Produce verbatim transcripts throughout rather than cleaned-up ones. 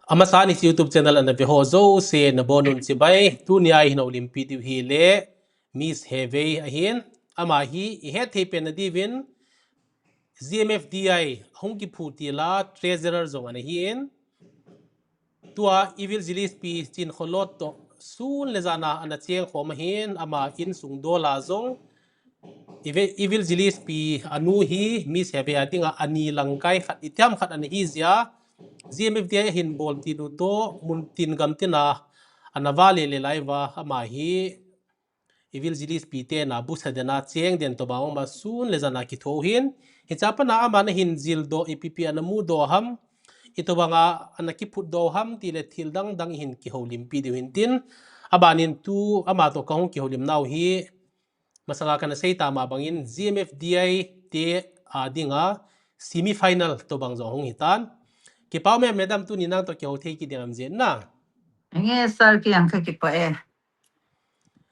Amasan hiche YouTube channel ana ve ho jouse nabonun chibai, tunia ihin houlimpi diu hi le Miss Hevei ahin, ama hi ihet thei pen na diuvin G M F D I hung kiphut til a treasurer jong ana hin, tua Evangelist Pi Chinkholot toh sun le jan a ana cheng khom ahin, ama insung dol a jong Evangelist Pi anu hi Miss Hevei a dinga ani langkai khat, itiam khat ana hi jeh a, G M F D I ahin bol til u toh, mun tin gam tin a ana vale le lai uva, ama hi Evangelist Pi te na busa den a cheng den tobang ama sun le jan a kitho hin, hiche a pat a ama nahin jil doh, ipi pi ana mu doh ham, itobang a ana kiphut doh ham ti le thil dang dang ihin kihoulimpi diu hin tin, abanin tu ama toh kahung kihoulim nau hi, masanga kana sei tam a bangin G M F D I te a dinga semi final tobang jong hung hitan. Kipa ume madam, tuni nang toh kihou thei kit ding ham jeh in na. Nge sir, kei jong kakipah e.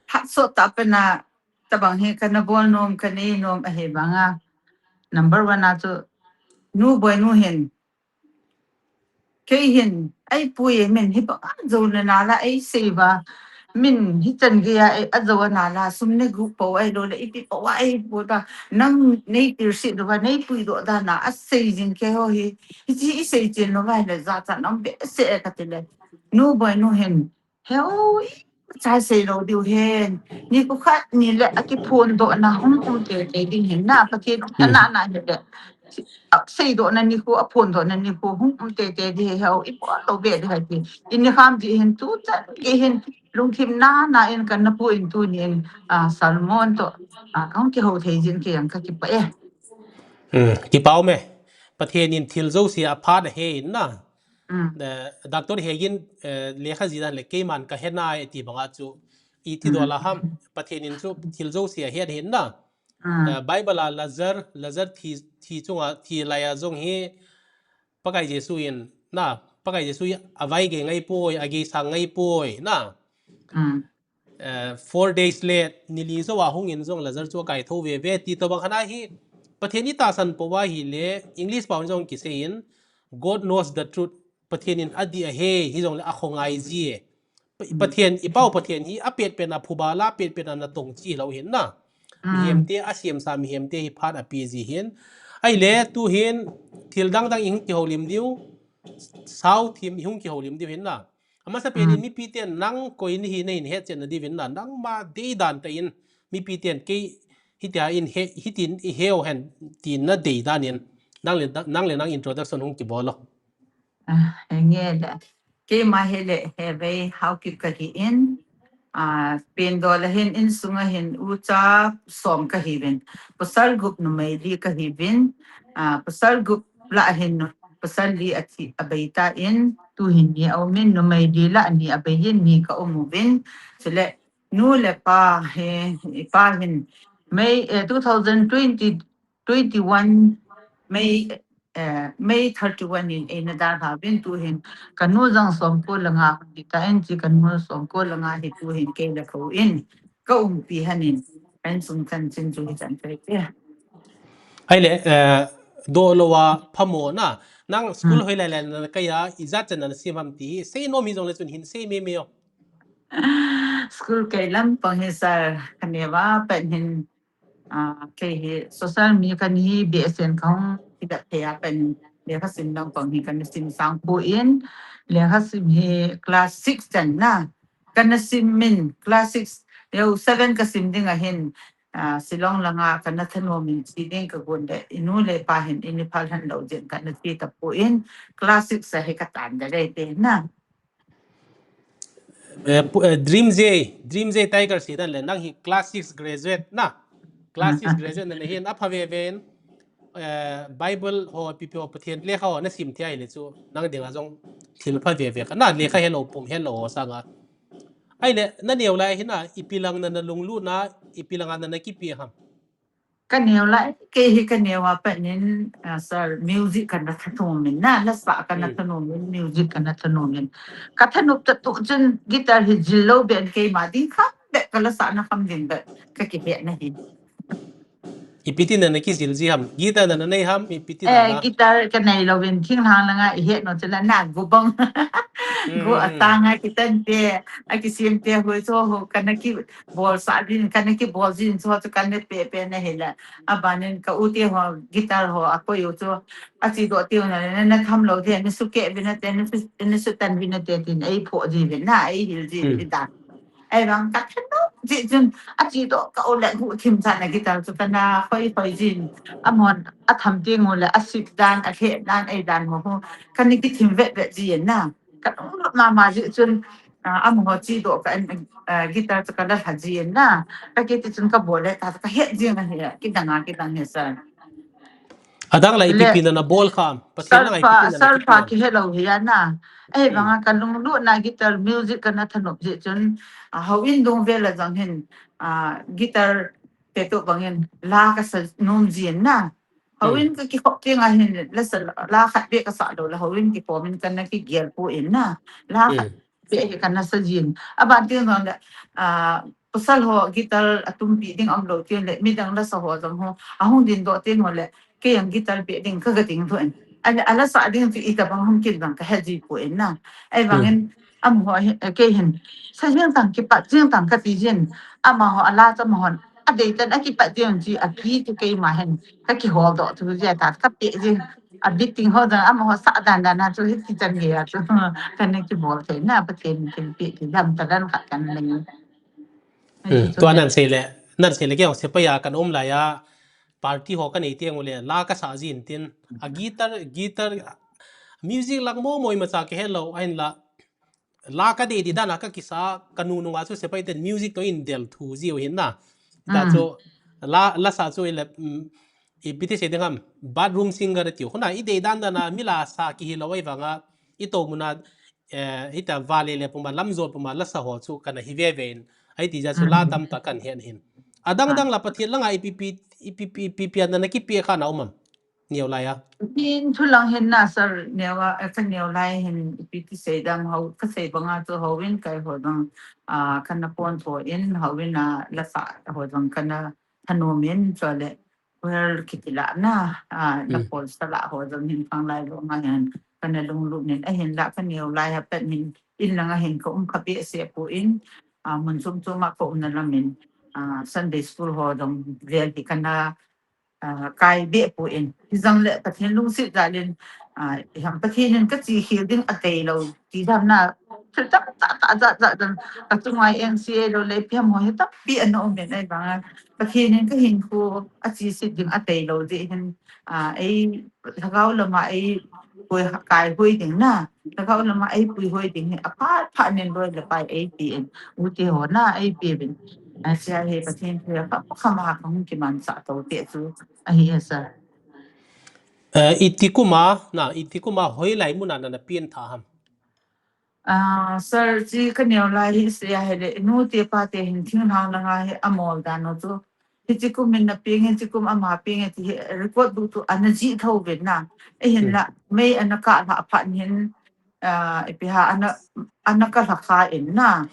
Phat sot tah pen a tobang hi kana bol nom, kana nei nom ahi banga. Number one a chu Nu Boinu hin, kei hin, eipui e, min hi banga jou nalai a eisei uva. Min hichan gei a, e, ajou nalai a, sum nei guh pou ahilou le, ipi pou a eipui uva. Nang nei tilsit uva, neipui doh dan a, asei jing kei ho hi. Hiche isei chen lou uva le, jachat na um behseh e kati le. Nu Boinu hin, Heu, imacha sei lou diu hin. Nikho khat ni le akiphondoh na hung um teitei ding hin na, Pathen ana na hile. Seidoh na nikho, aphondoh na nikho hung um teitei ding hi, heu, ibol lou be ding ahi ti. Ini kham ji hin tuchan gei hin lungthim na na in kana pu in tunin, a, Salmon toh, a, kahung kihou thei jin kei jong kakipah e. Hmm, kipa ume. Pathen in thil jouse aphat ahe in na. Mm. Eh, Doctor Hegin, eh, lekha jih dan le keiman kahe nai ati banga chu iti doh la ham, Pathen in chu thil jouse ahet ahin na. Mm. Eh, Bible a Lazar, Lazar thi, thi chunga, thi lai a jong hi Pakai Jesu in na, Pakai Jesu hi avai gei ngai poi, agei sang ngai poi na. Mm. Eh, four days le ni li jou a hung in jong Lazar chu akaitho veve ti tobang khat ahi. Pathen itahsan pou ahile, English pao in jong kisei in, God knows the truth. Pathen in adih ahe, hijongle akhongai ji e. Pa-, Pathen, i Pau Pathen hi apet pen a phuba la, apet pen a natong chi lou hin na. Mihem te, asemsa mihem te hi phat ape ji hin. Ahile, tu hin, thil dang dang ihung kihoulim diu, sao thim ihung kihoulim diu hin na. Amasa pen in mipi ten nang koi nahi nahin hetchetna diuvin na, nangma deidan tah in mipi ten kei hitia in he, hitin ihe u hen tin nadei dan in nang le, nang le nang introduction hung kibol o. Ah, nge le. Keima hi le Hevei Haokip kahi in, ah, Pindol a hin insunga hin ucha som kahiuvin. Pasal gup numei li kahiuvin. Ah, pasal gup lah a hin pasal li athi, abei tan, tu hin ni aumin, numei li lah a ni abei in ni ka um uvin. Chule nu le pa hi, pa hin May, eh, two thousand twenty, twenty-one May, eh, May thirty-one in eina dalha uvin, tu hin kanu jong somko le nga hung hi tan, chi kanu somko le nga hi tu hin kei le kou in ka umpi hanin, insung chanchin chu hichan tai te. Ahile, eh, doh lou a phamo na, nang school hoilai lai a nakai a, ijat chan a nasim ham ti hi sei nom hijongle chun hin sei mei mei o. School kai lampang hi sir, kaneo a pat hin, ah, kei hi social media kan hi B S N kahung kidat thei a pat hin lekha sim lampang hi kana sim sang poi, lekha sim hi class six chan na kana sim in, class six, leo seven kasim ding a hin, ah, Shillong langa kana thanom in chi ding kagon le, inu le pa hin eini phal hen lou jeh in kana chi tapon, class six a hi katan da dei te na. Eh, pu-, eh, Dream J, Dream J Tiger si dan le, nang hi class six graduate na. Class six graduate na, nahin apha veve in, eh, Bible ho, P P ho, Pathen lekha ho nasim thei ahile chu nang dinga jong thil pha veve ka na, lekha helou, pum helou ho sanga. Ahile, naneo lai hin a, ipi lang na nalunglut na, ipi langa na nakipe ham? Kaneo lai, kei hi kaneo a pat in, ah, sir, music kana thanom in na, lasa kana thanom in, music kana thanom in. Ka thanop tah tu chun guitar hi jil lou ben keima ding kha, be ka lasah na kham ding be ka kihe na hi. Ipi tin na nakijil ji ham? Guitar na nanei ham, ipi tin na? Eh, guitar kanei louvin, thinglhang langa ihet nom chu la na gu bang. Go atang a kitan te, a kisim te ho chu ho kana kibol sa din, kana kibol din chu chu kana pe pe na hila. Abanin ka u te ho guitar ho a ko yo chu a chi do te na na tham lo te, ni su ke vin a te, ni su tan vin a te tin ei pho ji vin na, ei hil ji vin da. Ei bang ka thano ji chun a chi do ka o le hu thim cha na guitar chu kana khoi khoi jin. A mon a tham te ngo le a sik dan a khe dan ei dan ho ho. Kana kithim vet vet ji na. Ka lut mama ji chun, ah, amaho chi do ka, ah, guitar chu ka la lha ji na. Ka kiti chun ka bol le ta ka het ji na he, kidang a, kidang he sa. Adang la ipi pi na na bol kha, Pathen la ipi pi na na kibol. Kihe lo hi na. Ei banga ka lunglut na guitar music kana thanop ji chun, ah, houin dung vel a jong hin, ah, guitar te to bangin la ka sa nom ji na. Houin ka kikhop teng a hin la sa la khat be ka sa lo la houin kikhom in kana kigel pu in na. La khat be hi kana sa jin. Aban teng jong le, ah, pasal ho guitar a tumpi ding um lo teng le midang la sa ho jong ho. Ahung din do teng ho le kei jong guitar pe ding ka ga ding tho in. A la sa ding chu ita bang hung kin bang ka he ji pu in na. Ei bangin amaho hi, eh, kei hin. Sa jing tang kipat jing tang ka ti jin. Amaho a la cha mahon. A dei tan a kipat jing ji a ki chu keima hin. Ka kihol do chu ji a ta ka pe jing. A beating ho dan amaho sa dan dan a chu hi ti chan ge a chu. Kana kibol thei na Pathen kin pe ti dam ta dan khat kana nei. Tua nan sei le, nan sei le kei jong sepai a kana um lai a. Party ho ka nei teng u le la ka sa jin tin. A guitar, guitar, music lang mo mo imacha ka he lo, ahin la. La ka dei di dan a ka kisa, ka nu nunga chu sepai ten music to in del thu ji u hin na. Ta chu, la, la sa chu i le, mm, ipi ti sei ding ham, bathroom singer ti u. Khuna i dei dan dan a mi la sa kihi lo ei vanga, i to muna, eh, hita vale le puma, lamjol puma, la sa ho chu kana hi ve ve in. Ai ti ja chu la tam ta kan hen hin. Adang dang la Pathen langa ipi pi, ipi pi, ipi pi na na kipe kha na um am. Neo lai a. Hin thu lang hin na sir neo a, eh, ka neo lai hin ipi ti sei dam ho, ka sei banga chu houin kai ho dang, ah, kana pon tho in houin a la sa ho dang kana thanom in chu le well kiti la na, ah, la pol sa la ho dang hin khang lai lo ma hin kana lunglut nin ahin la ka neo lai ha pen hin in lang a hin ka um kha be se pu in, ah, mun chum chum a ka um na lam in, ah, Sunday school ho dang vel hi kana ah, kai be pu in. Hi jang le Pathen lungset jal in, ah, i ham Pathen in ka chi khel ding a tei lo ti dam na. Thil tam ta ta ja ja dam. Ka chunga N C A lo le pi ham ho hi tam pi ana um in ai bang a. Pathen in ka hin khu a chi sit ding a tei lo ti hin, ah, ei lhagao lama ei pui kai hui ding na. Lhagao lama ei pui hui ding hi a phat phat nin loi le pai ei pi in. U te ho na ei pi bin. A sia hi Pathen thu ya kha kha ma ka hung kiman sa to te chu. Ahi a sir. Eh, iti kuma, na, iti kuma hoilai muna na na peng tha ham. Ah, sir, chi ka neo lai hi sia he le, nu te pa te hin thinglhang langa hi a mol dan u chu. Hichi kum in na peng, hichi kum ama peng, ti hi record bu tu ana ji tho ve na. E hin la, mei ana ka la phat hin, ah, ipi ha ana, ana ka la kha in na.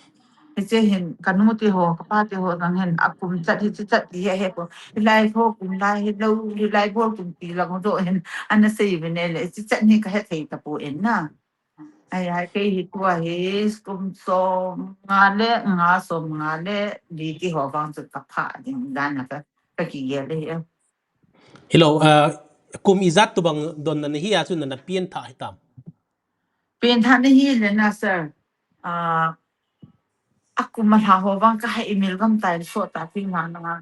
Hiche hin ka nu te ho, ka pa te ho dang hin a kum chat hichi chat ti he he ko. Hilai ho kum lai hi lo, hilai bol kum ti lang do hin ana sei ve ne le, hichi chat ni ka he thei ta pu in na. Ai, ai, kei hi tua hi kum som nga le nga, som nga le li ti ho vang chu ka pha ding dan a ka, ka kigel le hi. Hilou, ah, kum ijat tu bang don na hi a chu na na peng tha hi tam. Peng tha na hi le na sir. Ah, a kum a lha ho vang ka ha email gam tai so ta pi ma na.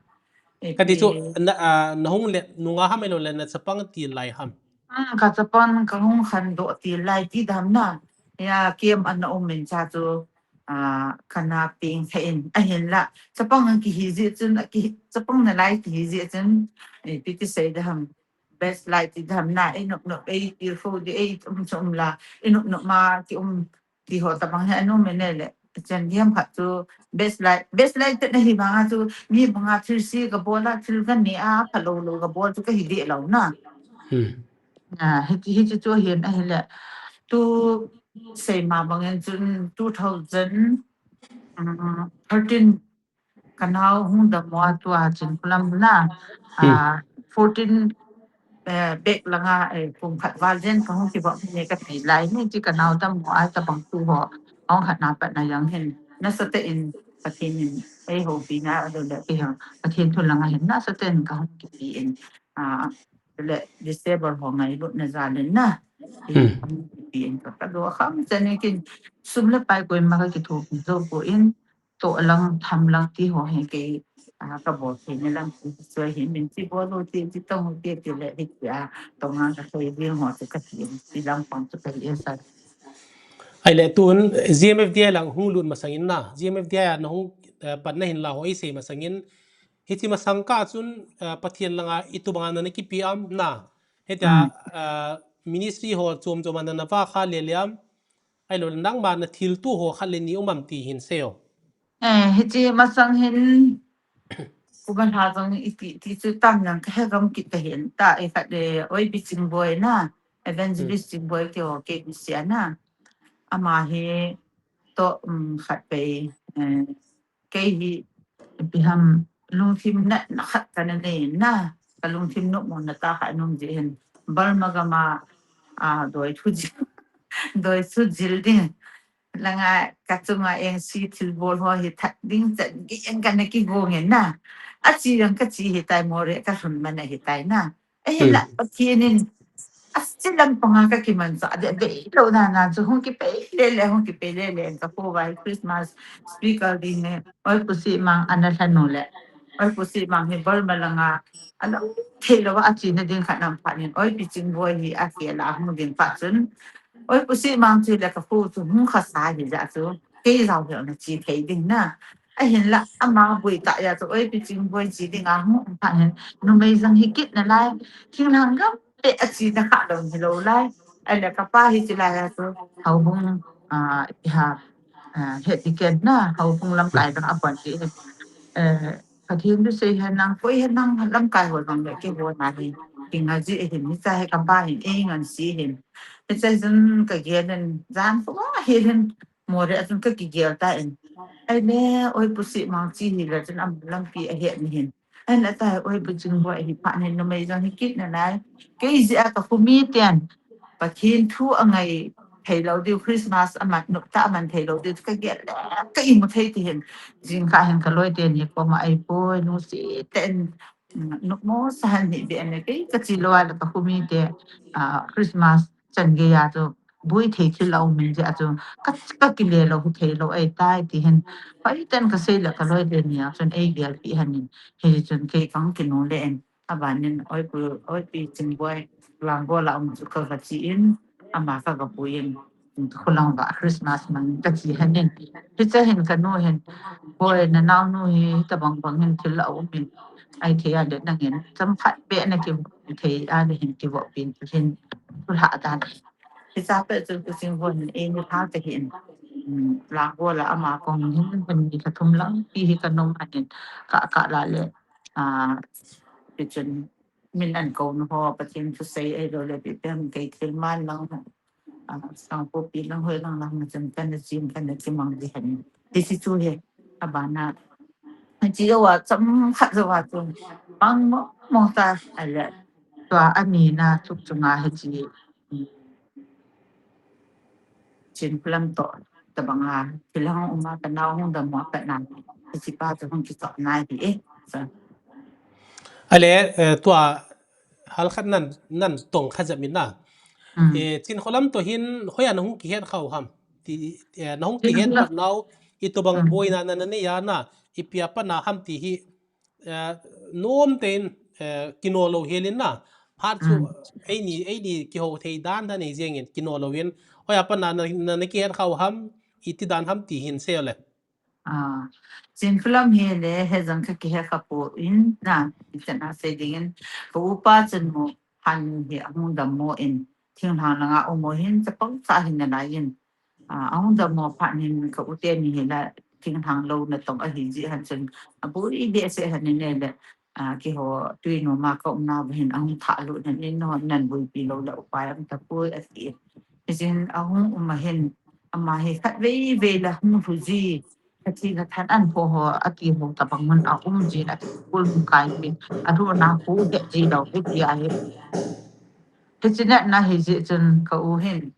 Ka ti chu na, ah, na hung le nunga ham ilo le na chapang ti lai ham. Ah, ka chapang ka hung khan do ti lai ti dam na. Ya kem ana um min cha chu, ah, kana peng the in. A hin la. Chapang ang ki hi ji chun, a ki, chapang na lai ki hi ji chun. Eh, pi ti sei da ham. Best lai ti dam na. Eh, nok nok, eh, ti fo di, eh, um chum la. Eh, nok nok ma, ti um ti ho ta bang hi anu mene le. Chan diam khat chu best lai, best lai te na hi banga chu mi banga thil si ka bol a thil ka ne a pha lo lo ka bol chu ka hi de lo na. Hmm. Ah, hi, hi chu chu hin a hi le. Tu sei ma bang en chun two thousand, um, thirteen ka nau hung da mo a tua chin kulam na. Hmm. Ah, fourteen eh, bek langa, eh, kum khat val jen ka hung kivop ne ka thei lai ni ti ka nau tam mo ai tabang tu ho. Hung khat na pat na jong hin. Nasatah in Pathen in ei houpi na a le ke ho. Pathen thu langa hin nasatah in ka hung kipe in. Ah, le disable ho ngailutna jal in na. Ei Hmm. hung kipe in ka ka do kham chan in kin sum le pai koima ka kithopi jou poi. Toh lang, tham lang ti ho hi kei, ah, ka bol thei na lang ti, so hi min ti bol u ti, ti tong u ti, ti le hi ti a, tong a ka thei ding ho ti ka ti, ti lang pang ti ka ti sa. Ahile tun G M F D I lang hung lut masang in na, G M F D I a na hung, eh, pan na hin la ho i sei masang in, hiti masang kah chun, eh, Pathen langa itobang a na na kipe am na, hitia, Hmm. eh, ministry ho chom chom a na na va kha le le am, ahilou le nangma na thilto ho khat le ni um am ti hin sei o. Eh, hiche masang hin, Kuban ha jong i ti, ti chu tam jang ka he gam kit ka hin ta, i khat le, oi, Pi Chingboi na, Evangelist Hmm. Chingboi ke o ke bisia na. Ama hi toh, um, khat pe, eh, kei hi, ipi ham lungthim natna khat ka na nei na, ka lungthim nopmo na tah khat nung ji hin. Burma gam a, ah, doi thu jil, doi thu jil ding. Langa ka chunga engse thilbol ho hi that ding chan gei in ka na kigong in na. Achi jong ka chi hitai, Moreh ka lhun man ahitai na. Ahila Hmm. Pathen in achi lampang a ka kimanchah deh deh lou na na chu hung kipe le le, hung kipe le le, ka pu vai Christmas speaker ding e. Oi Pu Simang ana lhanu le. Oi Pu Simang hi Burma langa ana thei lou a, achi na ding khat nam phat in. Oi Pi Chingboi hi a ke la hung ding phat chun. Oi Pu Simang chu le ka pu chu hung kha sa hi ja chu. Kei jao hi na chi thei ding na. Ahinla, ama boi tah jeh a chu, oi, Pi Chingboi chi ding a hung um phat hin, numei jong hi kit nalai, thinglhang gam peh a chi na kha lou hi lou lai. Ahile ka pa hi chi lai a chu, houbung, ah, iha, ah, head deacon na, houbung lamkai jong a pon ti hin. Eh, Pathen thu sei hen lang, koi hen lang, lamkai ho jong le kei ho na hi, kinga ji hin, hicha hi ka pa hin, ei ngan si hin. Hicha jong ka gel in, jan pu a hi hin, Moreh a chun ka kigel ta in. Ahile, oi Pu Simang chi ni le chun ama lampi a het ni hin. Ahile ta, oi Pu Chingboi hi phat hin numei jong hi kit nalai. Kei jeh a ka khumi ten. Pathen thu a ngai thei lou diu, Christmas a man, nop tah a man thei lou diu, ka gel le, ka imu thei ti hin. Jingkah hin ka loi teni koma, ai poi, nu si ten, mm, nopmo sa han ni be ne, kei ka chi lou a le ka khumi te, ah, Christmas chan gei a chu, boi thei thil a um in jeh a chu, ka, ka kile lou, hu thei lou, ei tai ti hin. Hoi ten ka sei le ka loi le ni a chun ei gel pi han in. Hi chun kei kang kinu le en. Aban in, oi Pu, oi Pi Chingboi, Langbol a um chu ka va chi in, ama ka ga pui in. Khulang va Christmas man ka chi han in. Hicha hin ka nu hin, boi na nao nu hi, tabang bang hin thil a um in. Ai thei a le nang in, cham khat be na ki thei a le hin ki vo pin hin. Thu lha dan. Hicha pe chu Pu Chingboi in ei ni pha te hin. Um, Langbol a ama kong hin, hin ni ka thum lang, pi hi ka nom han in. Ka, ka la le, ah, pi chun min an ko nu ho, Pathen thu sei ei lou le, pi pen kei thil man lang, ah, sang po pi lang hoi lang lang, ma chun ka na chin, ka na chi mang di han. Ti si chu he, abana. Chi yo wa, cham khat yo wa chu. Mang mo, mo ta, a le. Tua ani na, chuk chunga he chi. Chin Phulam toh, tabang a, thil hung um a, ka nao hung dam mo, ka na, hiche pa chu hung kichop nai hi e. Sa. Ale, eh, tua, hal khat nan, nan tong kha jep in na. Mm. Eh, Chin Kholam toh hin, hoiya na hung kihet kha u ham. Ti, eh, na hung Chin kihet Kholam. Pat nau, itobang Mm. boina na, na nei a na, ipi a pat na ham ti hi, eh, nom tein, eh, kino lou hel in na. Phat chu, Mm. eini, eini kiho thei dan dan ei jeng in, kino lou in. Hoiya pat na, na, na, na kihet kha u ham, iti dan ham ti hin sei le. Ah, Chin Phulam hi le, he jong ka kihe kha poi na, i chan a sei ding in, ka upa chun mo, han hi a hung dam mo in, thinglhang langa um mo hin, chapang cha hin na lai in. Ah, a hung dam mo phat hin ka u teni hi la, thinglhang lou na tong ahi ji han chun, a boi behseh han in le, ah, kiho tui no ma ka um na ba hin, a hung thah lut nan in no, nan boi pi lou la upai am ta poi a ti. Hi jin a hung um a hin, ama hi khat vei vei la hung lhu ji, Athi na than an pho ho, ati ho tabang mun a um ji na, kul mun kai ji, a ru na hu de ji lo, he ti a he. He chi na na he ji chun ka u hin.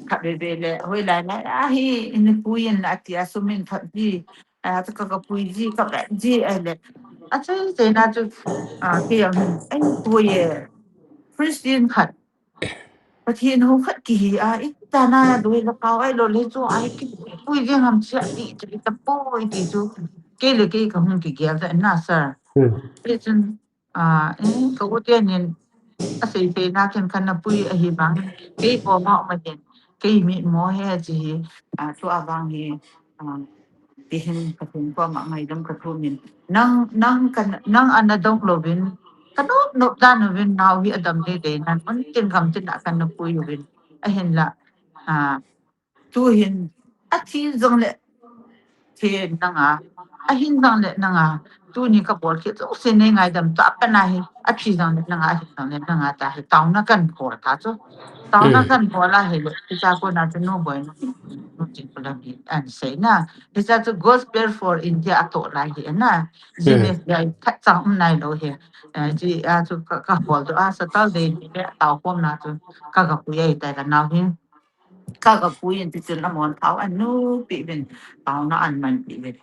Kha be be le, hoi lai lai, a hi, in pui in ati a sumin kha ji, a ta ka ka pui ji, ka be ji, a le. A chai chai na chu, a, ke yang hin, ai pui e, Christian khat. Pathen ho khat kihi a, i ta na doi la pau ai lo le chu ai kipui jeng ham chia ti, ti ta poi ti chu. Kei le kei ka hung kigel ta na sir. Ti chun, a, eh, ka u te nin a sei sei na ken kan na pui ahi vang. Kei ko ma ma nin. Kei mi mo he chi hi, a, chu a vang hi, a, Ti hin Pathen koma ngaidam ka thum in. Nang, nang kan, nang ana dong lovin, ka nop nop dan uvin nau hi adam le de nan, un tin gam tin a kan na pui uvin. Ahin la, a, tu hin, a thi jong le, thi nang a, a hin jong le nang a, tu ni ka bol khi chu se ne ngaidam ta pa na hi, a thi jong le nang a, a hin jong le nang a ta hi, tau na kan bol ta chu. Tau na kan bol a hi le, ti cha ko na chu nu boi nu, nu tin ko la ni, an sei na. Hicha chu Gospel for India a toh lai hi na. James Gai khat chang um nai lo hi. Eh, chi a chu ka, ka hol do a Saturday ni le tau khom na chu ka ka pui ai tai ka nau hin. Ka ka pui in ti chun amon thau an nu pi vin tau na an man pi vin.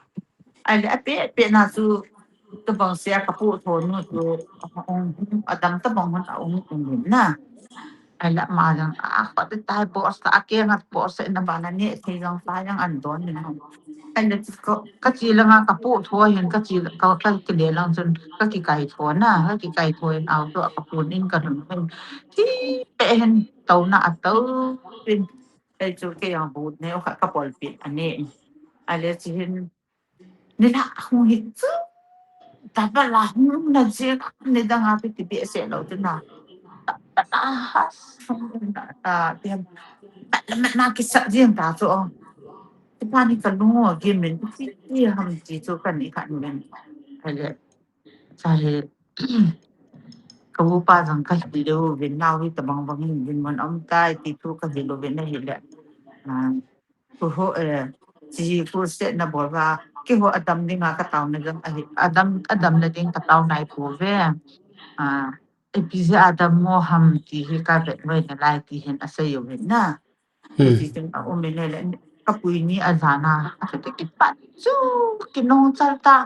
Ai le a pe pe na chu tabang sia ka pu tho nu chu a um, a dam tabang hun a um um na. Ai la ma jang a kho te tai boss ta a ke ngat boss na ba na ne thei jang sa jang an don ni na. Ai la ka, ka chi la nga ka pu tho hin ka chi la ka, ka ki le lang chun ka ki kai tho na, ka ki kai tho in au to ka pu nin ka nun hin. Ti pe hin tau na a tau pin. Ai chu ke yang bu ne ka, ka pol pin a ne. Ai le chi hin Ni la hung hi chu. Tabala hung na je ka ni dang a pi ti pi se lo tu na. Tabala ha sung na ta ti ham. Tabala na ki sa jing ta chu. Ti pa ni ka lung o gi min ti ti ham ti chu ka ni ka ni men. Ai le. Sa he. Ka u pa jang ka hi lo vin nau hi tabang bang hin vin mon om tai ti thu ka hi lo vin na hi le. Ah, Ku ho, eh, chi crusade na bol va, keiho adam ding a ka tao na jong ahi, adam, adam na ding ka tao nai po ve. Ah, ipi jeh a adam mo ham ti hi ka vet noi na lai ti hin a sei u hin na. Ti chun a um in le, ka pui ni a jan a, a ka te kipat chu, kinung chal ta,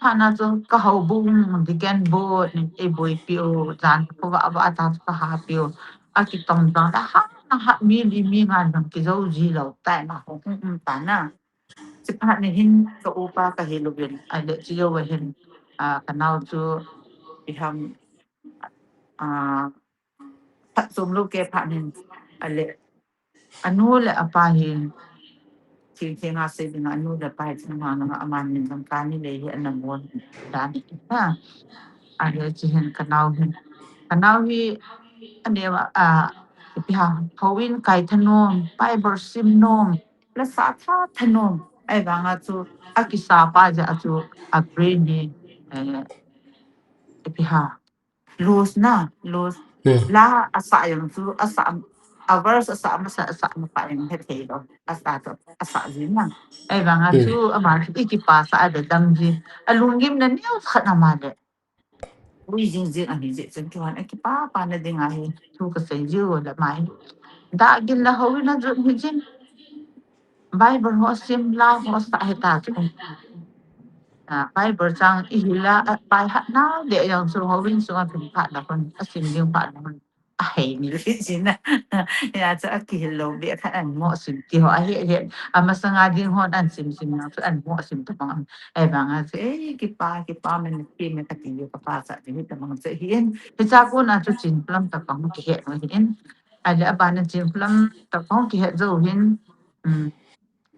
ha na chu ka houbung, deacon board, ni ei boipi u, jan ko va, va ta chu ka hapi u. A kitong jang le, ha, ha, mi li mi nga jong kijo ji lo tai ma hung, hung, um, ta na. Chi phat ni hin ka upa ka hi lo vin, a le chi jo va hin, a, ka nau chu i ham, a, phat chom lo ke phat nin, a le, a nu le a pa hin, Thil theng a sei ding a nu le pa hi thil ma na ama min jong ka ni le hi ana bol dan hi na. A le chi hin ka nau hin. Ka nau hi a neo a, a, ipi ham, houin kai thanom, Bible sim nom, la sa tha thanom. Ahivang a chu a kisa pa jeh a chu a brain hi, eh, ipi ham, Loose na, loose. Hmm. La asa jong chu, asa, a verse asa, masa asa, masa jong he thei lo. Asa to, asa jin na. Ahivang a chu, ama chu i kipah sa a de dam jin. A lunggim na neo khat na ma le. Ui jing jing a hi jeh chun chu han a kipah pah na ding a hi. Thu ka sei jiu le mai. Da gin la ho na jun hi jin. Bible ho sim la ho sa he ta chu. A, Bible chang i hi la, a, pai hat na, de yang chu ho win sunga pin phat na kon, a sim ding phat na kon. A hei ni ri chin na. Ya chu a kihil lo be khat an mo sim ti ho a he he. A masanga ding hon an sim sim na chu an mo sim ta bang. Ahivang a chu, ei, kipah, kipah men ki me ka ti yo ka pa sa ti hi ta bang chu hin. Hi cha ko na chu chin plam ta bang ki he no hin. Ahile a bana chin plam ta bang ki he jo hin. Um,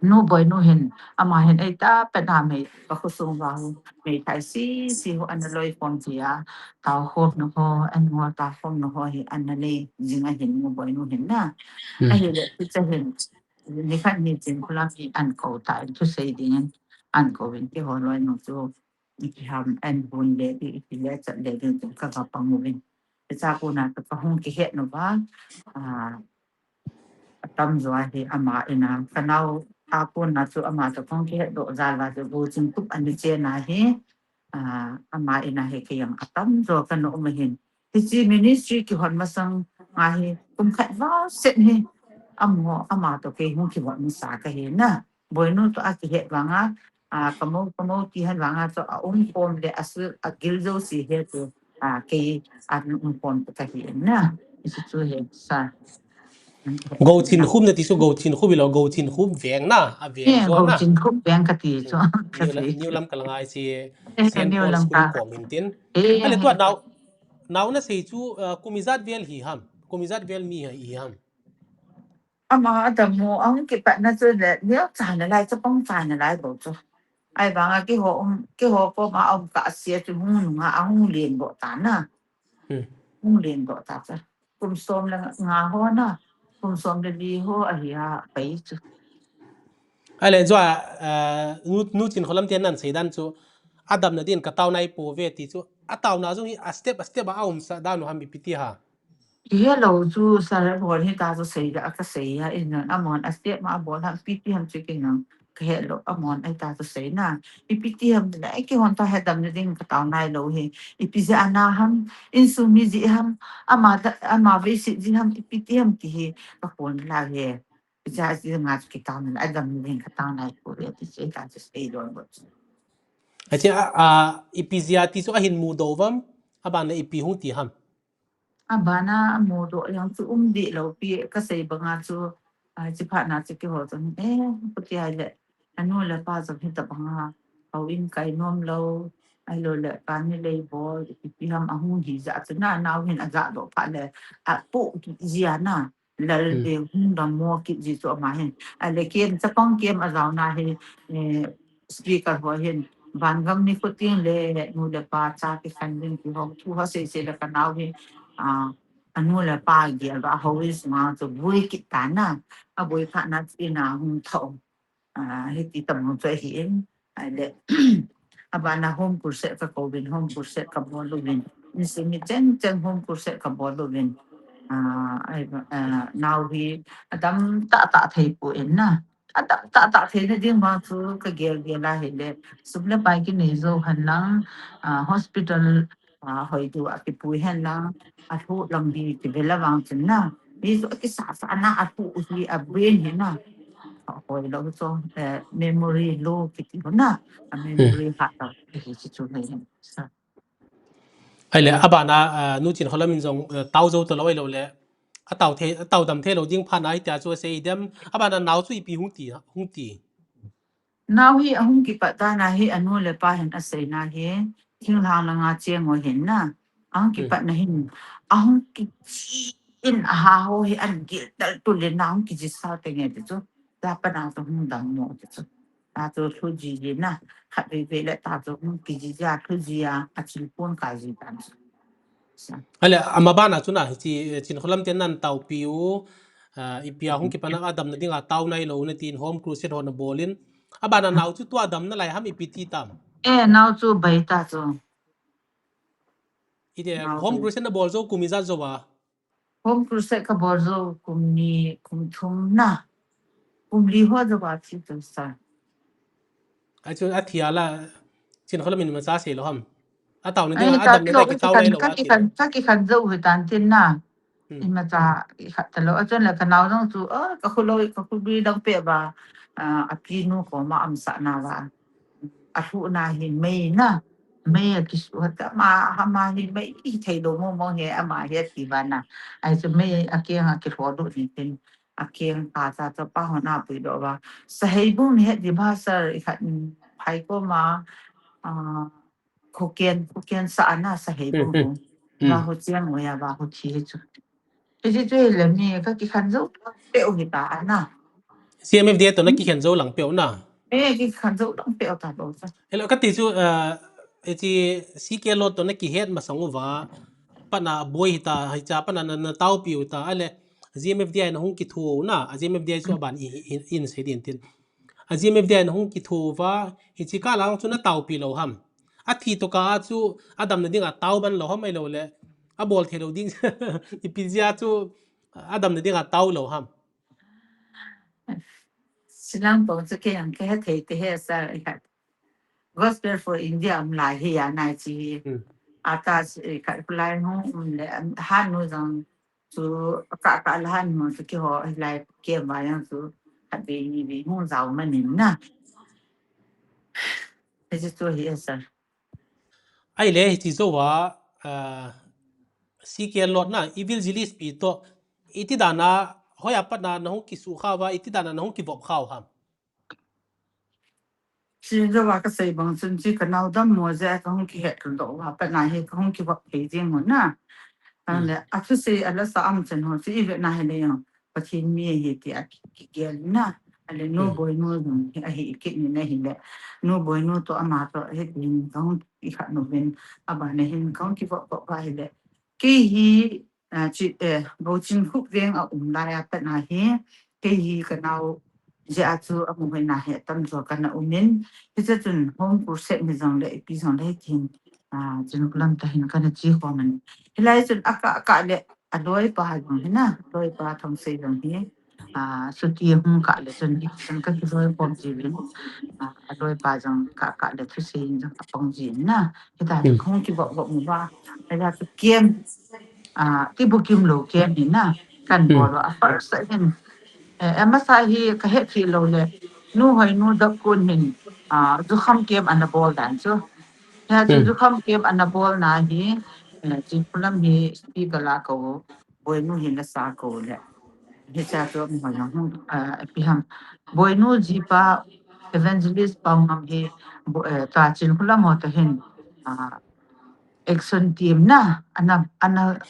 Nu Boinu hin, ama hin ei ta pet a mei, ka khosung uva hu, mei thai si, si hu ana loi khom jia, tao khom na ho, an ngol tao khom na ho hi ana nei jing ahin Nu Boinu hin na. Hmm. Ahile, ti cha hin, ni khat ni chin plam hi an ko ta, in thusei ding in, an ko in kihol loi nu chu, Ipi ham an hun le, i, ipi le chat le ding chun ka va pang uvin. Hicha kona ka hung kihet uva, a, atam jo a hi ama in a, ka nao a kona chu ama toh kahung kihetdoh jal a chu Gouchinkhup ana chena hi, ah, ama in a hi kei jong atamjo kana um ahin. Hiche ministry kihon masang a hi kum khat val set hi amaho, ama toh kei hung kivop masa kahi na. Boinu toh akihet vanga, ah, kamou, kamou ti hen vanga chu aumkhom le asu, agil jouse hi chu, ah, kei aumkhom kahi na. Hichu hi sa. Gouchinkhup nati chu Gouchinkhup hilou, Gouchinkhup veng na, aveng Eh, jo na. Gouchinkhup veng kati chu. New Lam, New Lamka langa hiche Eh, Saint New Paul Lamka. School kom hin tin. Eh, Ale tua eh. nao, nao nasei chu, ah, kum ijat vel hi ham. Kum ijat vel mi hi ham. Ama adammo, ahung kipatna chu le, neocha nalai, chapang cha nalai bou chu. Ahivanga keiho um, keiho koma aum kahsea chu hung nunga ahung lendoh ta na. Hmm. Hung lendoh ta chu. Kum som le nga ho na. Kum som le li ho ahi a pai chu. Ale, jua, ah, nu, Nu Chinkholam ten nasei dan chu, adamna din katao nai pouve ti chu, ataona jong hi a step, a step a aumsah dan u ham ipi ti ham. Helou chu, sir, abon hita chu sei da, kasei a, in, amahon a step ma abol ham, ipi ti ham chu kei jong kahelou, amahon ahita chu sei na. Ipi ti ham le, keihon toh adamna din katao nailou hi. Ipi jeh a na ham, insung mi jeh ham, ama da, ama veiset jeh ham, ipi ti ham ti hi, kaphon la hi. Hijeh a chu nga chu kitao nalai, adamna din katao nai pouve ti chu, hita chu sei lou bou chu. Ache, a, a, ipi jeh a ti chu ahin mudoh uvem, abana ipi hung ti ham. Abana amudoh jong chu um deh lou pi, kasei banga chu, ah, hiche phatna chu keiho chun, eh, kati ahile, anu le apa jong hitabanga, houin kai nom lou, ahilou le, kani lei bol, ipi ham ahung hi jeh a chu na, nao hin ajahdoh phat le, apoh kit jia na, lal Hmm. ve hung dammo kit ji chu ama hin. Ale ken chapang kem ajaona hi, eh, speaker ho hin, vangam nikho teng le, nu le pa cha kikhen ding ti ho, thu ho sei sei le kanao hi, ah, anu le apa gel a houin sunga chu boi kit ta na, aboi phat na chu ina hung thou. Ah, hiti tam hung chu ahin. Ale, abana home crusade kakouvin, home crusade kabol uvin. Insung mi cheng cheng home crusade kabol uvin. Ah, ai, ah, nao hi adam tah tah thei poi na. Adam tah tah theina ding vang chu kagel gel a hile. Sum le pai kinei jou hen lang, ah, hospital, ah, hoidu a kipui hen lang, alhuh lang hi kivel a vang chun na. Mi chu akisasa na, alhuh hi a brain hi na. Hoilou chu, eh, memory low kiti ho na. A memory Hmm. hat lou hi chu chu nei hen. Sa. Ahile, abana, ah, Nu Chinkholam in jong, eh, tao jou talou ahilou le. Atao thei, atao dam thei lou ding phat na hitia chu asei dem. Abana nao chu ipi hung ti, hung ti. Nao hi ahung kipat dan a hi anu le apa hin aseina hi, thinglhang langa cheng u ahin na. Ahung Hmm. kipat na hin, ahung kichi in aha ho hi an gil tal tu le na ahung kichi sa te nge ti chu. Tapa na chu hung dammo ti chu. Ta chu lhuji ji na, khatvei vei le ta chu hung kiji jia, lhuji a, achil pon kai ji tan chu. Sa. Ale, ama bana chu na, hiche, eh, Chinkholam ten nataopiu, ah, ipi a hung kipat na adamna dinga tao nailou na tin home crusade ho nabol in. Abana nao chu tua damna lai ham ipi ti tam. Eh, nao chu bai ta chu. Ite, Nao home chu. crusade nabol jou kum ijat jou a. Home crusade kabol jou kum ni, kum thum na. Kum li ho jou a thi tu sa. Achu athi a la, Chinkholam in imacha seilou ham. Ataona dinga Ai, adamna ka, dinga ka kitao kikhen, nailou ka a ti. kikhen, ka kikhen jou hi tan tin na. Hmm. Imacha ikhat talou. Achun le kanao jong chu, ah, kakhulou, kakhugui dang pe ba, ah, apinu koma aumsah na ba. Alhuh na hi mei na. Mei akisu hat ama, ama hi mei ithei lou mo mo he ama he ti ba na. Ai chu mei akeng a kilhodoh ni tin. Akeng a cha cha pa ho na pui doh ba. Saheibung ni he di ba sir ikhat, mm, phai koma, ah, Khoken, Khoken sa ana Saheibung Hmm, hmm. ho. Hmm. Ba ho chiang mo ya ba ho thi he chu. Hiche chu hile mi kakikhen jou peh u hita ana. C M F D I toh nakikhen jou lang peh u na. Eh, kikhen jou lang peh u ta bou sa. Hello, kati chu, ah, hiche C K Lord toh nakihet masang uva, pat na boi hita, hicha pat na na, nataopiu ta, ale, G M F D I nahung kitho u na, a G M F D I chu aban i, i, i, in sei din tin. A G M F D I nahung kitho uva, hiche kah lang chu nataopi lou ham. Athi toh kah a chu adamna dinga tao ban lou ham ahilou le, abol thei lou ding, ipi jeh a chu adamna dinga tao lou ham. Chilang pong chu kei ang kahe thei te he sir, i khat. Gospel for India um lai hi a nai chi hi. Hmm. Ata si, i khat kulai hung um le, han nu jong chu ka, ka la han nu chu kiho hi lai kem ba yang chu khat be ni be hung jao manin na. Hichu chu hi a sir. Ahile, hichi jou a, ah, C K L lot na, Evangelist pi to, iti dan a, hoi a pat na, na hung kisu khau va, iti dan a, na hung kivop khau ham. Chi jou a ka sei bang chun chi ka nau dammo jeh a ka hung kihet doh va, pat na hi ka hung kivop thei jeng u na. Hmm. Ahile, a thusei a la sa am chen ho, chi i vet na hile jong. Pathen mi ahi ti a ki, kigel na. Ahile nu, hmm, Boinu jong hi ahi kit ni na hile. Nu Boinu to ama to hi tin kahung i khat nu vin. Abana hin kahung kivop vop va hile. Kei hi, ah, chi, eh, Bou Chinkhup veng a um lai a pat na hi. Kei hi ka nau jeh a chu amu hoi na hi tamjo kana um in. Hiche chun home crusade ni jong le, ipi jong le hi tin. Ah, Chinkhulam ta hin kana chi khom in. Hilai chun aka, aka le a loipa jong hi na, loipa Thongsei jong hi, ah, chuti hung kah le chun hi, chun ka kiloi khom ji vin, ah, a loipa jong ka, kah le thusei in jong a pang ji in na, hita, hmm, hung kivop vop mu va, hita chu kem, ah, ti bukim lou kem hi na, kan, hmm, bol a first a hin, eh, amasa hi ka het thei lou le, nu hoi nu dap kun hin, ah, jukham kem ana bol dan chu. Hia chu, hmm, jukham kem ana bol na hi, eh, Chinkhulam hi speaker la ko, Boinu hi la sa ko le. Hicha chu mo na hung, eh, ipi ham. Boinu jipa Evangelist Paongam hi, bo-, eh, ta Chinkhulam ho ta hin, ah, action team na, ana, ana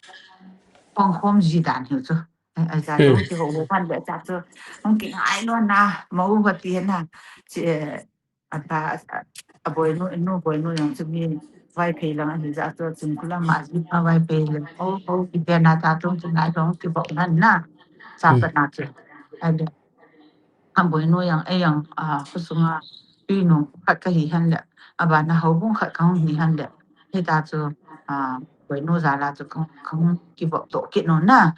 pang khom ji dan hi chu. Ai, ai, cha chu, hmm, kiho ho phan le cha chu. Hung kingai lo na, mo u va ti na. Chi, eh, Ata, a, a Boinu, nu Boinu jong chu mi Vaiphei lang ahi jeh a chu Chinkhulam a jipa Vaiphei lang. O, o, kiti na ta tum chu nai jong kibol nan na. Cha, hmm, pa na chu. Ahile. A Boinu jong, ei jong, a, khosunga tuinu khat kahi hen le. Abana houbung khat kahung hi hen le. Hita chu, a, Boinu jal a chu kahung, kahung kivop doh kit nu na.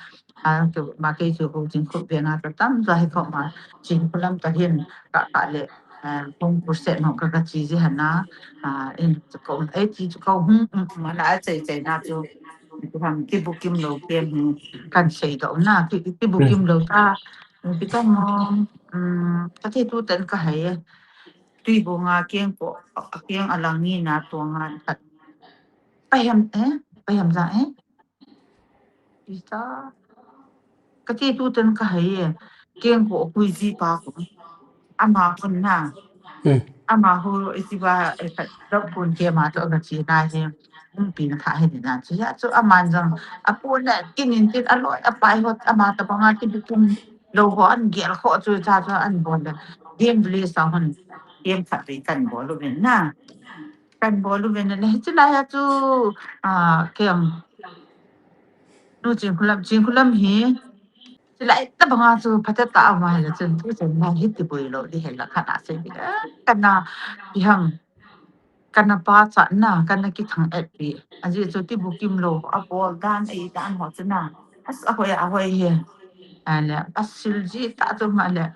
A, chu, ma kei chu Bou Chinkhup veng a chu tamjo hi khom a, Chinkhulam ta hin ka, ka le, eh, home crusade nu ka, ka chi ji hana, a, in chu ko, eh, ti chu ko hung, um, um, ana a chei chei na chu, ti ham, ti bukim lou kem hi kan sei doh na, ti, ti bukim lou ta, ti ka mo, um, ka ti tu ten ka hai, Tuibong a keng ko, a keng a lang ni na tuang a, ka, pa hem, eh, pa hem ja, eh. Isa. Kati tu ten ka hai e. Keng ko kui ji pa ko. Ama kun na. Hmm. Ama ho isi ba, eh, ka dok kun ke ma to ka chi na he. Hung pi na kha he na chi ya chu aman jong. Apu na kin in tin aloi apai hot ama ta banga kin kin lo ho an gel ho chu cha chu an bon da. Game village sa hon. Game khat ri kan bol uvin na. Kan bol uvin na. Hichi lai a chu, ah, keng. Nu Chinkhulam, Chinkhulam hi. Chilai ta banga chu phatah ta ama hi la chun tu chun na hi ti boi lo di he la khana se bi. Kana pi ham. Kana pa cha na, kana kithang et pi. Aji chu ti bukim lo, a bol dan, ei dan ho chu na. As a hoi, a hoi he. Ale, a sil ji ta chu ma le.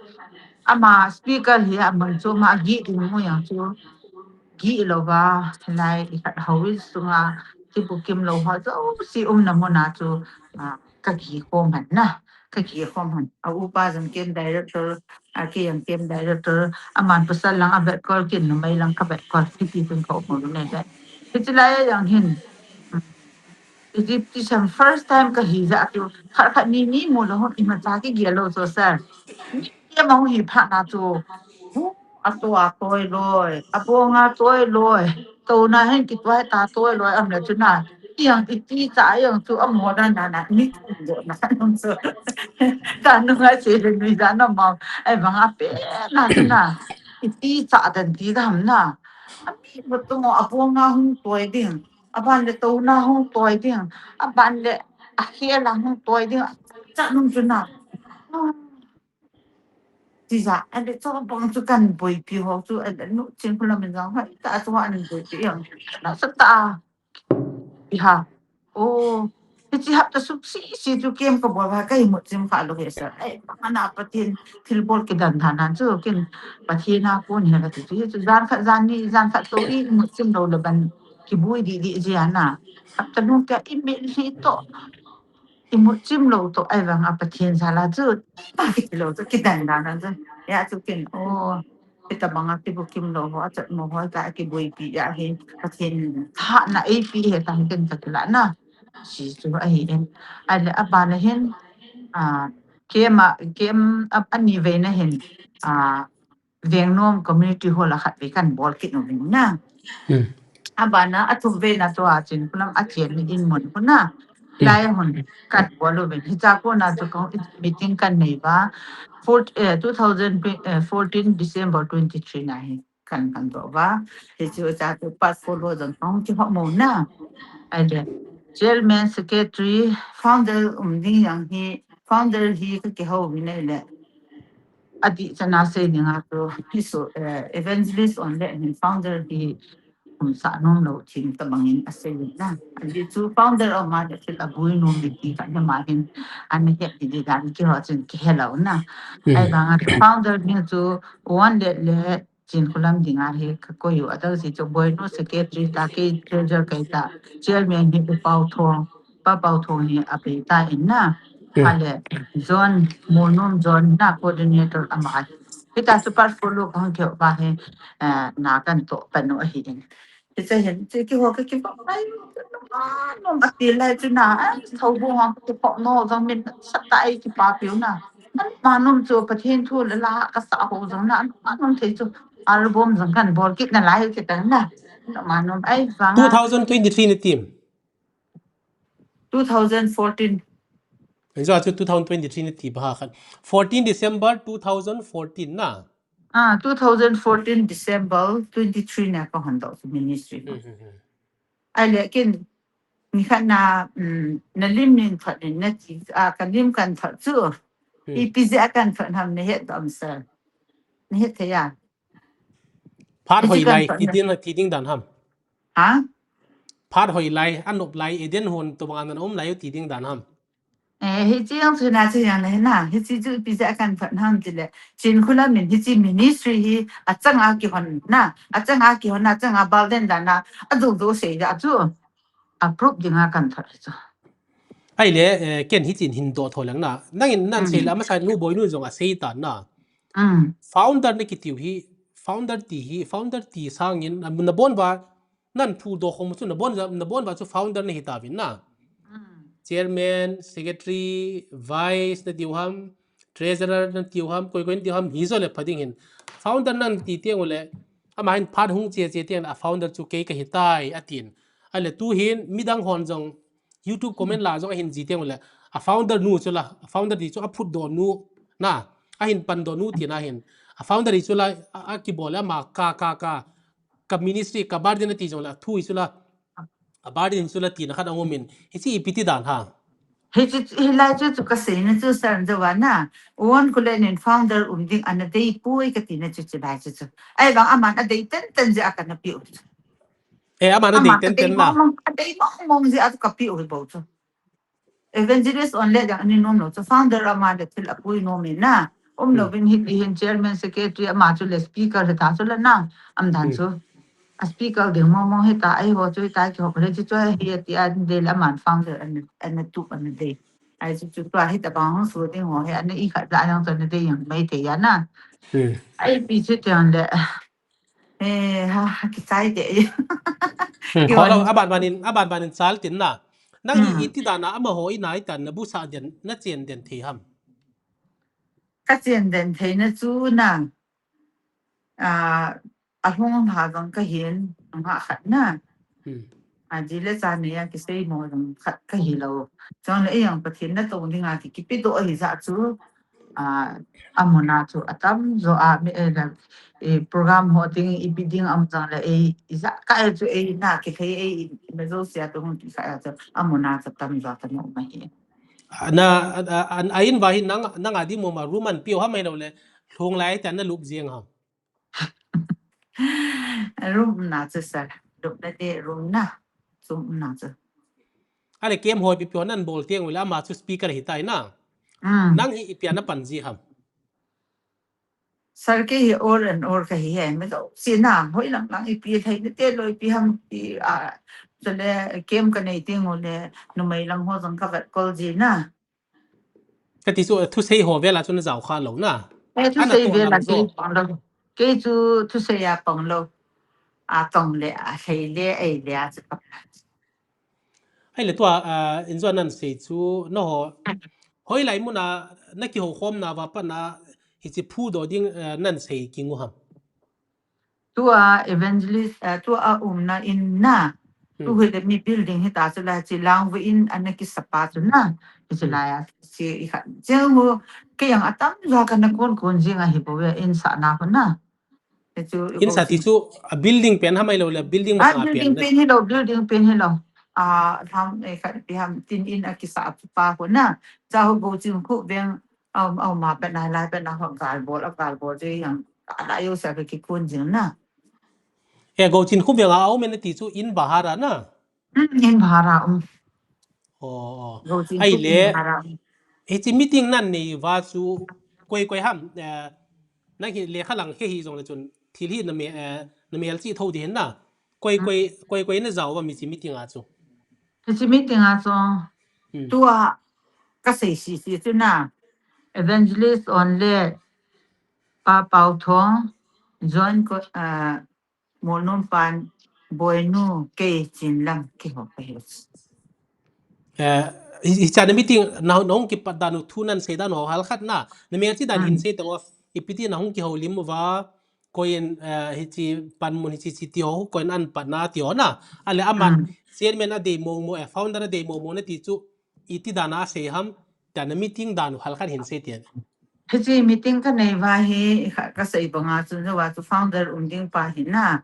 Ama speaker hi a mun chu ma gi ding mu yang chu. Gi lo va, lai i khat ho i sunga, ti bukim lo ho chu, si um na mu na chu. Ah, ka gi khom han na. Ka gi khom han. A upa jong camp director, a kei jong camp director, aman pasal lang a vet kol kin numei lang ka vet kol kiti tun ka um u nei vet. Hichi lai a jong hin. Egypt ti sam first time ka hi ja tu. Khat khat ni ni mu lo hon imacha kigel lo so sir. Ni ma hi pha na chu. Hu, a to a toi loi. A bong a toi loi. To na hen kitoi ta toi loi am la chu na. Yang iti cha yang chu amo na na na ni chu na nung chu. Ka nung a se le nui da na ma. Ai bang a pe na chu na. Iti cha dan ti dam na. Ami mo to mo a bong a hung toi ding. A ban le to na hung toi ding. A ban le a khel a hung toi ding. Cha nung chu na. Ti ja, a le cho bang chu kan boipi ho chu, a le nu Chinkhulam in jong hoi ta chu an boipi ang. Na sa ta. Pi ha. O. Hiche hapta sung sese chu camp kabol a ka imut chim kha lou hi sir. Ai, bang ana Pathen thilbol kidan dan a chu ken Pathen a kon hi kati chu. Hichu jan khat jan ni, jan khat toh imut chim lou le ban kiboi didi ji ana. Hapta lung ka imit hi toh. Imut chim lou toh ai vang a Pathen jal a chu. Kiti lou chu kidan dan a chu. Hia chu ken o. Hitabang a kibukim lou ho, achat mo ho, ka kiboipi a hi, Pathen thahna eipe hi ta hi ken ka kila na. Hichu ahi in. Ahile abana hin, a, camp a, camp a, ani veina hin, a, Vengnom Community Hall a khat vei kan bol kit uvin na. Hmm. Abana athum veina chu a Chinkholam a chen ni in mun khu na. Hmm. Lai hun kan bol uvin. Hicha kona chu kong meeting kan nei uva. Four, eh, two thousand, eh, fourteen December twenty-three na hi kan kan doh uva. Hichu cha chu portfolio jong kong kihou mo na. Ahile chairman, secretary, founder um ding jong hi, founder hi ka kihou uvin ahile. Adih chana sei dinga chu, hi su, eh, evangelist on le hin founder hi, um, sa nom lou thim tabang in asei na. Adih chu founder ama le thil aboi nom le ti ka ne ma hin, ana het didi dan kiho chun kihe lou na. Hmm. Ai banga founder ni chu one le le Chinkholam dinga hi ka koi u, adang si chu Boinu secretary ta, kei treasurer kei ta, chairman hi U Pau Thong, Pa Pau Thong hi abei ta in na. Hmm. Ahile John, Molnom John na coordinator ama hi. Hita chu portfolio kong kihou uva hi, eh, na kan toh pan u ahi in. Hiche hin, hiche kihou ka kipah mai, nom ati lai chu na, ai, thou bu hong kipah no, jong min sa ta ai kipah piu na. An ma nom chu Pathen thu le la ka sa ho jong na, an ma nom thei chu album jong kan bol kit na lai chu ta na. An ma nom ai vang a. Two thousand twenty-three ni tim. Two thousand fourteen. Enjo chu two thousand twenty-three ni ti ba khan. Fourteen December two thousand fourteen na. Ah, two thousand fourteen December twenty-three na ka hon doh ministry. Hmm, hmm, hmm. Ahile ken, ni khat na, um, na lim nin thot nin na ti, ah, ka lim kan thot chu. Hmm. Ipi jeh a kan thot ham na het dom sir. Na het thei a. Phat hoi lai, ti ding, ti ding dan ham. Ha? Phat hoi lai, anop lai, Eden hon tobang ana um lai u ti ding dan ham. Eh, hiche jong chu na chu jong na hi na, hiche chu ipi jeh a kan thot ham tile, Chinkholam in hiche ministry hi achang a kihon na, achang a kihon na, achang a bol den dan na, ajo jo sei jeh chu, approve dinga kan thot chu. Ahile, eh, ken hitin hin doh tho leng na. Nangin nan sei le, hmm, amasa nu Boinu jong asei tan na. Hmm. Founder na kitiu hi, founder ti hi, founder ti sangin, na, na bon uva, nan phuldoh khom chu na bon uva, na bon uva chu founder na hi tauvin na. Hmm. Chairman, secretary, vice na tiu ham, treasurer na tiu ham, koi koi na tiu ham, hi jo le pha ding hin. Founder nan ti teng ule, ama hin phat hung che che teng le a founder chu kei ka hi tai, atin. Ahile tu hin midang hon jong YouTube comment la jong ahin ji teng ule, a founder nu chu la, a founder ti chu aphutdoh nu, na, ahin pandoh nu tina hin. A founder ti chu la, a, akibol le ama ka, ka, ka, ka ministry, ka burden ati jong le, a thu hi chu la, a burden chu la tina khat angum in. Hiche ipi ti dan ha. Hiche, hilai chu chu ka seina chu sir, jo va na. Uon Khullen in founder um ding ana dei poi ka tina chu chu lai chu chu. Ai vang aman adei ten ten jeh a kana piu. Eh, aman adei ten ten na. Adei mong mong, adei mong mong jeh a chu ka piu hi bou chu. Evangelist on le jong ani nom lou chu founder ama le thil apui nom in na. Um lou, hmm, vin hi ti hin chairman secretary ama chu le speaker hi ta chu la na. Am dan, hmm, chu. A speaker ding mong mong hi ta, ai ho chu hi ta kihou le chu chu hi ati a de le aman founder ana, ana tup ana dei. Ai chu chu tua hi tabang hung su ding ho hi ana i khat la jong chu ana dei jong mai thei a na. Hmm. Ai pi chu tiang le. Eh, ha, ha, kichai te. Hmm, kiwan. Kholou, aban banin, aban banin chal tin na. Nang i, hmm, iti dan a amaho i nai tan na bu sa den, na chen den thei ham. Ka chen den thei na chu na. Ah, ahung ha jong ka hin, nga khat na. Hmm. A ji le cha nei a kisei mo jong khat ka hi lou. Chong le ei jong Pathen na tong ding a ki, kipe doh ahi jeh chu. Ah, amun a chu atam jo a mi, eh, la, eh, program ho ding, ipi ding am jong le ei, ijat kah a chu ei na kithei ei, i me jo sia tu hung ti kha a chu amun a chu atam jo a ka nom ahi. Na, a, a, a, a in va hin nang, nang a ding mo ma room an piu ham ahi lou le, lhung lai te na lup jeng ham. Room na chu sir, lup na te room na, room na chu. Are camp hoi pipi hon an bol teng ule ama chu speaker hi tai na. Hmm. Nang hi ipi a na pan ji ham? Sir, kei hi all and all ka hi e. Mi to si na, hoi lang lang ipi thei ni te lo ipi ham ti a. Chule camp ka nei teng ule numei lang ho jong ka vet kol ji na. Ka ti chu thusei ho vela chu na jao kha lo na. Eh, thusei vela kei pang lo. Kei chu thusei a pang lo. A tong le, a sei le, ei le, a chu ka. Ahile tua, ah, in jong nan sei chu, na ho, hoilai mun a, na kiho khom na va pan a, hichi phu do ding, ah, nan sei kingu ham. Tua evangelist, ah, tua umna in na, tu hile mi building hi ta chu la chi lang vu in ana kisa pa chu na, hichi la ya, chi i kha. Chemu, kei jong atam ja ka na kon kon jing a hi bo ve in sa na ho na. Hichu in sa ti chu a building pen ham ai lo le building ma sa pen. Building pen hi lo, building pen hi lo. A, ham, eh, khat pi ham tin in a kisa pa ko na. Cha ho go ching khu veng, um, um, ma pen na lai pen na ho gal bol, a gal bol je yang. A la yo sa ke ki kun jing na. E go chin khu veng a au men ti chu in bahara na. Hmm, in bhara um. Oh, oh. Go chin ahile, in bhara um. Hichi meeting nan nei va chu koi koi ham, eh, na hi lekha lang he hi jong le chun thil hi na me, eh, na mel chi tho di hen na. Koi koi, koi koi na jao va mi chi meeting a chu. Hichi meeting a chu. Hmm. Tua ka sei si si chu na. Evangelist on le Pa Pau Thong, John ko, eh, Molnom pan, Boinu, kei Chinlam, kei ho ka hi. Eh, hi, hi cha na meeting, na, na hung kipat dan u thu nan sei dan u hal khat na. Na mel chi dan hin sei teng o. Ipi ti na hung kihoulim uva, koi in, eh, hichi panmun hichi chi ti ho, koi in an pat na ti ho na. Ale aman, chairman a dei mong mong, eh, founder a dei mong mong na ti chu, iti dan a sei ham, dan a meeting dan u hal khat hin sei ti. Hichi meeting ka nei va hi, ka, ka sei banga chu, na va chu founder um ding pa hi na.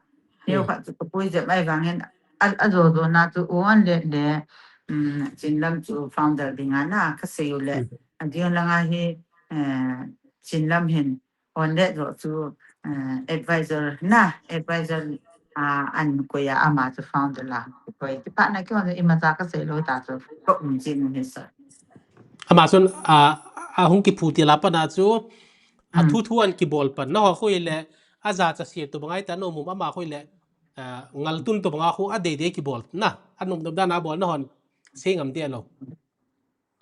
Hiu khat chu ka pui jep ai vangin, a, a jo jo na chu on le le, um, Chinlam chu founder ding a na, ka sei u le. Hmm. A ding langa hi, eh, Chinlam hin, on le jo chu, eh, advisor na, advisor, ah, an koi a ama chu founder la, koi. Ti pa na ki on ima cha ka sei lo ta chu, ko um jing hi sa. Ama chun, a, a hung kiphu ti la pa na chu, a thu thu an kibol pan. Na ho khu ile, a ja cha sia tu bangai ta no mum ama khu ile, a, ngal tun tu banga khu a dei dei kibol. Na, a nom nom dan a bol na hon, sei ngam de lo.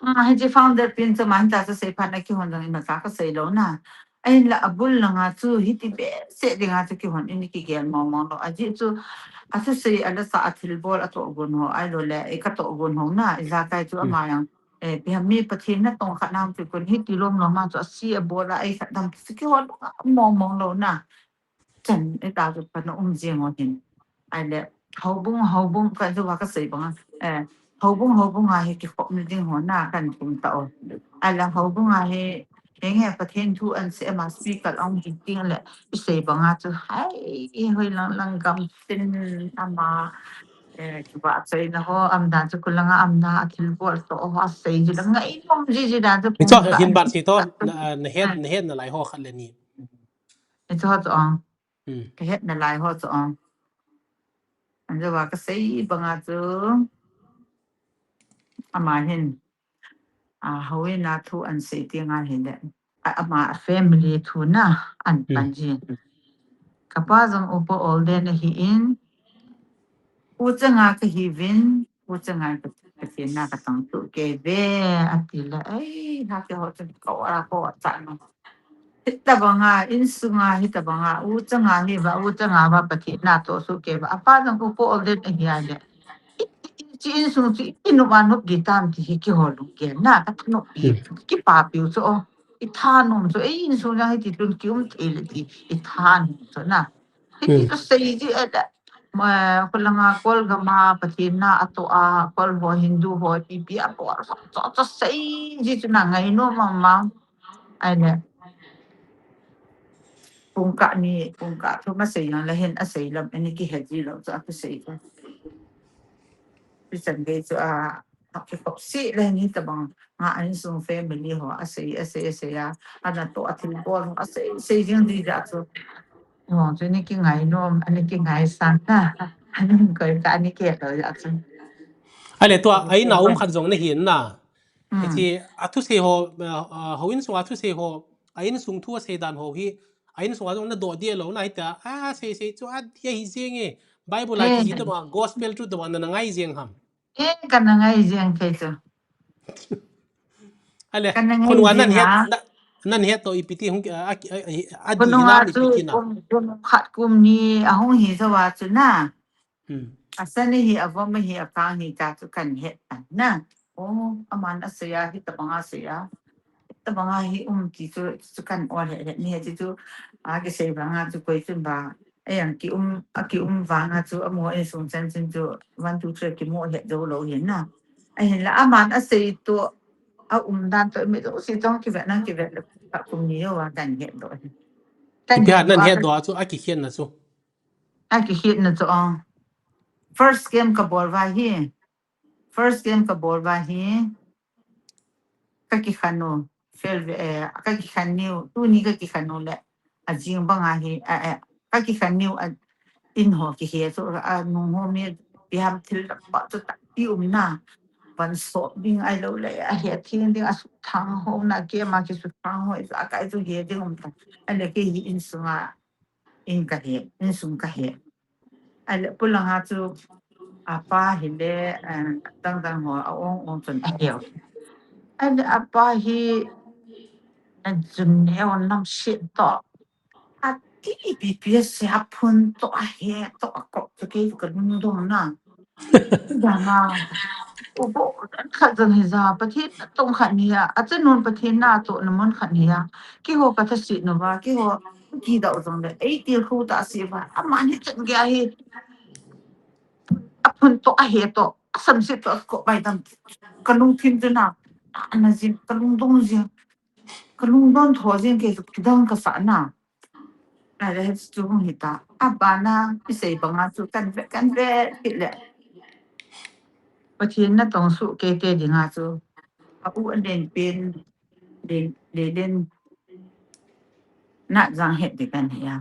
Ah, hichi founder pin chu man ta chu sei phat na ki hon dang ima cha ka sei lo na. Ahin la a bul langa chu hiti be se dinga chu ki hon in ki gel mong mong lo. A ji chu, a chu sei a la sa a thil bol a to gun ho, ai lo le, e ka to gun ho na, i ja kai chu ama yang. Eh, pi ham mi Pathen na tong khat nam ti kun hi ti lom lom ma chu a si a bol a ai khat dam ti ki hon mong mong lo na. Chan e ta chu pa na um jing o hin. Ai le, houbung, houbung ka chu va ka sei bang a. Eh, houbung, houbung a hi ki khop ni ding ho na kan kum ta o. Ai le, houbung a hi, henge Pathen thu an sei ama speaker ong hi ting le, i sei bang a chu, hai, i hoi lang lang gam tin ama, eh, ki va sei na ho, am dan chu kulanga am na a thil bol to ho, a sei ji la ngai nom ji ji dan chu. Ni cho hin ban si to, na, na het, na het na lai ho khat le ni. Ni cho cho ong. Hmm. Ka het na lai ho cho ong. An jo va ka sei bang a chu. Ama hin. A, hoi na thu an sei ti nga hin le. A, ama family thu na an pan ji. Ka pa jong upa ol den ahi in. U changa ka hi vin, u changa ka, ka ti na ka tang tu ke ve, a ti la, ai, ha ke ho chang ka wa ko cha no. Hita banga, in sunga, hita banga, u changa hi va, u changa va, Pathen na to su ke va, a pa jong upa ol den ahi a le. I, i, i, chi in sung chi, i nu va nu gi tam ti hi ki ho lu ke na, ka nu pi, ki pa pi u cho, i tha nom cho, e in sung jang hi ti tun ki um thei le ti, i tha nom cho na. Hiti chu sei ji e le. Ma, kolanga kol gama Pathen na a to a, kol ho Hindu ho, P P a bol ho, cho, cho sei ji chu na ngai nom mama. Ai le. Pungkah ni, pungkah thu ma sei yang le hin a sei lam, ani ki he ji lo chu a ki sei chu. Pi chan gei chu a, a ki khop si le hin hi ta bang. Nga an sung family ho, a sei, a sei, a sei a, ana to a thil bol ho, a sei, sei jing di ja chu. Ho, chu ni ki ngai nom, ani ki ngai san na. Ani koi ka ani ke lo ja chu. Ahile tua, a in a um khat jong nahin na. Hmm. Hiche, a thusei ho, uh, uh, houin sunga thusei ho, a insung thu asei dan ho hi, a insung a jong nadoh deh lou na hita, a, sei sei chu, a, hi, hi jeng e, Bible a, eh, kihi tobang, gospel truth tobang, na, na ngai jeng ham. Eh, kana ngai jeng kei chu. Ahile, kana ngai khonunga nan het, na, nan het toh ipi ti hung, a, a, a, a, khonunga di chu ipi ti na. Kum, kum khat kum ni, ahung hi jou a chu na. Hmm. Asan hi, avom hi, akang hi ta chu kahin het tan na. Oh, aman asei a, hitobang asei a. Hitobang a hi um ti chu, chu kahin ol het het ni ti chu, a kisei vang a chu koi chun ba, a jong ki um, a ki um vang a chu, amo insung chan chin chu, one, two, three, kimo het jou lou hin na. Ahinla, aman asei toh, a um dan toh, mi jouse jong kivet nan kivet le, khat kum ni jou a kahin het doh hi. Kahin het doh a chu, a kikhen na chu. A kikhen na chu, ah. First game kabol uva hi. First game kabol uva hi. Kakikhen u. Fail, eh, kakikhen niu. Tuni kakikhen u le. Ajing bang a hi. Eh, eh, kakikhen niu a in ho kihe chu, a nung ho mi pi ham thil pa chu tampi um na. Van sop ding ahilou le. Ahe thing ding a suthang ho na, game a kisuthang ho. A kai chu he ding um ta. Ahile kei hi insunga in kahe, insung kahe. Ahile, polanga chu, apa hile, eh, dang dang ho, a ong ong chun ahe. Ahile, apa hi, eh, jun neo nam sit toh. Ati ipi ipi asei a phun toh ahe toh akop chu kei kalungdong na. Dang a. Ubo, khat jong hija, Pathen natong khat ni a, achanun Pathen natoh na mun khat ni a. Keiho kathaset uva, keiho kidou jong le, eitilkhou tah seh uva, aman hichan gei a hi. Aphun toh, ahe toh, asamset toh, akop bai dam. Kalungthim chu na, ana jin, kalungdong jin. Kalungdong tho jin kei chu kidang kasah na. Ahile hichu hung hita. Abana, isei banga chu kahin ve, kahin ve kit le. Pathen natong soh kei te dinga chu. A u aden pen, den, den, den. Natjang het ding kahin hi a.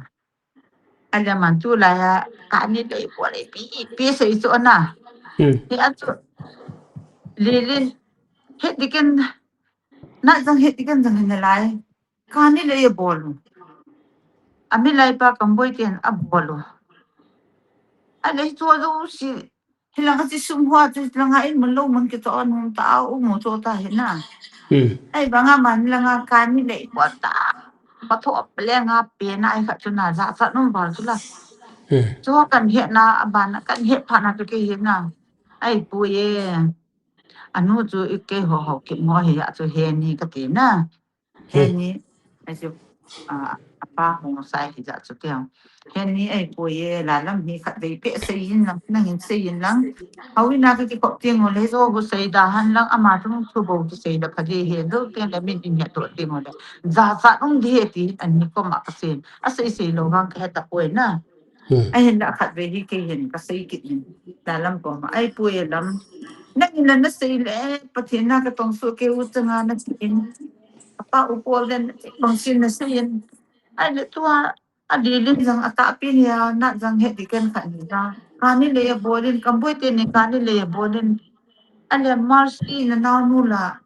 Ahile aman tulai a, kani lei bol le ipi, ipi sei chu na. Hmm. Hia chu. Lilin, het ding kahin, natjang het ding kahin jang hin nalai. Kani lei abol u. Amilai pa Kamboi ten abol u. Ahile chu jouse, hilanga chu sum hoa chu langa in mun lou mun kitoh a nung ta a um u chu ta hi na. Hmm. Ahivanga aman langa kani lei bol ta. Patho a lenga pe na ai khat chu na jachat um val chu la. Hmm. Chu kahin het na, abana kahin het phat na chu kei hi na. Ahipoi e. Anu chu i keiho ho kimo hi a chu heni kati na. Hmm. Heni, achu, ah, apa hung sai hi ja chu kei. Heni ahipoi e, la lam hi khatvei peh seiyin lang, nangin seiyin lang. Houin a kakikop teng u le, jo bu sei da hen lang, ama chung chu bou kisei da pha ding hi, jo teng le min in het toh teng u le. Jachat um ding ahi ti, ani koma kasei. Asei sei lou vang kahe tapoi na. Hmm. Ahinla khatvei hi kei hin kasei kit in. La lam koma, ahipoi e lam. Nangin la nasei le, Pathen na katong soh kei u changa natin. Apa u Paul den, kong sin nasei in. Ahile tua, a Lilin jong atahpi ni a, natjang het ding kahin khat ni a. Kani lei abol in, Kamboi teni kani lei abol in. Ahile Mercy nanaonu la,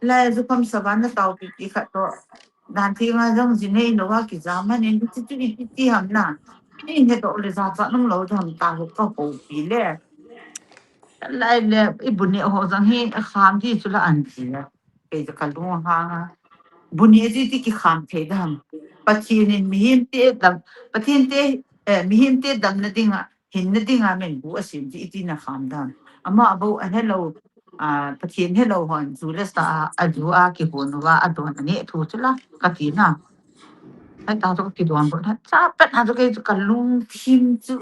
lai jukham savan na taopi ti khat toh. Dan ti nga jong jinei lou a kijam ahin, ti, ti, ti, ti ham na. Ni he toh le jachat um lou ham ta ho ka ho pi le. Lai le, i bu neh ho jong hi, kham ti chu la an ti le. Kei chu kalung hang a. Bu neh chu iti kikham thei dam. Pathen in mihem te dam, Pathen te, eh, mihem te damna dinga, hinna dinga min bu asem chu iti na kham dam. Ama bou ahelou, ah, Pathen helou hon, ju le sa a, aju a kihon uva, adon aneh thu chu la, kati na. Hei ta chu kakidon bou na, chapet na chu kei chu kalungthim chu.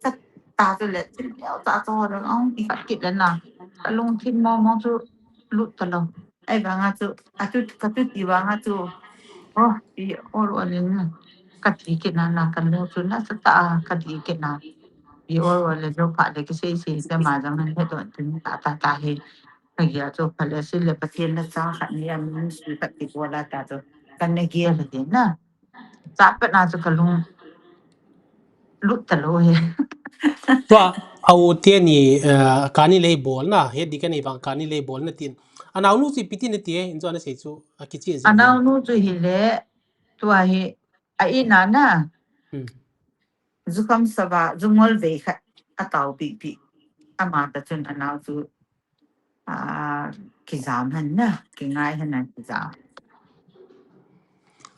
Ka ta chu le, chin leo ta chu ho dang, ong, i khat kit le na. Kalungthim mong mong chu lut talou. Ahivanga chu, atu, katu ti vanga chu. Oh, i ol ol in na. Kati kit na na, kanu chu nasatah a, kati kit na. I ol ol le, jo pha le, kisei sei, te ma jang nan he don tin, ta, ta, ta he. Kagel chu, pha le, sei le, Pathen na cha khat ni a, min sui khat ti bol a ta chu. Kana gel le tin na. Chapet na chu kalung lut talou hi. Tua, Au te ni, eh, kani lei bol na, he di kani bang kani lei bol na tin. Anau nu chu ipi ti na ti e, in chu ana sei chu, a kichi e. Anau nu chu hi le, tua hi, a ina na. Hmm. Jukham sava, jungol vei khat, a tau pi pi. Ama ta chun anau chu, a, kijam han na, kingai han na kijam.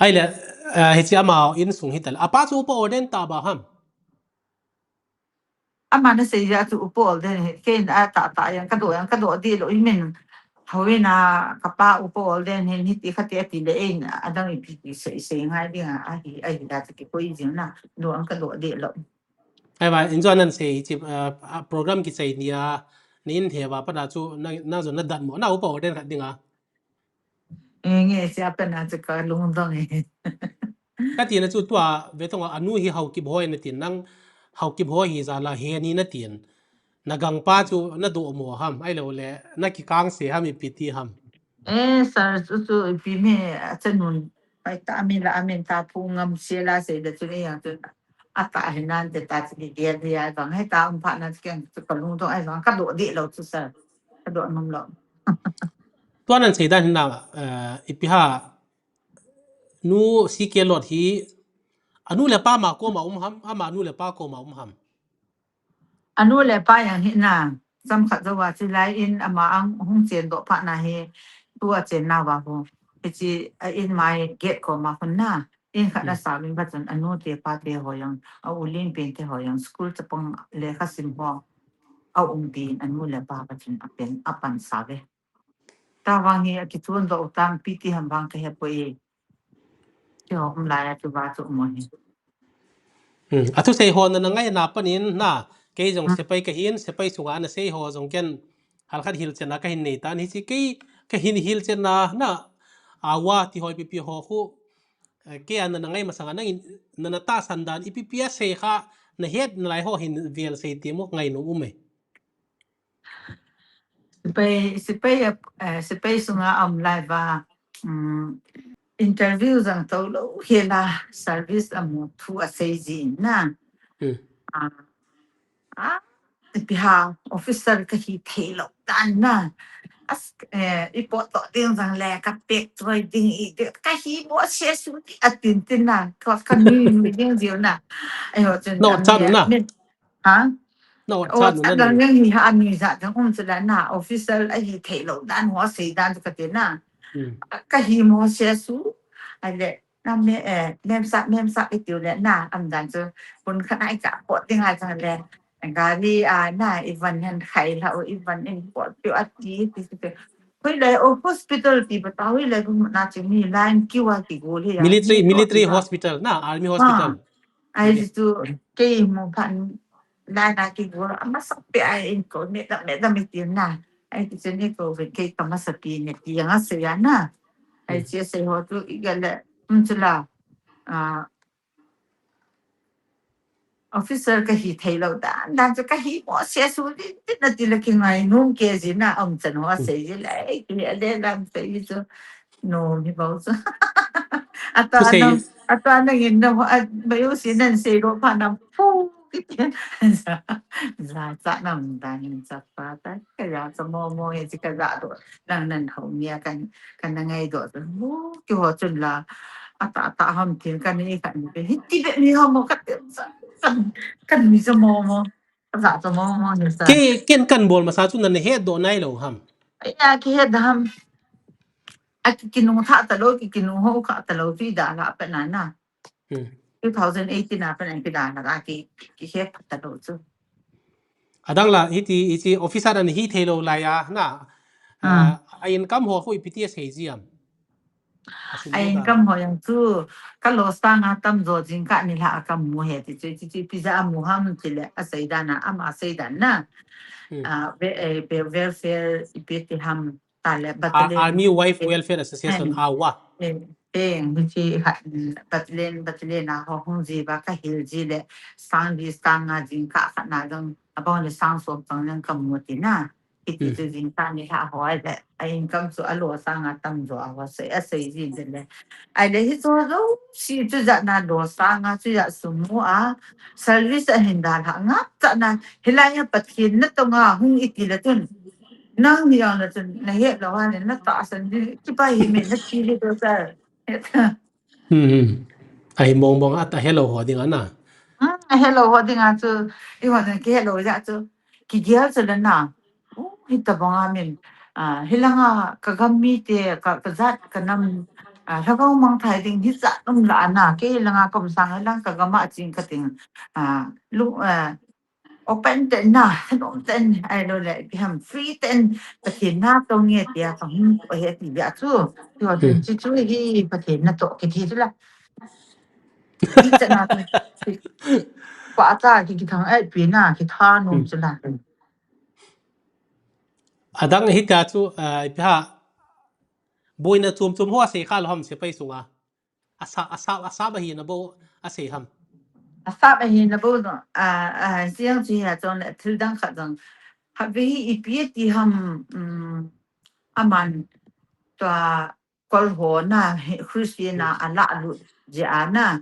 Ai le, eh, hichi ama insung hi tal. Apa chu upa ordain ta ba ham? Ama na sei ja chu upa ordain hi, ken a ta ta yang ka do yang ka do di lo i min. Hawin a ka pa upa ordain hin hiti khati ati le in a dang ipi ti sei sei ngai ding a, ahi, ahi da chu kikoi jing na, do ang ka do di lo. Ai va, in chu anan sei chi, ah, ah, program kichai ni a, ni in he va pa da chu na, na chu na dat mo, na upa ordain khat ding a. E, nge sia pen a chu ka lungdong e. Ka ti na chu tua, ve tong a, anu hi Haokip ho na tin, nang Haokip ho hi ja la he ni na tin. Na gangpa chu na do mo ham, ai lo le, na kikang se ham ipi ti ham. E, sir, chu chu ipi mi, a chanun, pai ta mi la, a min ta phu ngam se la se da chu ni yang chu. A ta he nan te ta chu ni dia dia bang, he ta um pha na chu keng chu ka lungdong ai bang, ka do di lo chu sir. Ka do nom lo. Tua nan sei dan hin na, eh, ipi ha, nu C K Lot hi, anu le pa ma koma um ham, ama nu le pa koma um ham. Anu le pa yang hi na, cham khat jo wa chi lai in ama ang hung chen do pha na hi, tua chen na wa hu. Hichi, a in mai gate koma hun na, in khat na Hmm. sa min ba chun anu te pa te ho yang, a u lin pen te ho yang, school chapang lekha sim ho, a um pin anu le pa ba chun a pen, a pan sa ve. Ta vang hi a kichun do u tang pi ti ham vang ka he poi. Kei ho um lai a chu va chu um hi. Hmm. A thu sei ho na na ngai na panin na, kei jong Hmm. sepai ka hin, sepai sunga na sei ho jong ken hal khat hilchen na ka hin nei tan hichi kei ka hin hilchen na na, a wa ti hoi pi pi ho khu, eh, kei a na na ngai masang a nang in, na na ta san dan ipi pi a sei kha, na het na lai ho hin vel sei ti mo ngai no um e. Sepai, sepai, eh, sepai sunga um lai va, um, interview jang to lo, he la service a mu thu a sei ji na. Hmm. Ah, ah, ipi ha, officer ka hi thei lo dan na. As, eh, i pot to ding jang le, ka pek choi ding i de, ka hi mo se su ti a tin tin na, ka, ka nui nui ding jiu na. Ai ho chun No, jang chan le, na. Min, Ha? No, O, chan na chan ni. Dang yang hi ha ni za dang um chu la na official a hi thei lo dan ho sei dan chu ka ti na. Hmm. Ka hi mo se su. A le, na me, eh, mem sa, mem sa i tiu le na, am dan chu, kun khan ai cha, ko ting ai cha le. Gari a na, i van han khai la, o i van in ko tiu a ti, ti, ti, ti. Hui le, o hospital ti ba ta, hui le, bu na chi mi line kiu a ki go le ya. Military, Ni ko military ti ba. Hospital na, army Ha. hospital. Ai Yes. chu, kei mo phan, lai na ki go, a masa pe ai in ko, me da, me da me ti na. Ai ki chen ni ko, ve kei ka masa pi ne ti yang a se ya na. Ai Hmm. che se ho tu i ga le, um chu la, ah, officer ka hi thei lo dan, dan chu ka hi mo se su di, di na ti le ki ngai nung ke ji na, um chan ho Hmm. se ji le, ai ki le le lam se ji chu, no, hi bau chu. A Chu ta sei. nang, a ta nang in na ho, a, ba yo si nan se lo pha na pu, ki ti. Za, za cha nam dan in cha pa ta, ka ya cha mo mo ye chi ka za do. Nang nan ho mi a kan, kan na ngai do. Mu, ki ho chun la, a ta, a ta ham tin kan ni kan ni. Hi ti be ni ho mo ka ti sa. Kan, kan mi cha mo mo. Ka za cha mo mo ni sa. Ke, ken kan bol masa chu nan he do nai lo ham. Ai ya ki he da ham. A ki, ki nu tha ta lo, ki, ki nu ho kha ta lo, ti da la pe na na. Hmm. Two thousand eighteen a pe na ki da la ki, ki, ki he ta lo chu. Adang la, hiti, hiti officer an hi thei lo lai a, na. Ah. Ah, a income ho khu ipi ti a sei ji am. A sum A lo da. income ho yang chu, ka lo sang a tam jo jing ka ni la a ka mu he ti chu, ti, ti, pi ja a mu ham ti le, a sei dan a, ama sei dan na. Hmm. Ah, ve, eh, ve, welfare ipi ti ham ta le, A, battalion. Army Wife Eh, Welfare Association, eh, awa. Eh, eh, mi chi ha, battalion, battalion a ho hung ji ba ka hil ji le, sang di sang a jing ka kha na jong, a bang le sang som tang jong ka mu ti na. Hiti chu jingkah ni lha ho ahile, a income chu alo sanga tamjo a ho sei, asei jin le. Ahile hichu jouse chu jat na lo sanga chu jat sum mu a, service ahin dalha ngap chan a, hilai a Pathen natong a hung iti le chun, nang ni jong le chun nahet lou a le, natahsan di, kipa hi me, nati le to sir. Hmm. Ahi mong mong a, ahelou ho ding a na. Hmm, ahelou ho ding a chu, eiho ding kihelou jeh chu, kigel chu le na. Oh, hitabang a min, ah, hilanga kagam mite, ka, kajat kanam, ah, lhagao mangthai ding hijat um la a na, kei hilanga kaum sang hilang kagam a ching kating, ah, lu, ah, open ten na, thanom ten, ahilou le, ipi ham free ten, Pathen natong e tia kahung he ti bia chu. Hiho ding chu chu hi Pathen natoh kiti chu la. Hichan a chu, pa cha ki, kithang et pi na, kithanom chu la. Adang hitia chu, ah, ipi ham, boina chom chom ho asei kha lou ham sepai sunga. Asa, asa, asap ahina bou asei ham. Asap ahina bou no, ah, ah, jeng chu hia chon le thil dang khat jong. Habe hi ipi ti ham, um, aman tua kol ho na, hi, Christian a, alah lut jeh a na,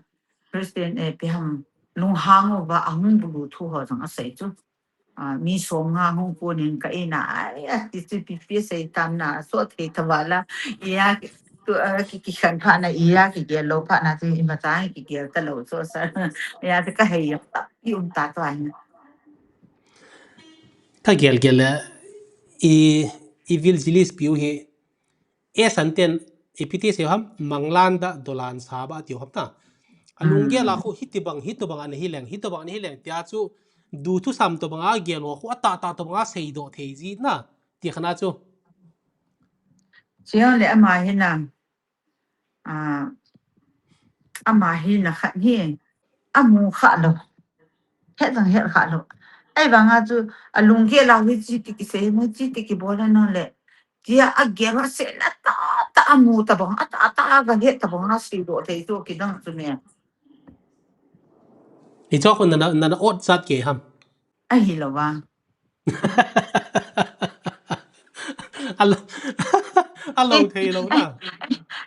Christian, eh, ipi ham, lunghang uva ahung bulu thu ho jong asei chu. Ah, mi som nga hung konin ka in a, ai, ati chu ipi ipi asei tam na, so thei tava la, iya, tu, ah, ki, kikhen phat na, iya, kigel lou phat na, chu imacha, kigel talou, so sa, iya, chu kahei jong, i um ta tua hin. Kagel gel le, i, i vil jilis piu hi, e san ten, ipi ti sei ham, manglan da, dolan sa ba, tiu ham ta. Alunggel a khu, hitibang, hitobang ana hileng, hitobang ana hileng, tia chu, du thusam tobang a gel ho khu, atah tah tobang a seidoh thei ji na, ti khat na chu. Chule ama hi na, ah, ama hi na khat hi, amu kha lou. Het jong het kha lou. Ahivang a chu, alunggel a hiche ti kisei, hiche ti kibol a no le. Tia agel a sei la tah tah amu tabang, atah tah a gahet tabang a seidoh thei chu kidang chu me. Hicho khu nana, nana ot chat kei ham. Ahilou vang. Alo, alo thei lou na.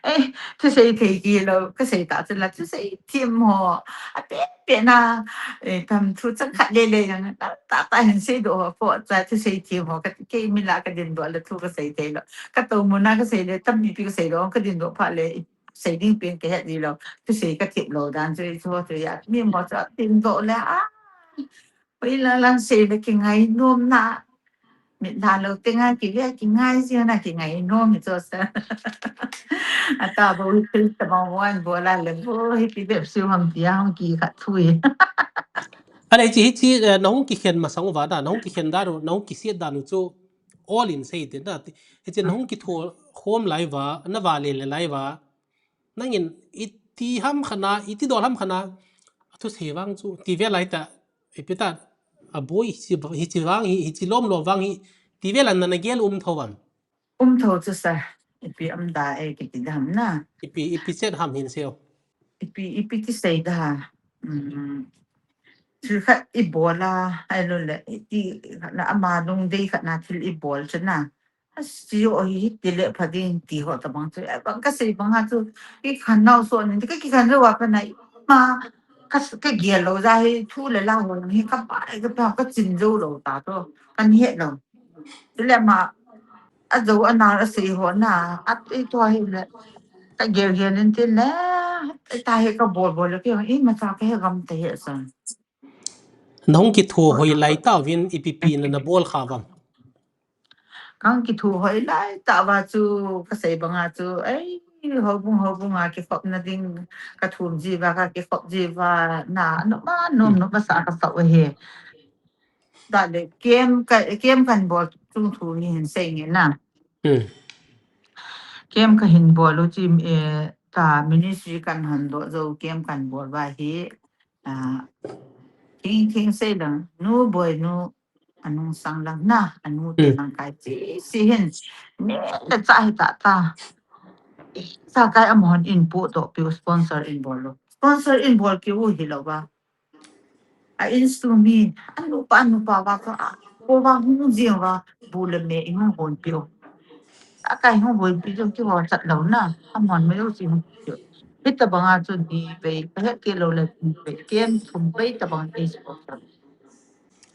Eh, thusei thei kilou, kasei ta chu la, thusei them ho. Ape pe na, eh, tam thu chang khat le le jong, ta, ta, ta hin seidoh ho, po cha thusei them ho, ka, kei mi la kadindoh le thu kasei thei lou. Katou mun a kasei le, tam mi pi kasei lou, kadindoh phat le, sei ding pen kahet ji lou. Thusei kathem lou dan chu, chu, chu ya, mi mo chu, dindoh le, a. Oi la lang sei le kingai nom na. Mit na lou tenga kive kingai si na kingai nom mi cho sa. Ata bo hi pil ta ma wan bo la le bo hi pi bep si ham tia hong ki khat thui. Ale chi hi chi, eh, nahung kikhen masang uva da, nahung kikhen da ru, nahung kisiet da nu chu all in sei te da. Hi chi nahung kitho khom lai va, na va le le lai va. Nangin iti ham khat na, iti dol ham khat na, athusei vang chu, ti ve lai ta, ipi ta, aboi, hichi, hichi vang hi, hichi lom lom vang hi, ti ve la nana gel um tho vam. Um tho chu sa, ipi um da e kiti dam na. Ipi, ipi chet ham hin seo. Ipi, ipi ti sei da, um, thil khat i bol a, ahilou le, iti khat na ama lungdei khat na thil i bol chu na. Asi o hi, hiti le pha ding ti ho tabang chu. Eh, bang kasei bang a chu. Kikhen nau so ni, ka kikhen lou a ka nai. Ma, ka, kagel lou ja hi, thu le la ho hi, ka pa, ka pa, kachin jou lou ta to. Kahet lou. Chule ma, ajou ana asei ho na, ati to hi le. Kagel gel in ti le. Ita hi kabol bol le, ki, imacha kahe gam te he san. Nahung kitho hoi lai ta vin ipi pi na nabol kha vam. Kahung kitho hoi lai ta va chu kasei bang a chu, ei, houbung, houbung a kikhop na ding, kathum ji va, kakikhop ji va, na, nom a, nom, nom a sa kasah u hi. Da le, kem ka, kem kan bol chung thu ni hin sei nge na. Hmm. Kem kahin bol u chi, eh, ta ministry kan hon doh jou, kem kan bol va hi, ah, thing thing sei lang, nu boi nu, anung sang lang na, anu te lang kai chi, si hin, ne le cha hi ta ta. Cha kai amahon in pu to piu sponsor in bol lo. Sponsor in bol ki u hi lo ba. A in su mi, anu pa, anu pa va ka, a, Ko va hung jing va, bu le me i hung hon piu. A kai hung hon piu ki ho chat lo na, a mon me lo si hung piu. Hita banga chu ni vei, ka het ke lo le ni vei, kem thum vei ta bang ei sport.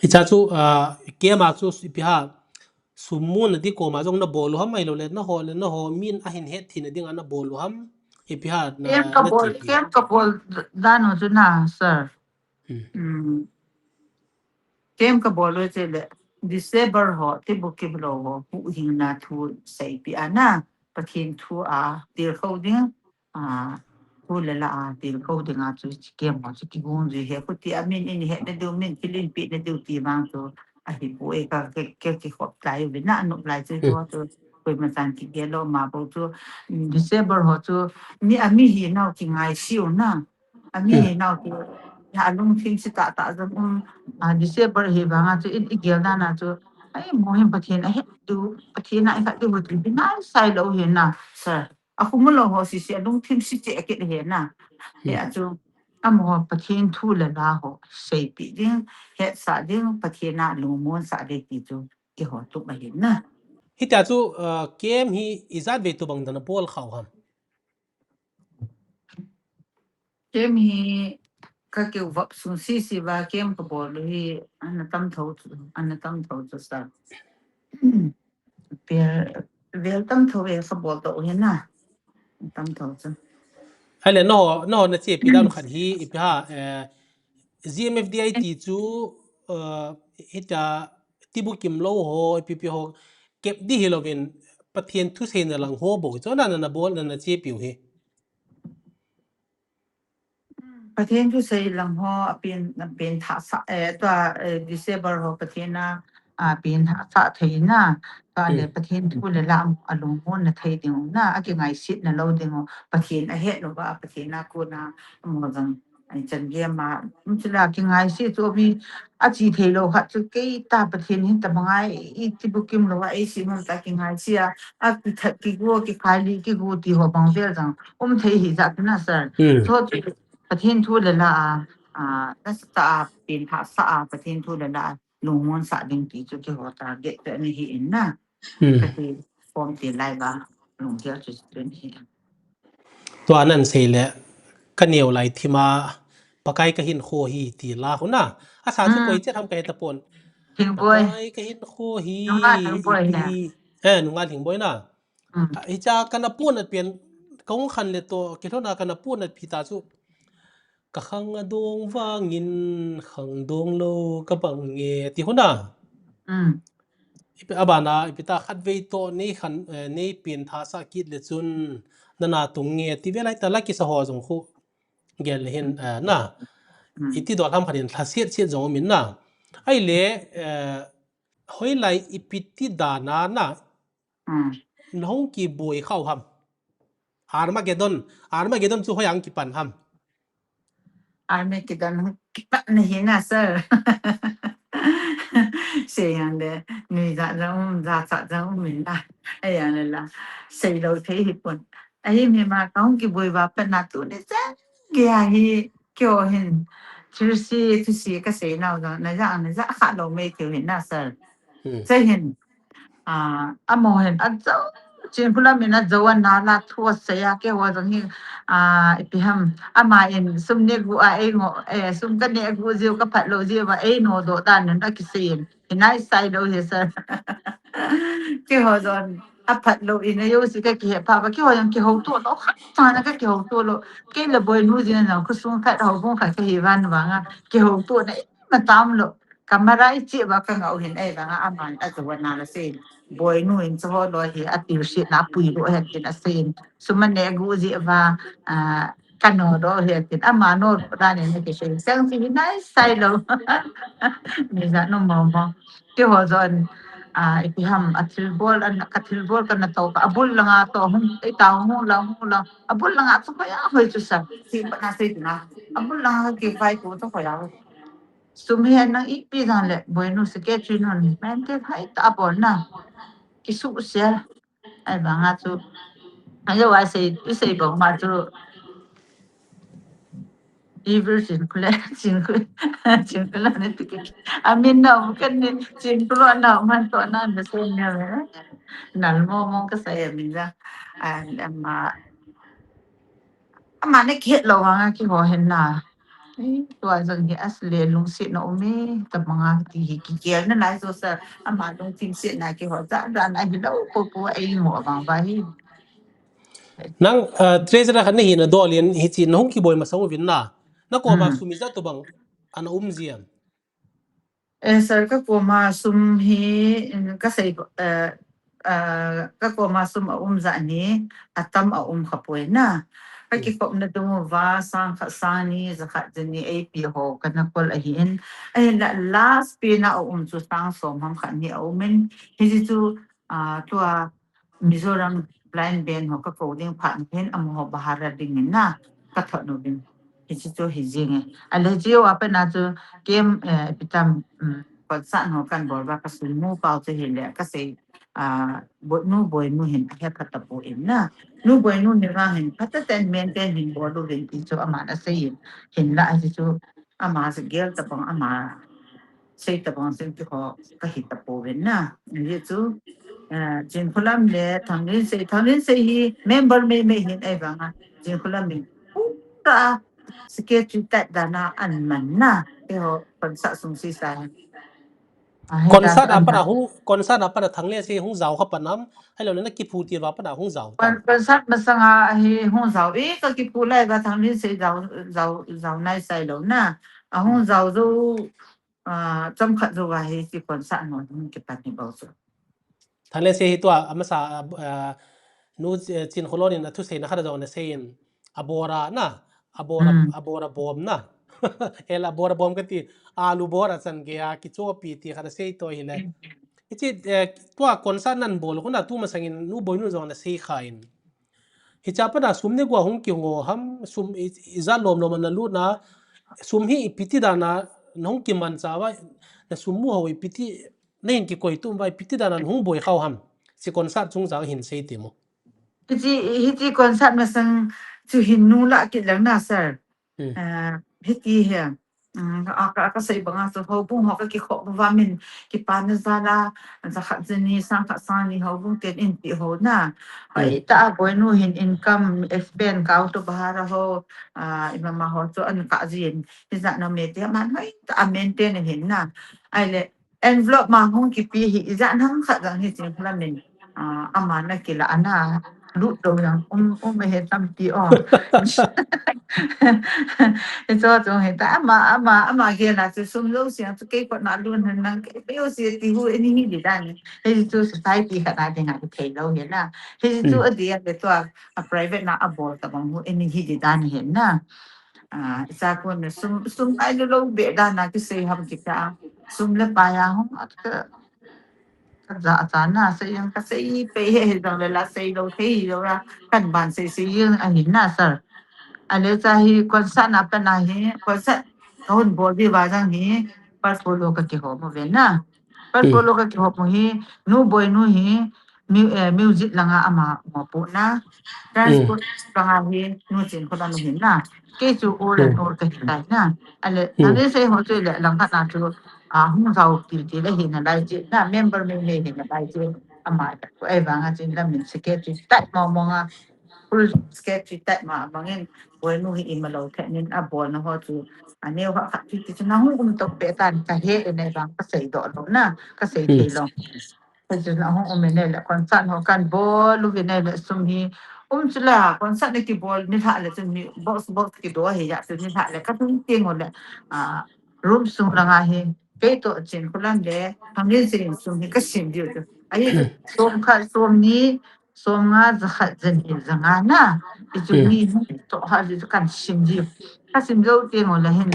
Hicha chu, ah, kem a chu ipi ha, sum mun a di koma jong na bol u ham, ahilou le, na ho le, na ho min a hin het theina dinga na bol u ham, ipi ha na, kem ka na bol, ti pi. Kem ka bol dan u chu na, sir. Hmm. Hmm. Kem ka bol u chu le, disable ho, tibukim lou ho, huhhingna thu seipi a na, Pathen thu a, dil kho ding, a, thu le la a, dil kho ding a chu, chi kem ho chu kigong jui he, khuti a min in he na diu, min thil in pi na diu ti vang chu, ahi pu e ka, ke, ke, ke khop tai u le na, anop lai chu, hmm, ho chu, koima chan kigel lou ma bou chu, mm, disable ho chu, mi, a mi hi nau kingaise u na, a mi, hmm, hi nau chu, na a lungthim se tah tah jong um, a, disable hi vang a chu, in i gel dan a chu, ai, mo hin Pathen a het diu, Pathen a i khat diu, Pathen hi nai sai lou hi na, sir. A khum lou ho sisi a lungthim se cheh a kit hi na. He, hmm, a chu, amaho Pathen thu le la ho seipi ding, hetsah ding, Pathen a lungmonsah ding ti chu kihou tup ahi na. Hitia chu, uh, kem hi ijat vei tobang dan a bol khau ham? Kem hi ka keu vop sung sisi va kem ka bol u hi ana tam tho chu, ana tam tho chu sa. Vel, vel tam tho e ka bol to u hi na. Tam tho chu. Ahile, no, no, na chepi dan khat hi, ipi ha, eh, G M F D I ti chu, eh, hita tibukim lou ho, ipi pi ho, kep di hilouvin, Pathen thuseina lang ho bou, chu na, na, na bol, na, na chepiu hi. Pathen thusei lang ho, a pen, a pen thah sa, eh, tua, eh, disable ho, Pathen a, a pen thah sa thei na, tua le, hmm, Pathen thu le la a lungmon na thei ding u na, a kingaiset na lou ding u, Pathen a het lou va, Pathen a kona, a mo jang, ai chan ge ma, um, chu la kingaiset chu mi, a chi thei lou khat chu kei ta Pathen hin ta mangai, i tibukim lou va, ei si mun ta kingaiset a, a kithat kigo, kikhai li, kigo ti ho bang vel jang, um thei hi jat na sir. Hmm. Chu chu Pathen thu le la a, a, nasa ta a, pen thah sa a, Pathen thu le la a, lungmon sa ding ti chu kihou target te ni hi in na. Hmm. Ka ti form ti lai va, lunggel chu chu ni hi. Tua nan sei le, ka neo lai thim a, Pakai ka hinkho hi ti la khu na. A sa chu, hmm, koi chet ham ka he ta pon. Thingboi. Pakai ka hinkho hi, nunga Thingboi ti na. Eh, nunga Thingboi na. Mm. Hicha kana pon at pen, ka hung khan le to, kilhona kana pon at pi ta chu. Ka khang a dong vangin, khang dong lou ka bang nge, ti khu na. Mm. Ipi, a bana, ipi ta khatvei to nei khan, eh, nei pen thah sa kit le chun, nana tung nge, ti ve lai ta la kisa ho jong khu. Gel le hin, eh, na. Mm. Iti dol ham khat in lha siat siat jong um in na. Ahile, eh, hoilai ipi ti dan a na. Mm. Na hung kiboi khau ham. Armageddon, Armageddon chu hoi a hung kipan ham. Armageddon hung kipan na hi na, sir. Sei jang le, nuijat jang um, jachat jang um in na. Ahi jang le la, sei lou thei hi pon. Ahi mi ma ka hung kiboi va pan na tuni chan gei a hi, keiho hin, thilse, thuse ka sei nau jong, na ja, na ja kha lou mai thei u hin na, sir. Hmm. Che hin, a, amaho hin, a jo, Chinkholam in a jo a na la thu a sei a, keiho jong hi, a, ipi ham, ama in sum neh gu a ei ngo, eh, sum ka neh gu jiu ka phat lou jiu va ei nodoh dan in a kisei in, hi nai sai lou hi, sir. Keiho jong, a phat lou in a jouse ka kihe pha va, keiho jong kihouto lou, khat cha na ka kihouto lou. Kei le Boinu jin jong, khosung khat, houbung khat ka hi van vang a, kihouto na ima tam lou. Ka marai cheh va ka ngah u hin ahi vang a, aman a jo a na la sei. Boinu in chu ho lou hi, a tilsit na pui lou hen tin a sei. Sum a neh gu jiu va, a, ka nodoh u hi tin, ama nodoh dan in a kisei. Chang chu hi nai sai lou. Nuijat nom mong mong. Keiho jong, a, ipi ham, a thilbol, a, ka thilbol ka na to, ka a bul langa to, hung, ei ta hung lang, hung lang. A bul langa chu hoi a hoi chu sa. Ti pa na sei tu na. A bul langa ka kivai tu chu hoi a hoi. Sum hi nang ipi jang le, Boinu secretary nun, mente hai ta bol na. Kisusia. Ahi vang a chu. Ajo a sei, i sei bou ma chu. River Chinkhule, Chinkhu, Chinkhulam ni tiki. Amin na um kan ni Chinkhulam na um han to na na so ni. Nal mo mo ka sa ya min da. An ama ama ne ke lo ha ki ho hen na. Tua jong hi as le lungsi na um e, ta manga ti hi ki kel na lai so sa ama lung tim se na ki ho ja da na hi lo ko ko ai mo ba ba hi. Nang, uh, treasurer khat na hi na dol in hi chi na hung kiboi masang uvin na. Na ko ma sum ija to bang ana um jiam. Eh, sir, ka ko ma sum hi, mm, ka sei, eh, eh, ka ko ma sum a um ja ni, a tam a um kha poi na. Ka ki kop na dung va sang kha sang ni, ja kha ja ni A P ho ka na kol a hi in. Ai la last pi na a um chu sang som ham kha ni a um in. Hi ji chu, ah, tua Mizoram blind band ho ka ko ding phat hin amaho bahara ding in na ka thot no ding. Hi chi chu hi jing e. A le chi wa pa na chu kem, eh, pitam, um, concert ho kan bol ba ka sum mu pau chu hi le ka sei, ah, bo nu boi nu hin a he phat ta po in na. Nu boi nu ni ra hin phat ta ten men ten hin bol lu vin ti chu ama na sei in. Hin la hi chu ama se gel ta pang ama sei ta bang sing ti ho ka hi ta po ven na. Ni chu, eh, Chinkhulam le Thanglinsei, Thanglinsei hi member mei mei hin ai vang a. Chinkhulam min. Pura secretary tat da na an man na. Te ho concert sung si sa. Concert a pa na hung, concert a pa na Thanglinsei hung jao kha pa nam. Hai lo le na ki phu ti va pa na hung jao ta. Concert masang a hi hung jao. E ka ki phu lai va Thanglinsei jao, jao, jao nai sai lo na. A hung jao jo Ah, chomkhat jou a hi ti concert ho hung kipan hi bou chu. Thanglinsei hi tua, amasa, ah, nu, eh, Chinkhulam in a thusei na khat a jong na sei in, a bora na, a bora, a bora bom na. El a bora bom ka ti, alu bora chan gei a, kichopi ti khat a sei to hi le. Hichi, eh, tua concert nan bol, kona tu masang in, nu boi nu jong na sei kha in. Hicha pa na sum ne gua hung ki hung o ham, sum i, i ja lom lom na lut na, sum hi ipi ti dan a, na hung ki man cha va, na sum mu ho ipi ti, na hin ki koi tum va ipi ti dan a na hung boi khau ham. Chi concert chung jang hin sei ti mo. Hichi, hichi concert masang chu hin nu la ki lang na sir. Ah, hiti hi, um, a, ka, ka sei banga chu houbung ho ka kikhop va min kipa na ja la, ja khat ja ni, sang khat sang ni houbung ten in ti ho na. Hoi ta a boi nu hin income, expense, kau to bahara ho, ah, imama ho chu an ka jin. Hi ja na me te man hoi ta a maintain hin na. Ai le, envelope ma hung kipi hi, ija nang khat jang hi Chinkhulam in, ah, ama na kila ana lut do yang um, um he tam ti o. Hicho chung hi ta ama, ama, ama ke na chu sum lo siang chu kei kot na lun han nang kei peo si ti hu ani hi di dan. Hichu society khat na ding a thei lo hi na. Hichu a dia le tua a private na a bol ta bang hu ani hi di dan hi na. Ah, sa ko na sum, sum ai lo lo be da na ki sei ham ki ta. Sum le pai a hung at ka. Ka ja a cha na sei yang ka sei pe he he jong le la sei lo thei lo la. Kan ban sei sei yang a hin na sir. A le cha hi concert na pa na hi, concert ka hun bol di va jang hi, portfolio ka kihop mo ve na. Portfolio ka kihop mo hi, nu boi nu hi, mu-, eh, music langa ama mo pu na. Transport langa hi, nu Chinkhulam hin na. Kei chu all and all ka hi tai na. A le, na le sei ho chu le lang khat na chu, ah, hung jao til til a hi na lai chi na, member mei mei hi na lai chi. Ama, ai vang a Chinkhulam min secretary tat mo mo nga. Full secretary tat ma bangin, boi nu hi ima lo the nin a bol na ho chu. A neo ha khat ti ti chu na hung um tok pe tan ka he e nei vang ka sei do lo na, ka sei thei lo. Ka chu na hung um e nei le concert ho kan bol u ve nei le sum hi. Um chu la concert ni ki bol ni tha le chu ni box box ki do he ya chu ni tha le ka tung ting ho le. Ah, room sung langa hi. Kei to Chinkhulam le, Thanglinsei sum hi ka sim diu chu. Ahi chu, som khat, som ni, som nga, ja khat, ja ni, ja nga na. Hi chu ni, to ha chu kan sim diu. Ka sim jou ting ho le hin.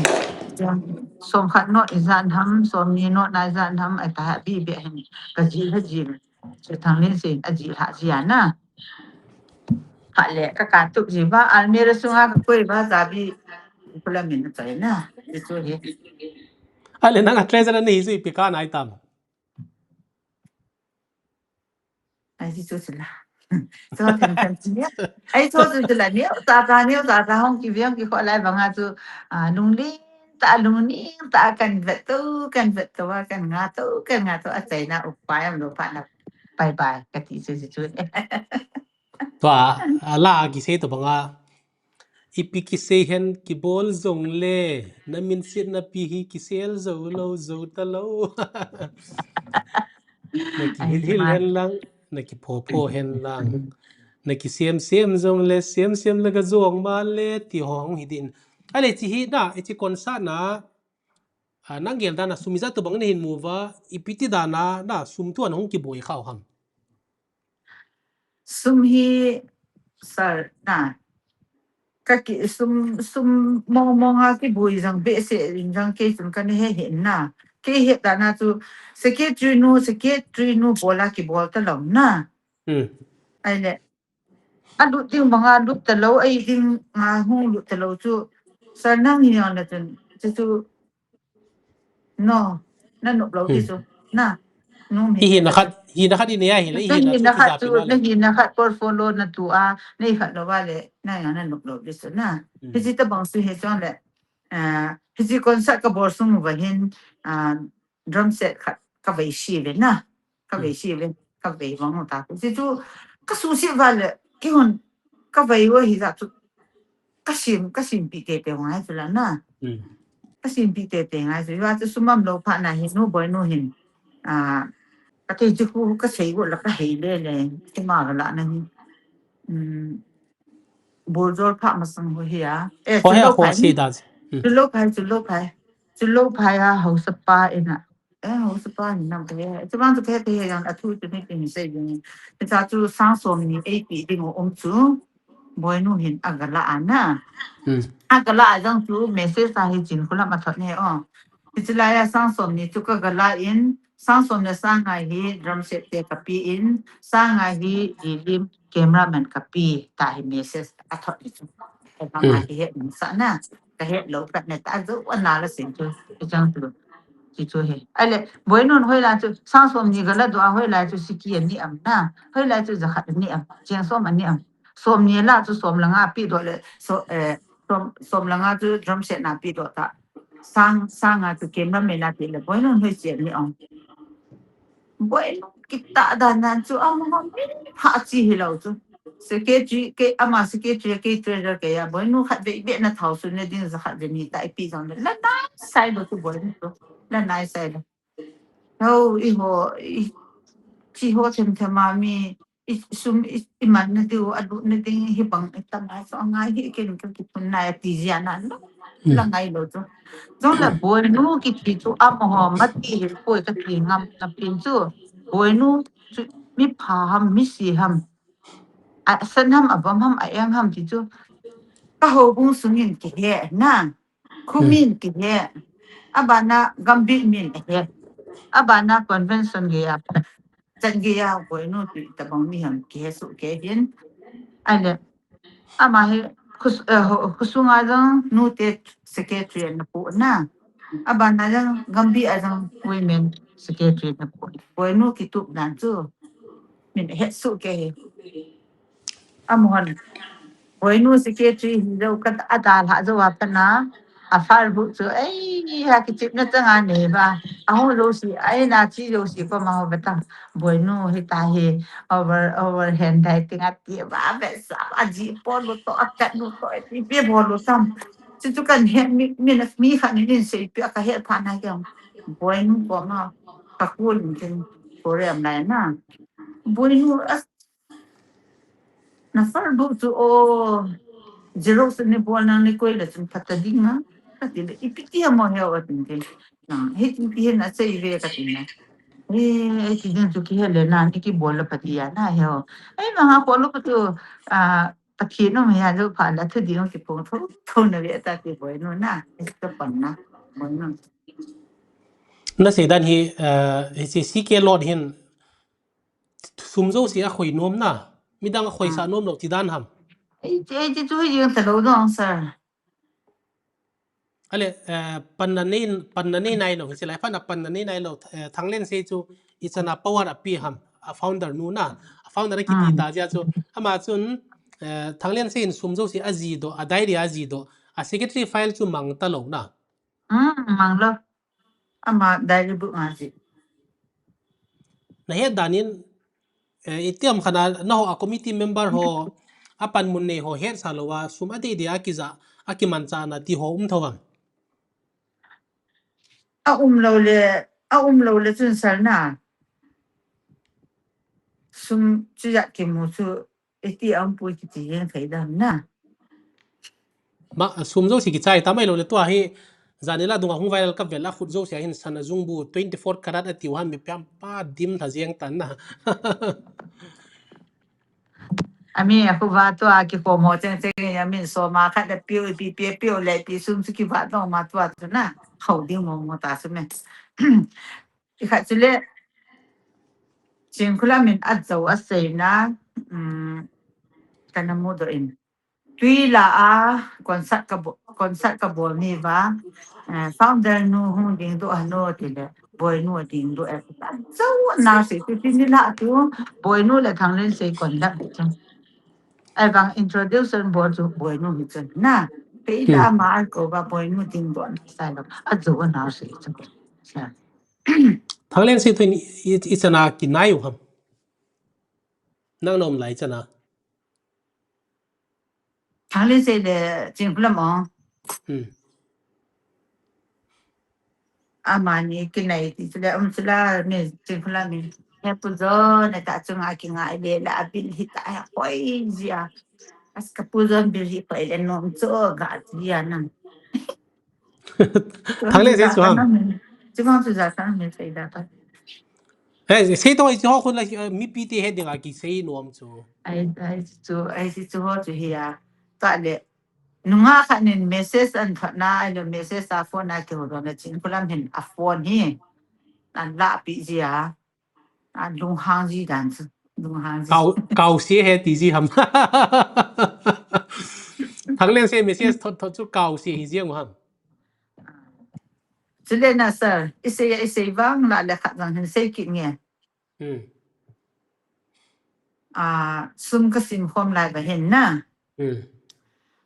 Som khat no i jan ham, som ni no na jan ham, ai ta ha bi be hin. Ka ji ha ji. Chu Thanglinsei a ji ha ji a na. Phat le, ka ka tup ji va, almirah sunga ka koi va, ja bi, Chinkhulam min na chai na. Hi chu hi. A le nang a treasurer ni hi chu ipi ka nai tam. Ai, hi chu chu la. Chu themthem chi ni. Ai chu chu chu la ni ta ta ni ta ta hung kive hung kikhoh lai banga chu, a, lunglen ta lungning ta kan vet to kan vet to a kan nga to kan nga to a chaina upai umlou phat na. Bye bye kati chu chu chu. Tua, a la kisei to banga. Ipi kisei hen kibol jongle, na minsetna pi hi kisel jou lou, jou ta lou. Na kihil hil hen lang, na kipho pho hen lang. Na kisem sem jongle, sem sem le ka jong ma le, ti ho hung hi din. Ale chi hi na, ichi concert na, a, nang gel dan a sum ijat to bang na hin mu va, ipi ti dan a, na sum tu an hung kiboi khau ham. Sum hi, sir, na. Ka ki sum, sum mong mong a kiboi jang behseh jang kei chun ka ni he he na. Kei he ta na chu secretary nu, secretary nu bol a kibol ta lou na. Hmm. Ai le. A lut ding banga lut ta lou, ai ding nga hung lut ta lou chu. Sir nang hi na chun, chu chu No, na nop lou Hmm. di chu. Na, nom Hi hi. hi na khat, hi na khat i nei a hi le, hi Na na hi chu na ti khat ja chu, pi na na le. hi na khat portfolio na tu a, na hi khat lou va le, na ya na nop lou di chu na. Hmm. Hi chi ta bang su hi chon le. Ah, hi chi concert ka bol sung va hin, ah, drum set khat ka vei si ve na. Ka vei Hmm. si ve, ka vei vang ta. Hi chi chu ka su si va le, ki hun ka vei wa hi ja chu. Ka sim, ka sim pi te te ngai chu la na. Hmm. Ka sim pi te te ngai chu. Wa chu sum am lou phat na hi nu boi nu hin. Ah, ka te chu khu ka sei go la ka hei le le. Ti ma ga la na hi. Hmm. Bol jol pha masang ho hi a. Eh, Ho chu he a lou ho phai si ni. da. Hmm. Chu lou phai, chu lou phai. Chu lou phai a hausa pa ina. Eh, hausa pa ni nam te. Chu bang chu te te yang a thu chu ni tin sei ni. Ni ta chu sang som ni ei pi ding o um chu. Boi nu hin a ga la a na. Hmm. A ga la a jang chu message a hi chin khu lam a thot ne o. Hi chi lai a sang som ni chu ka ga la in, sang som le sang ngai hi drum set te ka pi in, sang ngai hi Lilim cameraman ka pi, ta hi message a thot ni chu. Ka Hmm. ngai hi he sa na, ka he lou ka ne ta zo a na la sin chu, hi jang chu. Chi chu he. Ai le, boi nun hoi lai chu, sang som ni ga la do a hoi lai chu siki a ni am na, hoi lai chu za khat a ni am, cheng som a ni am. Som ni la chu som la nga pi do le, so, eh, som, som la nga chu drum set na pi do ta. Sang, sang nga chu cameraman na pi le, boi nun hoi chi a ni am. Boi nu kita dan nan chu, a mo mi pha chi hi lou chu. Secretary ke, ama secretary ke treasurer ke ya, boi nu khat vei be na thau su ne ding za khat ve ni ta i pi jong le. La nai sai lou chu boi nu chu. La nai sai lou. Ho, i ho, i, chi ho them them a mi, i sum, i, i man na diu, a lut na ding, hi bang, i tam ai so ngai hi ken ka ki phun nai ti zia na lou. Hmm. La ngai lou chu. Jong la boi nu ki thi chu a mo ho ma ti hi poi ka ti ngam na pin chu. Boi nu chu mi pha ham, mi si ham. A san ham, a vom ham, a eng ham ti chu. Ka ho bung sung in ki he na. Khu Hmm. min ki he. A ba na gam bi min a he. A ba na convention ge a. Chan ge a boi nu ti ta bang mi ham ki he su ke hin. Ai le. Ama hi khus-, eh, ho-, khusung a jong nu te secretary na pu na. A ba na jong gam bi a jong women secretary na pu. Boi nu ki tup nan chu. Min he su ke hi. A mo hon. Boi nu secretary hi jo ka a da la jo a pa na. A far bu chu, ei, ha ki chip na chang a ne ba. A ho jo si, ai na chi jo si ko ma ho ba ta. Boi nu hi ta hi over, overhand dai ting a ti ba, ba sa, a ji po lo to, a kat nu to, a ti be bo lo sam. Chu chu kan he, mi, mi na, mi kha ni nin sei pi a ka he pha na ke. Boi nu ko ma, ka ku lin ken, ko re am lai na. Boi nu a, Na far bu chu o, zero se ni bol nang ni koi la chun phat ta ding a. Ka ti le, ipi ti a mo he o tin te. Na, he ti ti he na sei ve ka ti na. E, e ti ding chu ki he le na, ni ki bol la phat ti a na he o. Ai, ma ha ko lo pa tu, a, Pathen um hi a lo pha la thu ding ki phong tho, tho na ve ta ti boi nu na. E ka pan na, boi nu. Na sei dan hi, eh, hi si, si ke lot hin, Sum jouse a khoi nom na, midang a khoisa nom lou ti dan ham. Ei, ei, ti chu hi jeng ta lou dong, sir. Ale, eh, panna nei, panna nei nai lou, hiche lai phat a panna nei nai lou, eh, Thanglen sei chu, ichan a power a pi ham. a founder nu na, a founder a kiti ta jia chu, ama chun, eh, Thangliansei in sum jouse a jidoh, a diary a jidoh, a secretary file chu mang talou na. Hmm, mang lou. Ama diary book a ji. Na het dan in, eh, itiam khat a, na ho a committee member ho, a panmun nei ho het sa lou a, sum a dei dei a kija, a kimancha na ti ho um tho vang. A um lou le, a um lou le chun sal na. Sum chu ja kimu chu, iti a um pui kiti jeng thei dan na. Ma, sum jouse kichai ta mai lou le tua hi, janhi la dunga hung viral ka vel a khut jouse a hin sana jungbu twenty-four carat a tiu han mi piam pa dim tha jeng tan na. Ami a khu va tua kikhom ho cheng cheng, ami soma khat le piu, pi, pi, piu le pi sum chu kiva tong ma tua chu na. Khau ding mo mo ta chu me. I khat chu le, Chinkholam in a jo a seina, um, kana mudoh in. Tui la a concert ka bo-, concert ka bol ni va, eh, founder nu hung ding doh a nu ti le, Boinu a ding doh e. A jo na sei tu ti ni la tu, Boinu le Thangliansei conduct ti chu. Ai vang introduction bol chu Boinu hi chu. Na, pe i la ma a ko va Boinu ding doh na sai lo. A jo na sei chu. Sa. Thangliansei tu in i, i, i chana kinai u ham. Nang na um lai chana. Thangliansei le Chinkholam o. Hmm. Amani kinai ti chu le um chu la mi Chinkholam mi. He Pu John na ta chunga kingai le la a bil hi ta a hoi jia. As ka Pu John bil hi hoi le nom chu ga jia nang. Thangliansei chu ham. Chu vang chu ja ka mi sei da ta. Eh, sei to, i chu ho khun la, eh, mipi te he ding a kisei nom chu. Ai, ai chu, ai si chu ho chu hi a. Ta le, nunga khat nin message an thot na, ai le message a phone a kihou don na Chinkholam hin a phone hi. An la pi ji a. An lunghang ji dan chu. Lunghang ji. Kau, kau se he ti ji ham. Thangliansei message thot thot chu kau se hi jeng u ham. Chu le na sir, i sei, i sei vang la le khat vang hin sei kit nge. Hmm. Ah, sum ka sim khom lai va hin na. Hmm.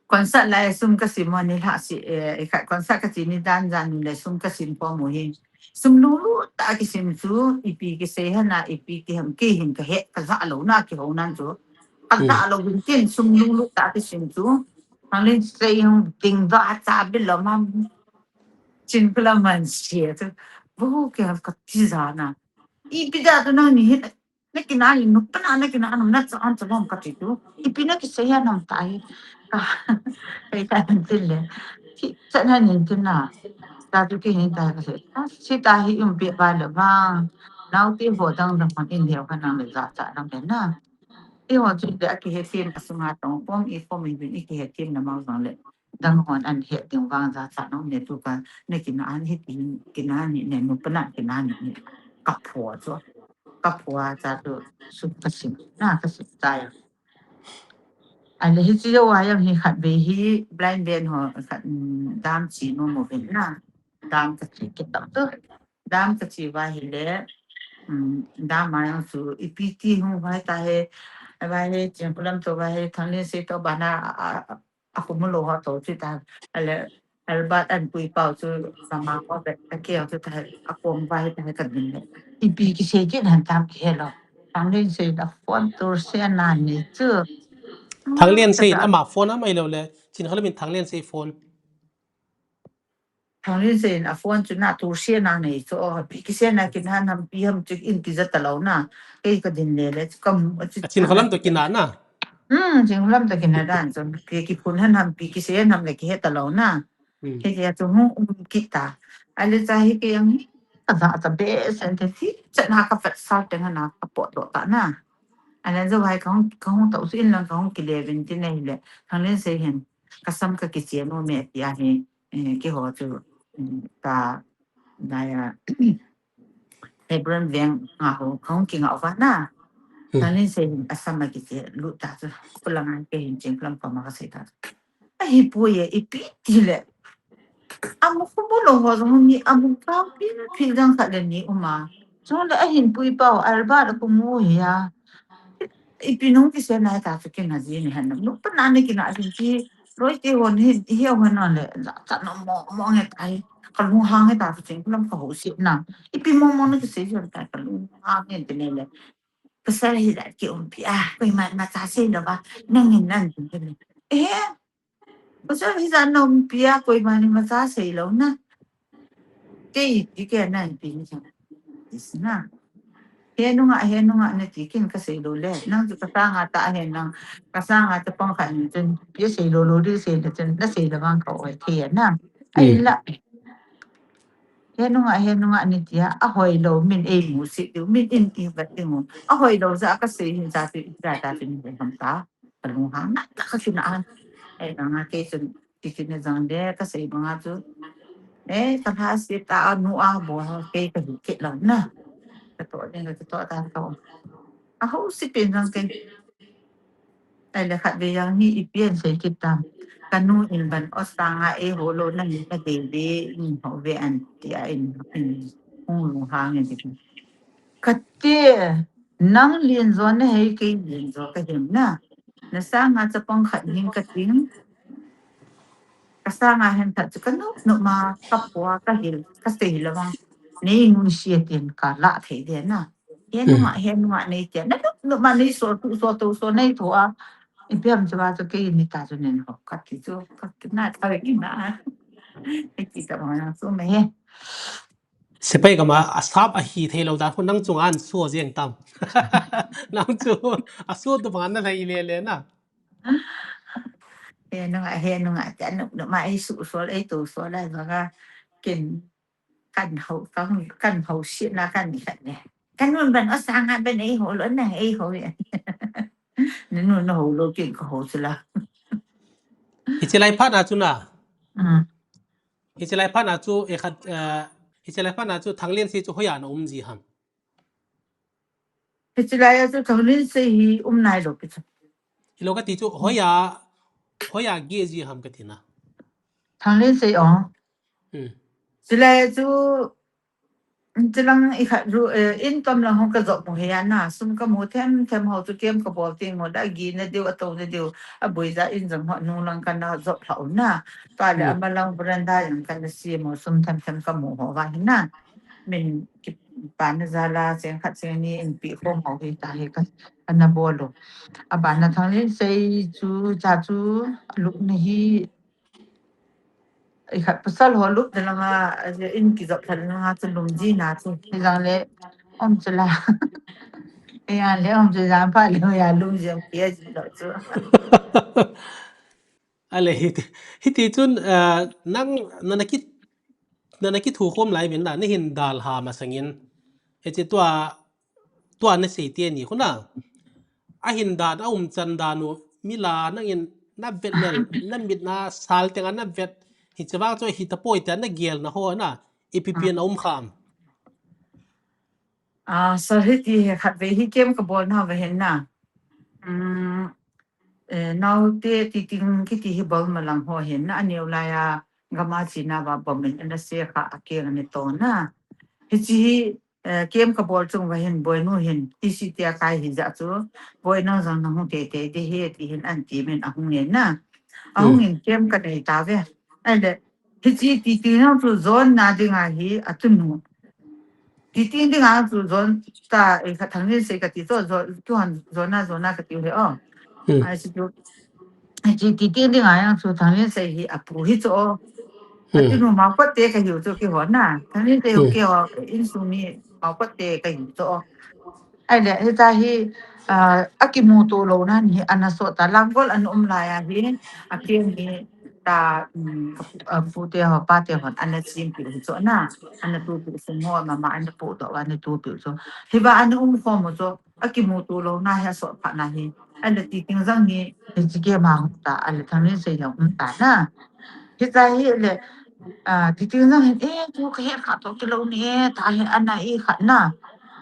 Concert lai sum ka sim mo ni la si, eh, i khat concert ka ti ni dan jan le sum ka sim khom mo hin. Sum lulu ta kisim chu, ipi kisei hana, ipi kiham kihim ka he, ka ja lo na kihou nan chu. Ka ja lo bin tin sum lulu ta kisim chu. Thangliansei hung ding va cha bi lo ma. Chinkholam man sia chu. Bu ke ka ti ja na. Ipi da tu nang ni hin. Na kina ni nu pana na kina na cha an cha bom ka ti tu. Ipi na kisei ya nam tai. Ka. Kai ka tin le. Ki cha na ni tin na. Ta tu ki ni ta ka se. Ta si ta hi um pe ba le ba. Nau ti ho dang dang man in leo ka nang le ja cha dang le na. I ho chu de a kihe thim a sunga tong pom i pom i bin i kihe thim na mau vang le. Dang hon an he ding vang ja cha nong ne tu ka ne kina an he tin kina ni ne nu pana kina ni ni. Ka pho chu. Ka pho cha tu su ka sim. Na ka sim cha ya. An le hi chi yo wa yang hi khat be hi blind ben ho khat, mm, dam chi no mo ben na. Dam ka chi ke ta tu. Dam ka chi va hi le. Mm, dam ma yang su ipi ti hung vai ta he. Vai he Chinkholam to vai he Thangliansei to ba na a, a, a khu mu lo ho to chi ta. A le Albert an pui pau chu sama ko be ta ke chu ta a kom vai ta ka din le. Ipi kisei jin han tam ki he lo. Thangliansei da phone tur se na ni chu. Thangliansei ama phone a mai lo le. Chinkholam in Thangliansei phone. Thangliansei in a phone chu na tur se na nei chu o pi kise na kin han ham pi ham chu in ki ja ta lo na. Kei ka din le le chu kam chu Chinkholam to kina na. Hmm, Chinkholam to kina dan chu ke ki phun han ham pi kise han ham le ki he ta lo na. Hmm. Ke ke chu hung um ki ta. A le cha hi ke yang hi ka da ta be sen te ti cha na ka fat sa te na ka po do ta na. A le zo hai ka hung ka hung ta u sin lang ka hung ki le vin ti nei le. Thangliansei hin ka sam ka ki che no me ti a hi. Eh, keiho chu, mm, ka, naya, Hebron veng nga ho, kahung kinga uva na. Hmm. Thangliansei hin asam a kiche lut ta chu, khulang a kei hin Chinkholam koma kasei ta chu. Ahipoi e, ipi ti le. Amu khu bu lo ho jong ni, amu kau pi, pi jang khat le ni uma. Chule ahin pui pau, Albert a kumu hi a. Ipi nung kisei nai ta chu kin a ji ni han. Nu pa na ni kin a ji ki, loi te hon hin, hi hon non le, la ta no mo, mo nge ta hi. Ka lunghang nge ta chu kin lam ka ho si na. Ipi mo mo ni kisei ji ta ka lunghang nge te ne le. Pasal hi la ki um pi a, koima imacha sei lou va, nang in nan tin tin. Eh, pasal hi la na um pi a, koima imacha sei lou na. Kei ti ke nan pi ni sa. Is na. He nunga, he nunga na ti kin ka sei lou le. Nang chu ka sanga ta he nang, ka sanga ta pang khan ni tin. Pi sei lou lou di sei le tin, na sei le vang ka oi the na. Ai la. He nunga, he nunga ni tia, a hoi lou, min ei mu si tiu, min in ti vat ti mu. A hoi lou ja ka sei hin ja ti, ja ta ti ni ham ta. Ka lunghang na ta ka chu na an. Ei, ka nga ke chun, ti ti ni jang de, ka sei banga chu. Ei, ka ha si ta a nu a bo ha, ke ka hi ke lou na. Ka to ni ka to ta ka. A ho si pen jang ke. Ai le khat ve jang hi ipi an sei kit tam. Ka nu in ban o sanga ei ho lou na ni ka de de in ho ve an ti a in, in hung lunghang in ti. Ka ti nang lien jo na hei kei lien jo ka hem na. Na sanga chapang khat hin ka ting. Ka sanga hen ta chu ka nu nu ma ka pua ka hil ka sei lou vang. Nei nu si a tin ka la thei de na. He nunga, he nunga nei tia. Na nu, nu ma nei so tu, so tu, so nei tu a. Ipi ham chu va chu kei ni ta chu nen ho. Ka ti chu, ka ti na ta ve ki na. Ei ti ta ma na chu me he. Sepai kama a sap a hi thei lou dan khu nang chunga an so jeng tam. Nang chu a so tu bang na lai le le na. He nunga, he nunga, ta nu, nu ma ei su so, ei tu so lai ba ka kin kan ho, kan, kan ho si na kan ni kan ne. Ka nu ban o sanga ban ei ho lou na, ei ho ya. Ni nu na ho lou kin ka ho chu la. Hichi lai phat na chu na. Mm. Hichi lai phat na chu e khat, eh, hichi lai phat na chu Thanglinsei chu hoiya na um ji ham. Hichi lai a chu Thanglinsei hi um nai lou pi chu. Hilou ka ti chu hoiya, hoiya ge ji ham ka ti na. Thanglinsei o. Hmm. Hichi lai a chu, hichi lang i khat ru, eh, in tom lang ho ka jop mu he a na. Sum ka mu them them ho chu kem ka bol ting mo da gi na diu a to na diu. A bui ja in jang ho nu lang ka na jop hlau na. Ta le ama lang veranda jang ka na si mo sum them them ka mu ho va hi na. Min ki pa na ja la cheng khat cheng ni in pi khom ho hi ta hi ka, ka na bol lo. A ba na Thanglinsei chu cha chu luk na hi. I khat pasal ho lup da langa, in ki jop thal langa chu lum ji na chu. Hi jang le, om chu la. Hi jang le, om chu jang pha le, ya lum ji om kia ji lo chu. Ale, hiti, hiti chun, eh, nang, na, na ki, na, na ki thu khom lai min na, ni hin dal ha ma sangin. Hichi tua, tua na sei te ni khu na. A hin dan, a um chan dan u, mi la nangin na vet lel, na mit na sal teng a na vet. Hichi vang chu hi ta poi te na gel na ho na, ipi pi na um kham. Ah, so hiti he khat ve hi kem ka bol na ve hin na. Um, eh, nau te ti ting kiti hi bol ma lang ho hin na, a neo lai a gama chi na va bom in na se kha a ke ni to na. Hichi hi, eh, kem ka bol chung va hin boi nu hin, ti si tia kai hi ja chu, boi nang jang nang hung te te de he ti hin an ti min a hung nge na. A hung in kem ka nei ta ve. Ai le, hichi ti ti nang chu zon na ding a hi a tu nu. Ti ti ding a chu zon ta, eh, ka Thanglinsei ka ti chu, zon, tu han zon na, zon na ka ti he o. Hmm. Ai si tu. Hichi ti ti ding a yang chu Thanglinsei hi a pu hi chu o. A tu nu mau kot te ka hiu chu ki ho na. Thanglinsei u ki ho, in su mi mau kot te ka hiu chu o. Ai le, hita hi, ah, a ki mu tu lo na ni, ana so ta lang gol an um lai a hi, a ki ni ta, um, a pu te ho, pa te ho, ana sim pi chu na. Ana tu pi sum ho, mama ana pu to, ana tu pi chu. Hi ba ana um kho mo chu, a ki mu tu lo na hi a so pha na hi. Ana ti ting jang ni, hi chi ke ma ta, ana Thanglinsei jang um ta na. Hita hi le, ah, ti ting jang hin, eh, tu ka he kha to ki lo ni, eh, ta hi ana i kha na.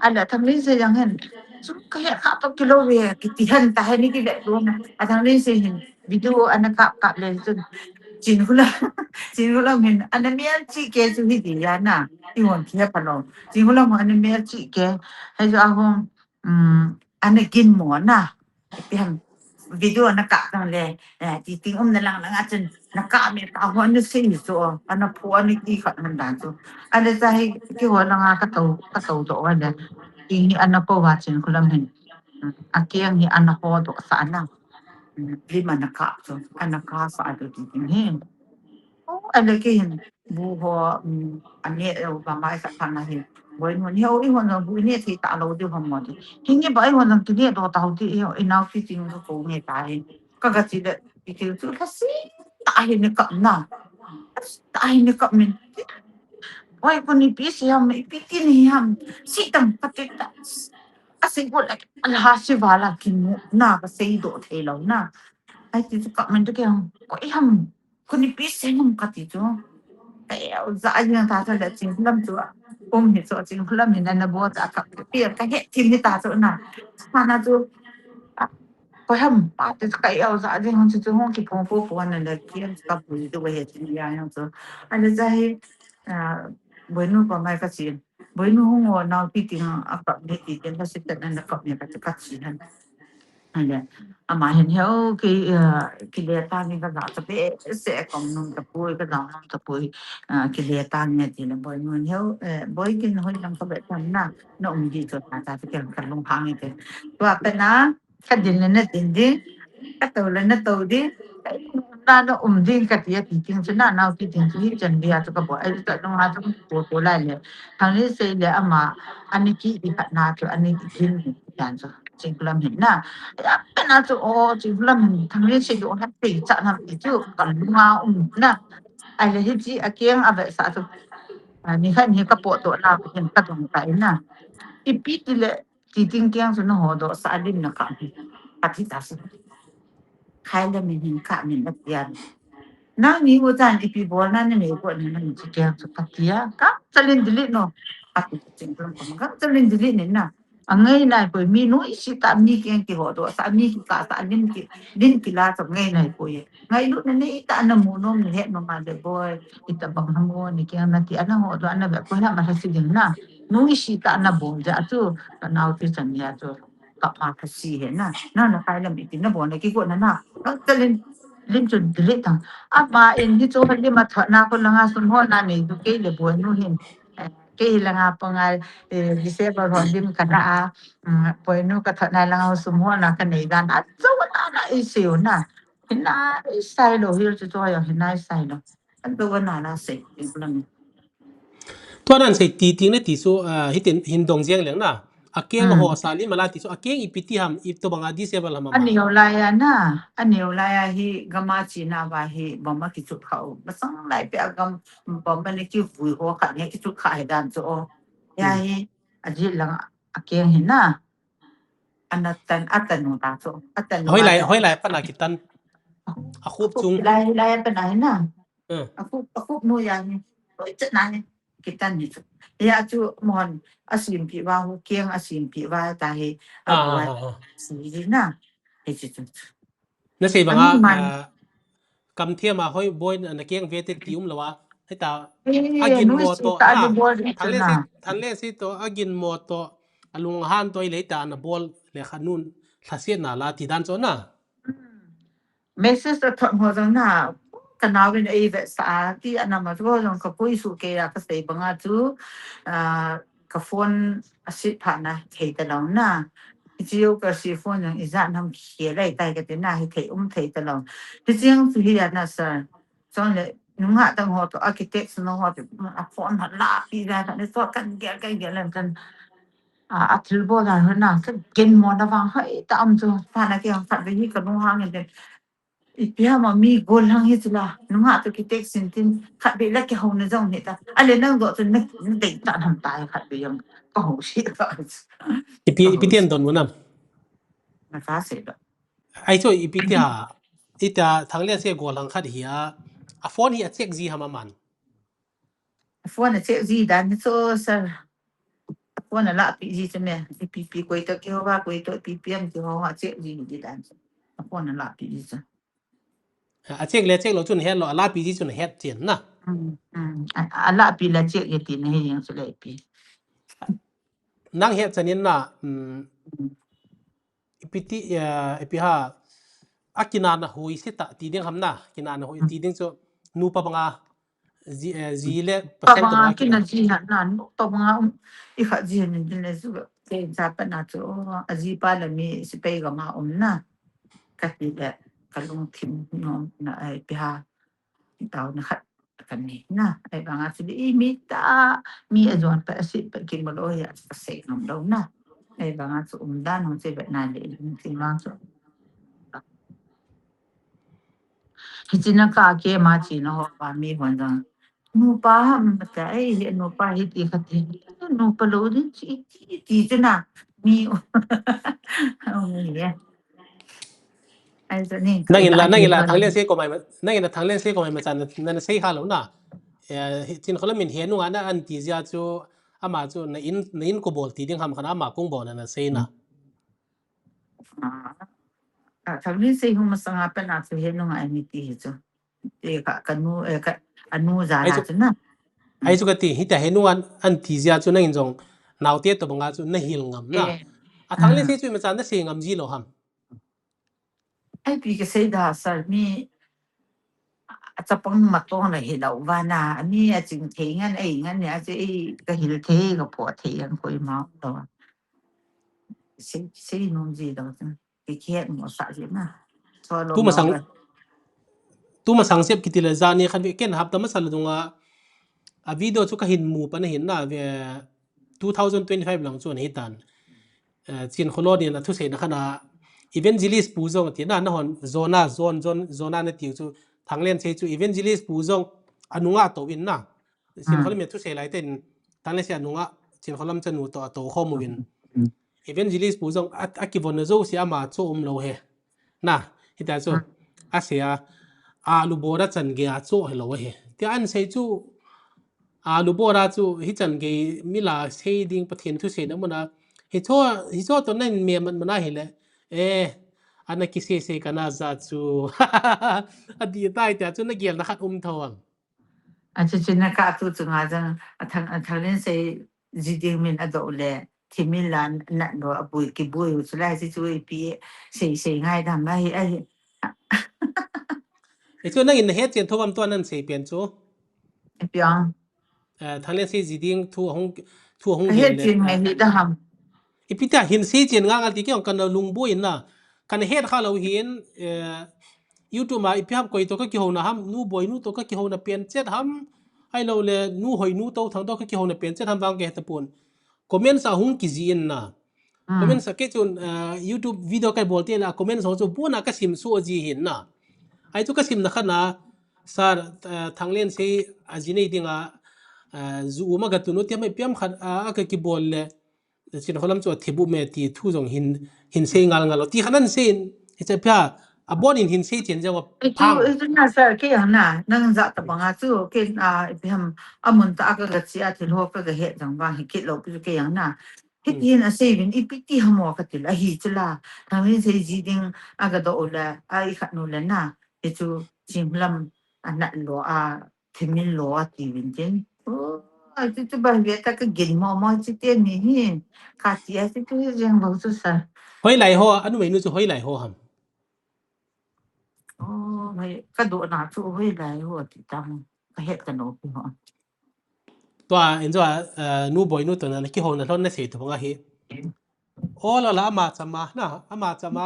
Ana Thanglinsei jang hin, chu ka he kha to ki lo ve, ki ti han ta he ni ki le tu na. A Thanglinsei hin, video ana kap kap le chu. Chin Khulam, Chin Khulam hin, ana mel chi ke chu hi di ya na, i hon kia pa lo. Chin Khulam ana mel chi ke, he jo a hon, um, ana kin mo na. Ipi ham, video na ka tang le, eh, ti ting um na lang lang a chun, na ka me ta hon na sei ni chu, ana phu ana ki khat man dan chu. Ana cha hi, ki hon lang a ka to, ka to do wa le. Ti hi ana ko wa Chin Khulam hin. A keng hi ana ho do sa na. Lim ana kap chu, ana kasa a chu ti ting hin. O, ana ke hin, bu ho, um, ane, eh, ba mai sa pha na hin. Boinu hin, o, i hon bu ne thei ta lo di ho mo di. Hinge ba i hon kine do ta ho di, i nau ti ting ko nge ta hin. Ka ga chi le, i ke chu ka si ta hin ne kap na. Ta hin ne kap min. Oi, ko ni pi si ham, i pi ti ni ham. Si tam ka ti ta. A sei bol a, a la si va la kin mu na ka sei do thei lo na. Ai ti chu ka man tu ke hang. Ko i ham. Ko ni pi se hum ka ti chu. Ka e u za a yang ta ta le Chin Khulam chu. Um hi chu Chin Khulam hi na na bo ta ka pi ka he tin hi ta chu na. Ma na chu. Ko ham pa ti ka e u za a yang chu chu hong ki phong phong phong na le ki ka bu du he tin ya yang chu. Ana za hi, ah, boinu pa mai ka chin. Boinu hung o nau ti ting a kap ne ti ting ka si ta na kap ne ka ti ka chi han. Ane, ama hin heo ki, eh, ki le ta ni ka za ta pe se kom nung ta pui, ka za nung ta pui, ah, ki le ta ni ti le boinu heo, eh, boi kin hoi lang ka be tan na, na um di to ta ta ke ka lung hang te. Tua pe na, ka din le na din di, ka to le na to di, na na um ding ka ti a ti ting chu na nau ti ting chu hi chan bia chu ka bo ai ta nung ha chu ko ko lai le. Thang ni sei le ama ani ki i khat na chu ani ki din ni yan chu Chin Khulam hin na. Ya pe na chu o Chin Khulam hin thang ni sei do ha pe cha na ti chu ka lunga um na. Ai le hi chi a keng a ve sa chu. A ni khan hi ka po to na hin ka dong ta na. I pi ti le ti ting keng chu na ho do sa lim na ka hi. Ka ti ta sa. Khai le min hin ka min na ti ya. Nang ni u chan ipi bol na ni nei ko ni nang chi keng chu ka ti ya. Ka chalin delete no. Ka ti Chin Khulam ka chalin delete ni na. A ngai nai ko mi nu i si ta mi keng ki ho do sa mi ki ka sa lim ki lim ki la sa ngai nai ko ye. Ngailut na nei ta na mu nom ni het nom ma le boi. Ita bang ha mo ni keng na ti ana ho do ana ve ko ha ma ha si ding na. Nu i si ta na bol ja chu ka nau ti chan ya chu. Ka pa ka si he na. Na na kai lam iti na bol na ki ko na na. Ka chalin lim chu delete tang. Ama in hi chu lim a thot na ko langa sum ho na nei du ke le boinu hin. Eh, ke hi langa panga, eh, December ho lim ka na a. Mm, boinu ka thot na langa sum ho na ka nei dan. A chu na na i si u na. Hina i sai lo hil chu chu yo hina i sai lo. An to na na sei i lang. Tua nan sei ti ting le ti su, ah, hitin hin dong jeng leng na. A keng ho sa lim a la ti su, a keng ipi ti ham, i to banga December lam a ma. Aneo lai a na, aneo lai a hi gam a chi na va hi bom a ki chu kha u. Masang lai pe a gam bom a ni ki vui ho kha ni ki chu kha he dan chu o. Ya hi a ji lang a keng hi na. Ana tan, a tan nu ta chu. A tan nu. Hoi lai, hoi lai pa na ki tan. A khup chung. Lai, lai pa na hi na. Hmm. A khup, a khup nu ya ni. Oi, chet na ni. Ki tan ni chu. Ya chu mon, a sim pi va hu keng, a sim pi va ta hi. A, ah, bu va, ah, ah, ah, si ji na. He chi chu. Na sei bang a, ah, kam thiam a hoi boi na, na keng ve te ti um lo a. Hei ta, eh, a gin mo to, ta a, ni bol ri thang le na. Si, thang le si to, a gin mo to, a lung han to i le ta na bol le kha nun, thla sia na la ti dan chu na. Hmm. Message a thot ho jong na, ka nau in ei ve sa a, ti a na ma chu jong ka pui su ke a ka sei bang a chu, ah, ka phone a sit pha na thei ta lo na. I chi yo ka si phone jong i ja nam khia lai tai ka ti na hi thei um thei ta lo. Ti chiang chu hi a na sa. Chon le, nunga tang ho to, architect no ho to, a phone ha la pi da ka ne to kan gel, kan gel lan kan. A, a thil bol a hoi na, ka gen mo na vang hoi ta um chu, pa na ke hang khat ve hi ka nung hang in te. Ipi ham a mi gol hang hi chu la, nunga to ki tek sin tin, khat ve la ki ho na jong hi ta. A le nang do chu na, na dei ta nam ta khat ve jong, ka ho si ta. Ipi, ipi tian don mo nam. Na ka se do. Ai chu ipi tia, ita thang le se gol hang khat hi a, a phone hi a check ji ham a man. Phone a check ji dan hi chu sir. Phone a la pi ji chu me. Ipi pi koi to ki ho va koi to pi pi am ki ho va check ji di dan chu. Phone a la pi ji chu. A check le check lou chu nahet lou, alapi ji chu nahet chen na. Hmm, hmm. A, alapi le check e tina hi jeng chu le pi. Nang het chan in na, hmm, Hmm. Ipi ti, eh, ipi ham, a kinahna hoi se ta ti ding ham na, kinahna hoi ti ding chu nupa banga, ji, eh, ji le pasal banga kina ji na, na, nupa banga um, i kha ji ni din le chu, ke ja pa na chu, oh, a ji pa le mi sepai gam a um na. Ka ti le, ka lungthim nom na, eh, ipi ham. Taona khat ka nei na. Ahivanga chu i mi ta, mi a jon pa a si pa ki mo lou hi a ka sei ngam lou na. Ahivanga chu umdan hung che vet na le lungthim vang chu. Hiche na ka keima china ho pa mi hon jong. Nupa ham ta ei hi nupa hi ti kha ti. Nupa lou din chi ti ti chu na. Mi. Ai, chu ni. Nangin la, nangin la, Thanglen sei komai ma, nangin la Thanglen sei komai ma chan na, na sei kha lou na. Eh, hi, Chinkholam in he nunga na an ti jia chu, ama chu na in, na in ko bol ti ding ham khan ama kong bol na, na sei na. Ah. Ah, Thanglen sei hung masanga pen a chu he nunga an ti hi chu. E ka, ka nu, eh, ka, a nu ja la chu na. Ai chu ka ti, hita he nunga an ti jia chu nangin jong, naote to banga chu na hil ngam na. Eh. A Thanglen sei chu ima chan na sei ngam ji lou ham. Ai pi ka sei da sir mi a chapang matong la hi lou va na, ani a ching thei ngan ei ngan ni a che ei ka hil thei ka pho thei an koi ma lou. Sei, sei nom ji lou. Ki khet mo sa ji na. Tuma sang, tuma sang sep kiti le jani khan ve ken hapta masa la dunga a video chu ka hin mu pa na hin na ve two thousand twenty-five lang chu na hi tan. Eh, Chinkholam in a thusei na khan a evangelist pu jong ti na, na hon zona, zon, zon, zona na tiu chu Thanglen sei chu evangelist pu jong a nunga to in na. Chinkholam in thusei lai ten Thanglen sei a nunga Chinkholam chanu to a to khom uvin. Evangelist pu jong a, a kivon na jo si ama chu um lou he. Na, hita chu, a sei a, a lu bora chan ge a chu he lou he. Ti an sei chu, a lu bora chu, hi chan ge mi la sei ding Pathen thusei na muna. Hi cho, hi cho to nan me man mana hi le. Eh, ana ki sei sei ka na ja chu. A di tai tia chu na gel na khat um tho am. A chu chu na ka tu chu nga jang, a Thang, a Thanglen sei ji ding min a do le, thimil la na do a bui ki bui u chu lai si chu ipi sei sei ngai dam mai ahi. E chu nangin na het chen tho am to nan sei pen chu. Ipi ang. Eh, Thanglen sei ji ding thu hung, thu hung het chen ngai hi da ham. Ipi ta hin sei chen nga nga ti ke ong kan lung boi na. Kan het kha lou hin, eh, YouTube ma ipi ham koi to ka kihou na ham, nu boi nu to ka kihou na pen chet ham, ai lou le nu hoi nu to thang to ka kihou na pen chet ham vang ke ta pon. Comment sa hung ki ji in na. Comment sa ke chun, eh, YouTube video kai bol te na comment sa chu bu na ka sim su ji hin na. Ai chu ka sim na kha na, sir, eh, Thanglen sei a ji nei ding a, eh, ju uma ka tu nu ti mai piam khat, ah, a ka ki bol le. Chinkholam chu a thibu me ti thu jong hin, hin sei ngal ngal lo. Ti khan an sei in, hi che pia, a bon in hin sei chen jong a phang. Chu na sir ke yang na, nang ja ta banga chu, ke, a, ipi ham, a mun ta a ka ga chi a thil ho ka ga het jong vang hi kit lou pi ke yang na. Hi ti hin a sei vin, ipi ti ham o ka ti la, hi chu la. Thanglen sei ji ding a ga do u la, a i khat nu le na. Hi chu Chinkholam a nat lo a, thimil lo a ti vin tin. Oh, a chu chu ba ve ta ka gin mo mo chi te ni hi. Ka ti a chu chu jeng bo chu sa. Hoilai ho, a numei nu chu hoilai ho ham. Oh, hoi, ka do na chu hoilai ho ti ta mo. Ka het ka no pi ho. Tua, in tua, eh, nu boi nu to na, na kihou na lhon na sei to banga hi. O la la ama chama, na, ama chama.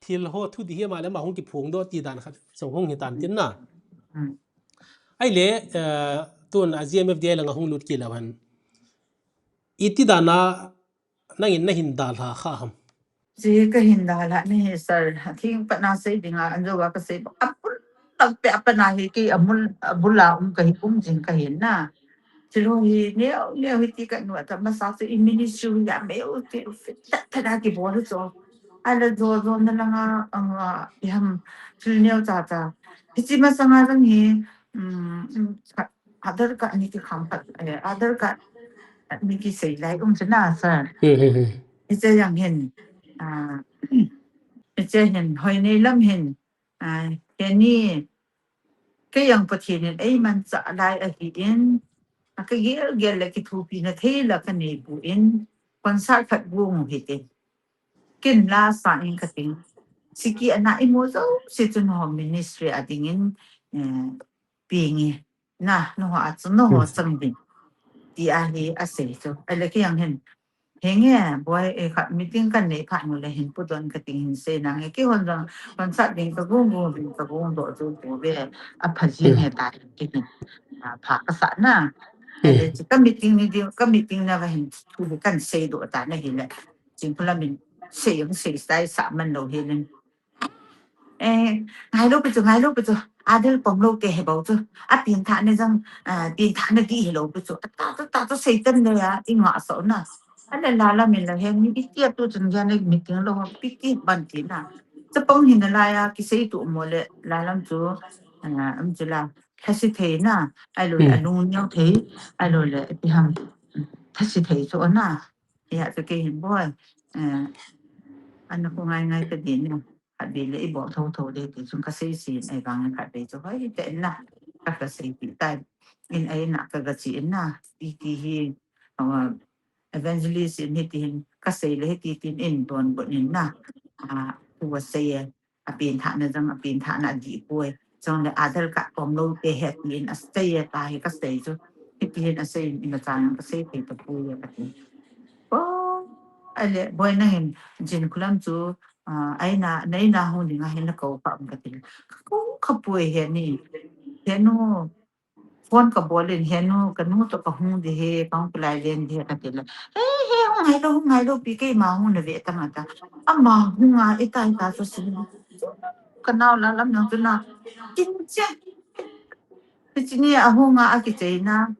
Thil ho thu di hi ama le ama hung kiphong do ti dan khat, song hung hi tan tin na. Ai le, eh, tun a G M F D I lang a hung lut kit lou hen. Iti dan a, nangin na hin dalha kha ham. Chi ka hin dalha ni hi sir, thing pat na sei ding a, an jo ka sei ba, a bul, tak pe a pa na hi ki a mul, a bul a um ka hi, um jing ka hin na. Thil ho hi neo, neo hi ti ka nu a ta masa chu i ministry a meu ti u fit tat tat a ki bol chu. A la jo jo na la nga, a nga, i ham, thil neo cha cha. Hi chi masanga jong hi, um, um, Aadhaar card ni ki kham khat, eh, Aadhaar card ni ki sei lai um chu na sir. Hmm, hmm, hmm. Hi che yang hin, ah, hi che hin, hoi nei lam hin, Ah, heni, kei jong Pathen in eimanchah lai ahin, a kagel gel le kithopina thei la kanei pon, concert khat gong u hite. Ken la sa in kating. Siki ana imu jouse chu nangho ministry a dingin, eh, pe nge. Na, nangho a chu nangho chang ding. Ti ahi asei chu. Ahile kei jong hin. Henge, boi, eh, khat meeting kanei phat nu le hin pudon kating hin sei nange. Keihon jong concert ding kagong gong ding kagong doh chu bou ve. Apha jing he ta hin kei hin. Ah, pha kasah na. Ahile chu ka meeting ni ding, ka meeting na kahin thu kahin seidoh ta na hile. Chinkholam in sei jong sei sai sa man lou hile. Eh, ngailou pi chu, ngailou pi chu. Adel pom lou te he bou chu. Apenthahna jong, ah, penthahna dih hilou pi chu. Ata chu, ta chu Satan le a, i ngah sah na. Ahile Lalam in la he, mi iti a tu chun gei a meeting lou, ipi ti ban ti na. Chapang hin nalai a, kisei tu mo le, Lalam chu, ah, um chu la, lhase thei na. Ahilou le, alung neo thei, ahilou le, ipi ham, lhase thei chu na. Hia chu kei hin boi, eh, ana khu ngai ngai kadin na. Khatvei le ibol thotho le ti chun kasei sin, ahivang khatvei chu hoi te na. Ka, kasei ti tai. In a in a kaga chi in na. Iti hi, ah, evangelist in hiti hin kasei le hiti tin in donbut in na. Ah, tu asei e. Apenthahna jong, apenthahna adih poi. Chule Aadhaar card pom lou te he tin asei e, tahi kasei chu. Hiti hin asei in, imacha jong kasei thei tapoi e kati. Oh, ahile, boi nangin Chinkholam chu, ah, eina, na eina hung ding ahin nakou kha um kati. Kakou kha poi heni. Henu, phone kabol in, henu, kanu toh kahung ding ahi, kahung kilai len ding ahi kati le. He, he, hung ngailou, hung ngailou pi, keima hung nave tang ata. Ama hung a, ita, ita chu sin. Kanao Lalam jong chu na. Kin che. Hiche ni ahung a, akicheina.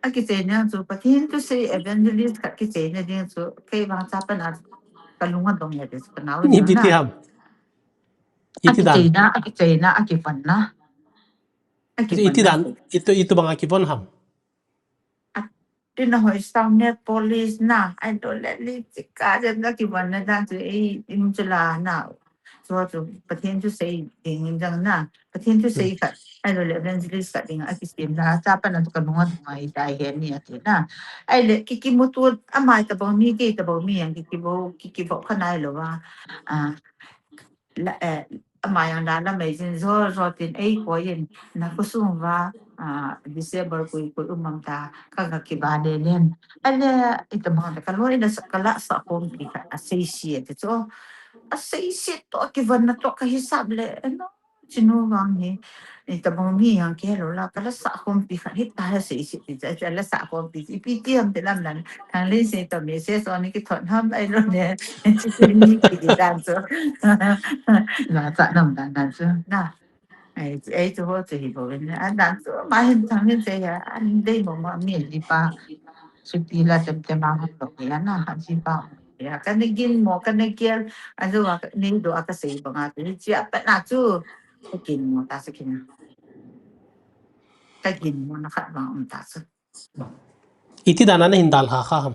Akicheina chu Pathen thusei evangelist khat kicheina ding chu. Kei vang cha pan a kalung adong le ti chu kanao. Ipi ti ham? Iti dan. Akicheina, akicheina, akivon na. Iti dan, itu, itu bang akivon ham? Tina hoi sound nail polish na, ahilou le lipstick kaje na kivon na dan chu ei, im chu la na. Chu chu Pathen thusei ding in jong na. Pathen thusei khat, ahilou le evangelist khat ding a kisem na. Cha pan a chu kanung adong a itai heni ati na. Ahile kikimuto, amai tabang mi, kei tabang mi jong kikivo, kikivo kha nailou va. Ah, la, eh, ama jong Lalam ei jin jo, jo tin eikoi in, na khosung uva, ah, December koi koi um am ta, kaga kiva le len. Ahile, itobang le kaloi la sa, kala sa khompi khat, asei se ti chu. Asei se toh, kivon na toh, kahisap le, eh, no, chinu vang hi, itobang mi jong kihe lou la, kala sa khompi khat, hita asei se ti chu, la sa khompi, ipi ti ham ti lam dan, thang le se toh, message on kithot ham, ahilou le, Chini kiti dan chu. La cha nam dan dan chu. Na. Ei, ei chu ho chu hi bou in. Adan chu ma hin thang hin sei a. An dei mo ma mi li pa. Chuti la tem tem a hung lou hi a na. Ha ji pa. Ya, kana gin mo, kana gel. Ajo a, nei doh a kasei banga chu. Chi a pa na chu. Ka gin mo ta chu kina. Ka gin mo na khat vang um ta chu. Iti dan a nahin dalha kha ham?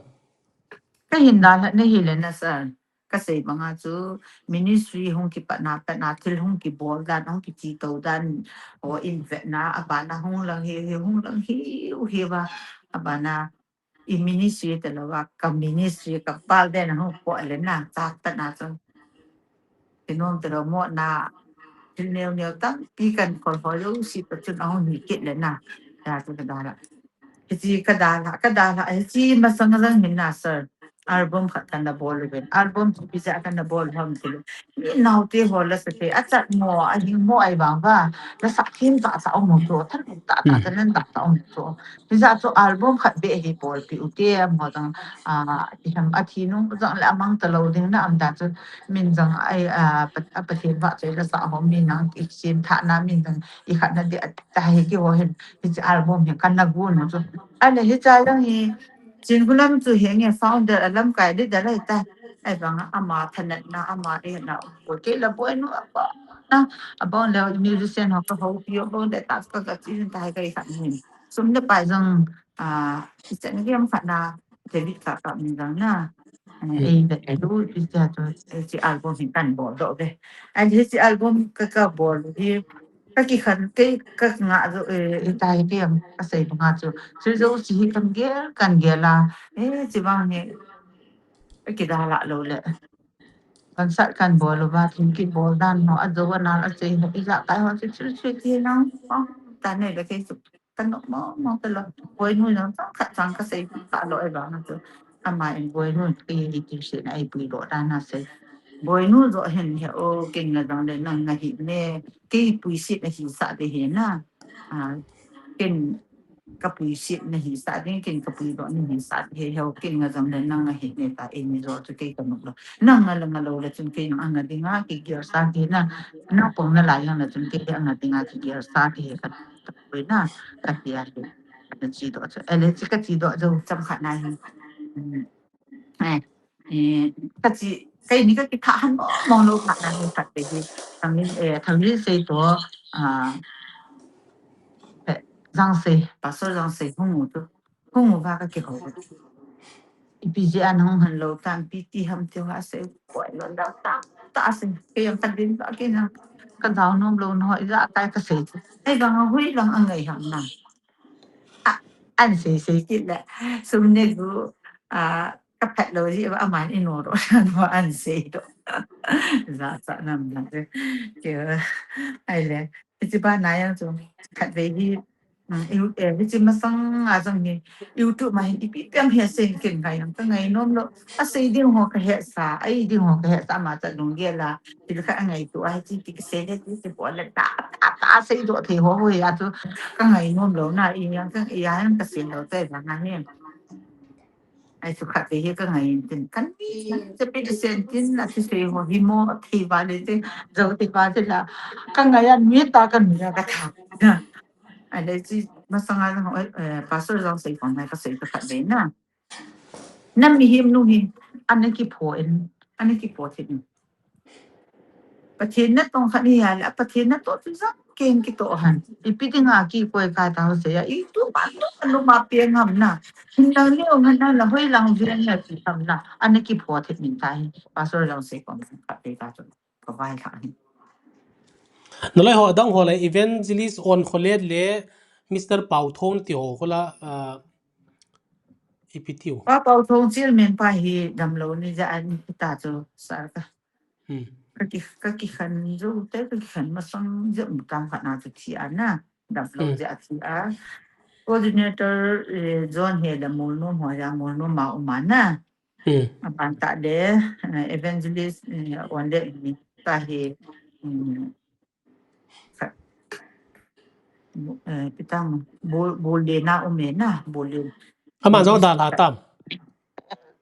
Kahin dalha na hile na sir. Kasei banga chu ministry hung kipat na, pat na thil hung kibol dan, hung kichetou dan, o in vet na, abana hung lang hi, hi hung lang hi, u hi va, abana i ministry te lou va, ka ministry ka pal den hung po le na, cha pat na chu. Kinom te lou mo na, thil neo neo tampi kan kol ho lou si pa chun ahung hi kit le na. Ya chu ka dalha. Hiche ka dalha, ka dalha, hiche masang jang hin na sir. Album khat kana bol uvin. Album chu ipi jeh a kana bol ham ti le. Mi naote ho la sa te, achat mo, ahing mo ahivang va. La sa khin ta ta um chu, than ta ta ta nan ta ta um chu. Hijeh chu album khat beh hi bolpeh u te, amaho jong, ah, ipi ham, athi nung jong le amang talou ding na um dan chu, min jong ai, ah, Pa-, ah, Pathen vahchoi la sa ho, min jong kisem thah na, min jong ikhat na ding ati ta hi keiho hin, hiche album hi kana gon u chu. Ahile hiche jong hi, Chinkholam chu henge founder a lamkai ding dalai ta. Ahivang a ama thanat na, ama e na, ko kei la boi nu apa na, abang le musician ho ka houpi u, abang le ta ka ka chin ta hi ka ikhat hin. Sum le pai jong, ah, ichan gei khat na, David Kaka min jong na. Eh, ei ve, ei lu, ti tia chu, eh, hiche album hi kan bol doh ve. An hiche album ka, ka bol hi, ka kikhen, kei ka ngah jo, eh, i tai piam, ka sei banga chu. Chu jo si hi kan gel, kan gel a. Eh, hiche bang hi, ka kidalha lou le. Concert kan bol uva, thil kibol dan ho, ajo anal, asei ho, ijat kai ho, chu, chu, chu, ti nang, oh, ta nei le kei chu. Ka nom mong mong talou. Boinu jong chang khat chang ka sei kha lou e bang chu. Ama in Boinu kei hi tuiset na eipui lou dan asei. Boinu jo hin he o, ken nga jong le nang nga hi ne. Kei puiset na hisah ding hi na. A, ken ka puiset na hisah ding, ken ka pui lou na hisah ding hi he o, ken nga jong le nang nga hi ne ta, eini jo chu kei ka nom lou. Nang nga le nga lou le chun kei nang nga dinga kigel sa ding na. Nang pong na lai jong le chun kei nga dinga kigel sa ding hi ka Pui na, ka ti a hi. Ka ti doh chu. Ele, chi ka ti doh chu, cham khat na hi. Um, eh, eh, ka ti, kei ni ka ti kha han mong mong lou khat na hi khat te hi. Thangin, eh, Thangin sei to, ah, eh, Jang sei, Pastor Jang sei hung u tu. Hung uva ka kihou. Ipi jeh a nahung han lou tam, ipi ti ham ti ho asei, koi lou dau ta, ta asei, kei jong ka din ba, kei jong ka dau nom lou na ho, ijat kai ka sei. Ei bang a hui lang a ngai ham na. A, an sei sei kit le, sum ne gu, a, ka phat lou ji, aman i no ro, no an sei to. Jachat nam na te. Kei, ai le, hiche bana jong chu, khatvei hi, um, you-, eh, hiche masang a jong hi, YouTube ma hin ipi pi ham hi asei ken ngai jong ka ngai nom lou. Asei ding ho ka hesa, ai ding ho ka hesa ama cha lunggel a. Thil khat angaito a hiche ti ka sei le ti ti bol le ta, ta, ta sei doh thei ho ho hi a chu ka ngai nom lou na, i jong ka, i jong ka sei lou te jong na hi. Ai chu khatvei hi ka ngai tin, kan ni, chapi ti sen tin, a ti sei ho hi mo, a thei va le te, jo thei va te la, ka ngai a mi ta ka nui a ka tha. Ai le chi, masang a jong, eh, Pastor Jang sei kon nai ka sei ka khatvei na. Na mihem nu hi, ana kipho in, ana kipho thei in. Pathen natong khat ni a le, Pathen natoh chu jang ken kitoh han. Ipi dinga kikoi ka ta ho sei a, i tu pa tu pa lu ma pe ngam na. Hin lang leo ngan na la hoi lang ven na ti ham na. Ana kipho thei min ta hi. Pastor Jang sei kon khat te ta chu. Ka vai kha hi. Na lai ho dang ho le Evangelist On Kholet le Mister Pau Thon ti ho khola, ah, ipi tiu. Pa Pau Thon chairman pa hi damlou ni ja an ta chu sar ka. Hmm. Ka ki, ka kikhen jou te, ka kikhen masang jou tam khat na chu thi a na. Damlou ja thi a. Coordinator, eh, John he da Molnom ho ja, Molnom ma um a na. Hmm. Aban ta de, eh, Evangelist, eh, On le ni ta hi, um, ka, eh, pitang, bol, bol de na um e na, bol de. Ama jong dalha tam.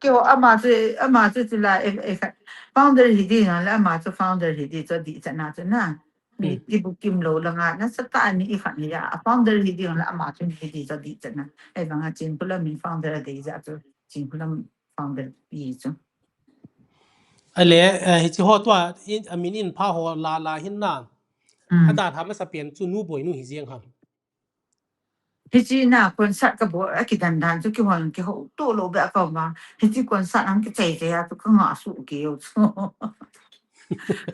Kei ho ama chu, ama chu chu la, eh, eh, founder hi ding le ama chu founder hi ding chu dihchat na chu na. Mi, hmm, kibu kimlou langa, nasatah a ni i khat ni a, a founder hi ding le ama chu hi ding chu dihchat na. Ei bang a Chinkholam in founder a dei ja chu, Chinkholam founder pi chu. Ale, eh, hiche ho tua, in, a min in pha ho la la hin na. Hmm. A dalha masapen chu nu Boinu hi jeng ham. Hiche na concert ka bol a kidan dan chu kihol kihou to lou be a ka ma. Hiche concert ang kichai chai a chu ka ngah suh keu chu.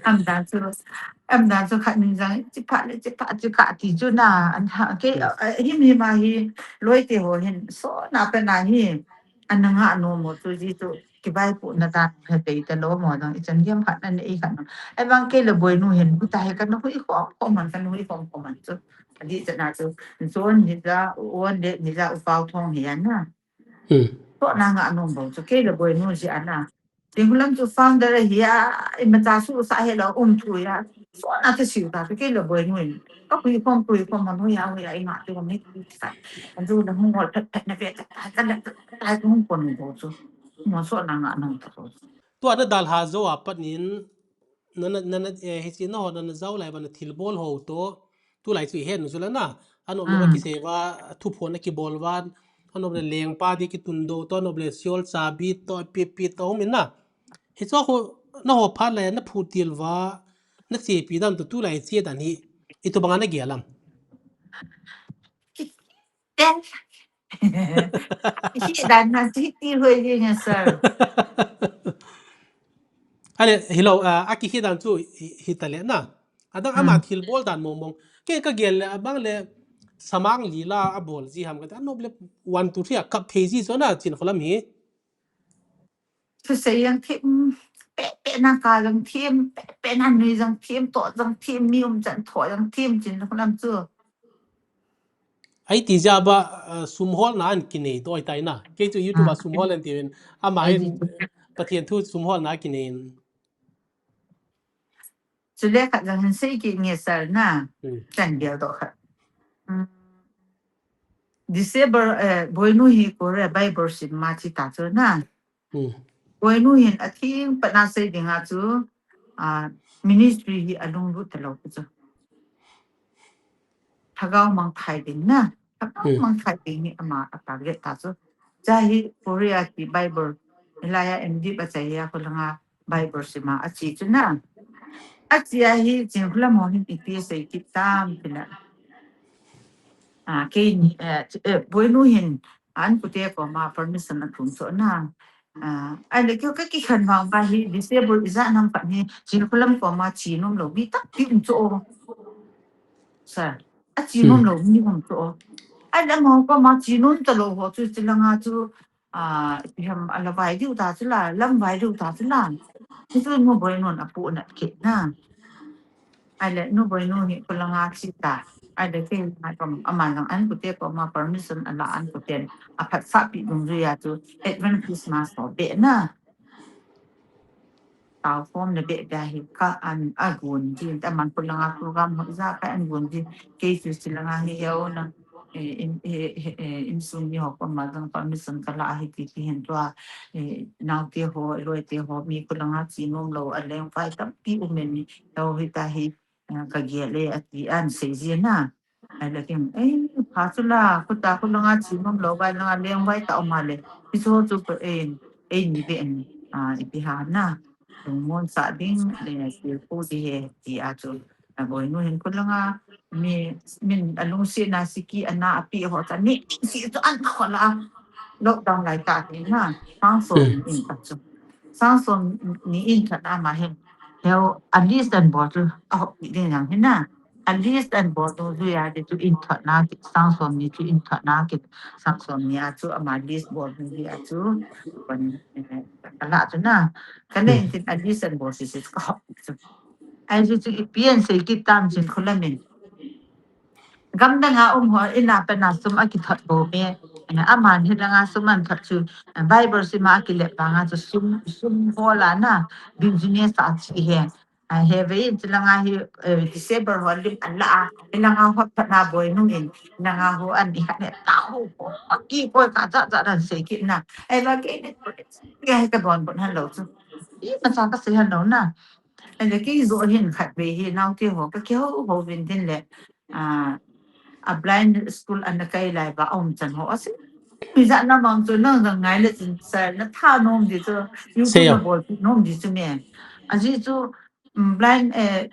Am dan chu, am dan chu khat ning jang chi pha le chi pha chi kha ti chu na an ha ke, hmm, eh, him him a hi loi te ho hin so na pe na hi an na ngah nom mo chu ji chu kivaipohna dan ha tei ta lou mo jong i chan hiam khat na nei khat na. Ei bang kei le Boinu hin u ta he ka na hui khom khom man ka na hui khom khom man chu. Adih chan a chu, John ni ja, On le ni ja, U Pau Thon hi a na. Hmm. Tohna ngah nom bou chu, kei le Boinu ji a na. Chinkholam chu founder hi a, imacha su sa he lou, um thu ya. Tohna te siu ta, kei le Boinu in. Ka hui khom, hui khom, man hui a, hui a, i ngah chu mi sa. An chu na hung ngol phet phet na ve ta, ta, ta, ta, ta, hung kon bou chu. Mo tohna ngah nom ta chu. Tua na dalha jou a pat nin, na, na, na, na, eh, hiche na ho, na, na jao lai uva na thilbol ho to, tulai chu i het u chu la na, anop nop a, hmm, kisei uva, thuphon a kibol uva, anop le lengpa di kitundoh to, anop le siol chabi to, pi, pi to, um in na. Hiche ho, na ho phat lai, na phutil uva, na chepi dan to, tulai che dan hi, itobang a na gel am. Then, hi dan na chi ti hoi ji na, sir. Ale, hilou, ah, akihi dan chu hi, hita le na. Adang ama thil bol dan mong mong. Kei kagel le, abang le, samang lila abol ji ham kati. Anop le, one, two, three, akap thei ji chu na, Chinkholam hi. Thusei jong thim, pe, pe na ka jong thim, pe, pe na nui jong thim, to jong thim, mi umchan tho jong thim, Chinkholam chu. Ahi ti jeh a ba, ah, sum holna ahin kinei doi tai na. Kei chu YouTube a sum hol ahin tiuvin. Ama hin Pathen thu sum holna kinei in. Chule khat jong hin sei kit nge sir na. Hmm. Chan gel doh khat. Hmm. Disable, eh, Boinu hi Korea Bible sim ma chi ta chu na. Hmm. Boinu hin atheng pat na sei dinga chu, ah, ministry hi alunglut talou pu chu. Lhagao mangthai ding na. Lhagao mangthai ding hi ama a target ta chu. Cha hi Korea ki Bible, Elijah M. Deep a chai a kholanga Bible sima achi chu na. Achi a hi Chinkholam ho hin ipi sei kit tam tina. Ah, kei ni, eh, eh, Boinu hin an kute koma permission athum chu na. Ah, ahile kei kakikhen vang va hi disable ijat nam khat hi Chinkholam koma chi nom lou mi tampi um chu. Sir, achi nom lou mi um chu. Ahile amaho koma chi nom talou ho chu chilanga chu, ah, ipi ham ala vai diu ta chu la, lam vai diu ta chu la. Hichu nu Boinun apu nat kit na. Ahile nu Boinu hi kholanga chi ta. Ahile kei ma kom ama lang an kute koma permission ala an kuten aphatsah pi dungjui a chu Advent Christmas ho be na. Tao form na be be hi ka an agun ji, aman kholanga program ho ja ka an gun ji. Kei chu chilanga hi yo na, eh, in, eh, eh, eh, insung mi ho koma jong permission kala hi ti ti hin tua, eh, naote ho, loite ho, mi kholanga chi nom lou, aleng vai tampi um e ni, yo hi ta hi, eh, kagel e ati an sei ji na. Ahile kei, eh, pha chu la, khuta kholanga chi nom lou, vai langa leng vai ta um a le. Hichu chu ko, eh, eh, ni be en, ah, ipi ha na. Lungmon sa ding, le, sil pu di he, ti a chu. A Boinu hin kholanga, mi, min alungsetna siki ana api ho ta ni, si chu an kho la. Lockdown lai ta ni na, sang som ni in ta chu. Sang som ni in ta na ma hin. Heo, a list an bol chu, a hop ding jang hin na. A list an bol chu, jui a di chu in thot na kit, sang som ni chu in thot na kit, sang som ni a chu ama list bol chu jui a chu, kon, eh, kala chu na, kala in tin a list an bol si si chu ka hop chu. Ahi chu chu ipi an sei kit tam Chinkholam in. Gamdang a um ho, in a pen a sum akithot bou me. Aman hi dang a sum an thot chu, Bible sima akilep vang a chu sum, sum bol a na, business a chi he. A, he ve in, chilanga hi, eh, disable ho lim an la a, hilanga ho phat na Boinu in, hilanga ho an i khat ne ta ho, ho, a ki koi ka ja ja dan sei kit na. Ai ba ke ne, ke hai ka don bon han lo chu. I ma cha ka sei han lo na. Ai le ke zo hin khat ve hi, nau te ho, ka ke ho ho vin din le. A, a blind school an kai lai ba, um chan ho, a si. Mi ja na mang chu, nang nang ngai le chin sa, na tha nom di chu, YouTube na bol nom di chu me. A ji chu, um, blind, eh,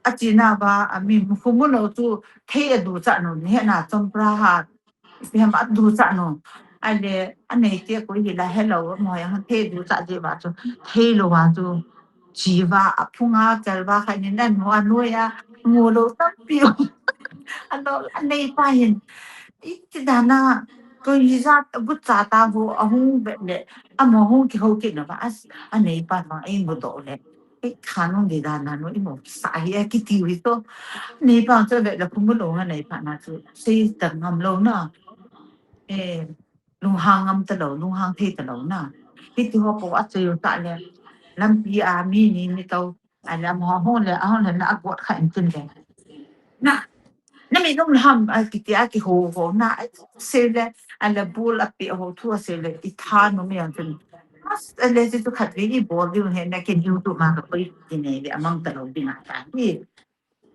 a chi na ba, a mi mu khu mu lo chu, thei a du cha no, ni he na, chompra ha, ipi ham a du cha no. Ai le, a nei te ko hi la, hello, mo yang thei du cha di ba chu, thei lo wa chu, chi va, a phung a, chal va, khai ni nan, mo a noi a, mu lo tam pi. A lo, a nei pa hin, i ti da na, ko hi ja, bu cha ta ho, a hung be le, a mo hung ki ho ki na ba, as, a nei pa ma, i mu do le. Ei, kha nung di dan na nung i mo sa hi a kiti wi to. Nei pa chu ve la khu mu lo nga nei pa na chu. Sei ta ngam lo na. Eh, lunghang ngam ta lo, lunghang thei ta lo na. Kiti ho po a chu ta le. Lampi a mi ni ni to. A lam ho ho le, a ho le na a got kha in tin le. Na. Na mi nung ham a kiti a ki ho ho na. A sei le, a le bul a pi ho thu a sei le. I tha no mi an tin. Mas, a le chu khat ve i bol diu he na ke YouTube ma ka koi ti nei ve amang ta lo ding a ta hi.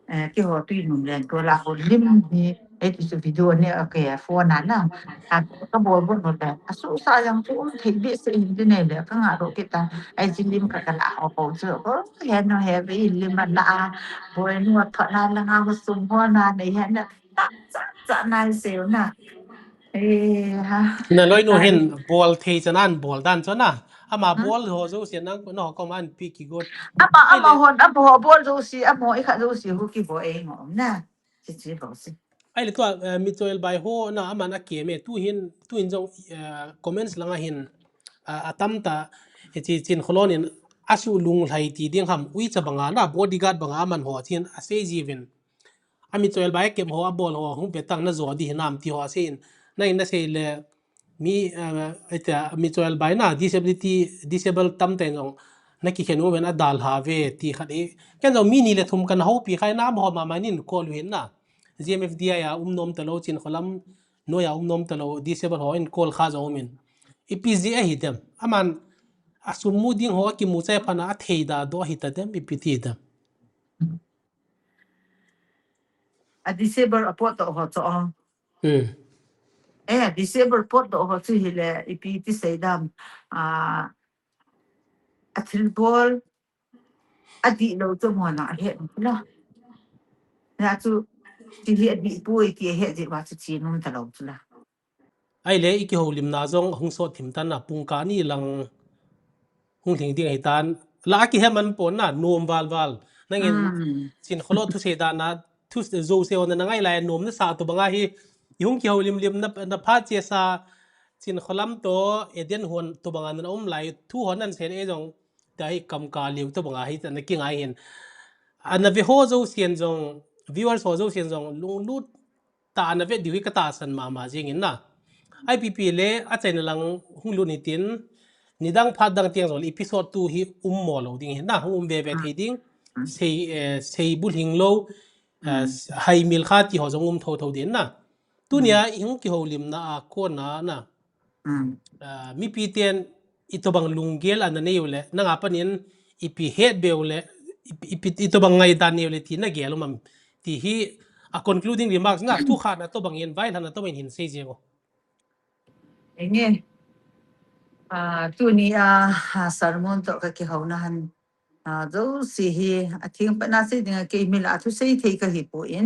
Eh, ke ho tui nung len to la ho lim hi, eh, ti chu video ne, okay, phone a na. A ka bol bol no le. A su sa yang chu um thei be se hin ti nei le ka nga ro ke ta. Ai chi lim ka ka la ho ho chu. Ko he no he ve lim a la. Boinu a tho na la nga ho sum ho na nei he na. Ta cha cha na se na. Eh, ha. Na loi nu hin bol thei chan an bol dan chu na. Ama bol ho jouse nang, nangho koma anpi kigot. Ama, ama hon, ama ho bol jouse, ama ho ikhat jouse hu kibol e ngom na. Chichi bol si. Ahile tua, eh, Michoel bai ho na aman akem e, tuhin, tuhin jong, eh, comments langa hin, ah, atam ta, hichi Chin Kholon in asu lunglhai ti ding ham, uicha banga na bodyguard banga aman ho chin asei jiuvin. A Michoel bai akem ho abol ho, hung pe tang na jo di hinam ti ho asei in. Na in na sei le, mi, eh, ita, Michoel bai na disability, disable tam te jong, na kikhen uven adalha ve ti khat e. Ken jong mi ni le thum kana houpi khai na, amaho mama nin call uhin na. G M F D I a um nom talou, Chin Kholam noi a um nom talou, disable ho in call kha jong umin. Ipi jeh ahi dem. Aman, asum mu ding ho akimu chai phat na athei da doh ahi ta dem, ipi ti dem. A disable a potdoh ho chu. Hmm. Eh, disable potdoh ho chu hile, ipi ti sei dam. Ah, athilbol, adih lou chu mo na ahet la. Na chu, ti hi adih poi ti ahet jeh uva chu chin um talou chu la. Ahile, i kihoulimna jong hung sot thim tan na, pung kah ni lang hung lhing ding ahi tan. La a kihe man pon na, nom val val. Nangin, hmm, Chin Kholon thusei dan na, thu jouse hon na ngai lai, nom na sa tobang ahi, i hung kihoulim lim na, na phat chesa, Chin Kholam to, Eden hon tobang a na um lai, thu hon nan sei le jong, tia hi kam ka liu tobang ahi, na kingai hin. Ana ve ho jousen jong, viewers ho jousen jong, lunglut tah a na vet diu hi ka tahsan mama jing in na. I P P le achaina lang hung lut hitin, nidang phat dang tiang jong le episode two hi um mo lou ding hin na, hung um ve ve thei ding. Sei, eh, sei bulhing lou, eh, hai mil kha ti ho jong um tho tho din na. Tunia i hung kihoulimna a kona na. Ah, mipi ten itobang lunggel ana nei u le, nanga panin ipi het be u le, ipi, ipi, itobang ngaidan nei u le ti na gel um am. Ti hi a concluding remarks na, thu khat na tobang in, vailhahna tobang in hin sei jeng o. Enge. Ah, tunia, ah, sermon to ka kihouna han. Ah, jouse hi, atheng patna sei dinga kei mi la thusei thei kahi poi.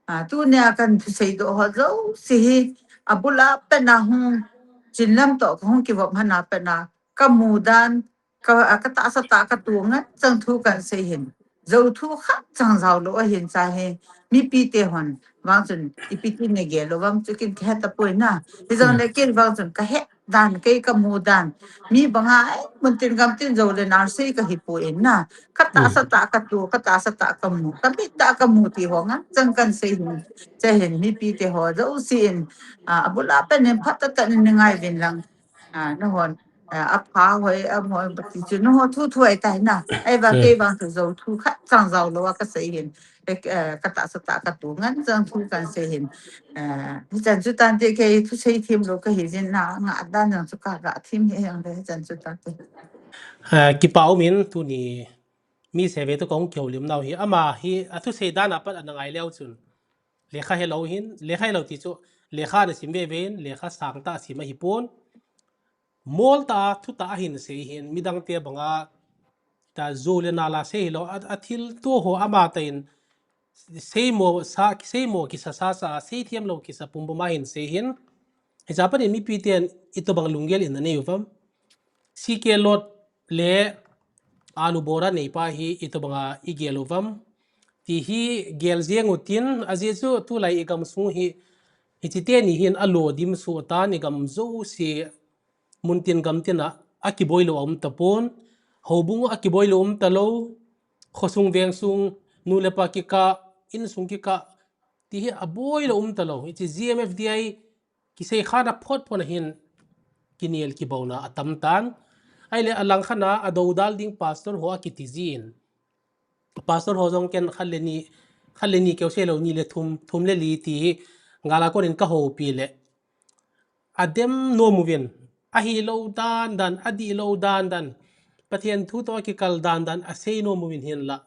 Ah, tunia kan thusei doh ho jouse hi, abul a patna hung, chinlam to ka hung kivop hana patna, ka mu dan, ka, ah, ka tahsa tah ka tuh ngan chang thu kan sei hin. Jou thu khat chang jao lou ahin cha hi, mipi te hon, vang chun, ipi ti na gel lou vang chu kin ka he tapoi na. Hijong le kin vang chun ka he dan, kei ka mu dan. Mi banga, eh, mun tin gam tin jou le nal sei kahi poi na. Ka tahsa tah ka tuh, ka tahsa tah ka mu, ka mit tah ka mu ti ho ngan chang kan sei hin. Che hin mipi te ho jouse in, ah, abul a patnin phat tah tah in nei ngai uvin lang. Ah, na hon, ah, apha hoi, am hoi, ti chu na ho thu thu ai tai na. Ai va kei vang chu jou thu khat chang jao lou a ka sei hin. Eh, eh, ka tahsa tah ka tuh ngan chang thu kan sei hin. Eh, hichan chu tante kei thusei them lou kahi jin na, ngah dan jong chu ka gah them hi jong le hichan chu tante. Eh, kipa um in tuni mi seve to ka hung kihoulim nau hi, ama hi athusei dan a pat ana ngai leu chun. Lekha helou hin, lekha helou ti chu, lekha ana sim ve ve in, lekha sang tah a sim ahi pon. Mol tah a, thu tah a hin sei hin, midang te banga, ta jou le nal a sei hilou, a, athilto ho ama tah in, seimo sa, seimo kisa sa sa, seithem lou kisa pum pum a hin sei hin. Hicha panin mipi ten itobang lunggel in na nei uvam. C K Lot le Alu Bora neipa hi itobanga i gel uvam. Ti hi gel jeng utin, ajeh chu tulai i gam sung hi, hiche teni hin alo dim suh tan i gam jouse mun tin gam tin a, akiboi lou a um tapon, houbung akiboi lou um talou, khosung veng sung, nu le pa kikah, insung kikah, ti hi aboi lou um talou. Hiche G M F D I kisei khat a phot phot a hin kinel kibouna atam tan. Ahile alang khat a adoudal ding pastor ho akiti jin. Pastor ho jong ken khat le ni, khat le ni keu sei lou ni le thum, thum le li ti hi gal a kon in ka houpi le. Adem nom uvin, ahi lou dan dan, adih lou dan dan, Pathen thu to akikal dan dan, asei nom uvin hinla.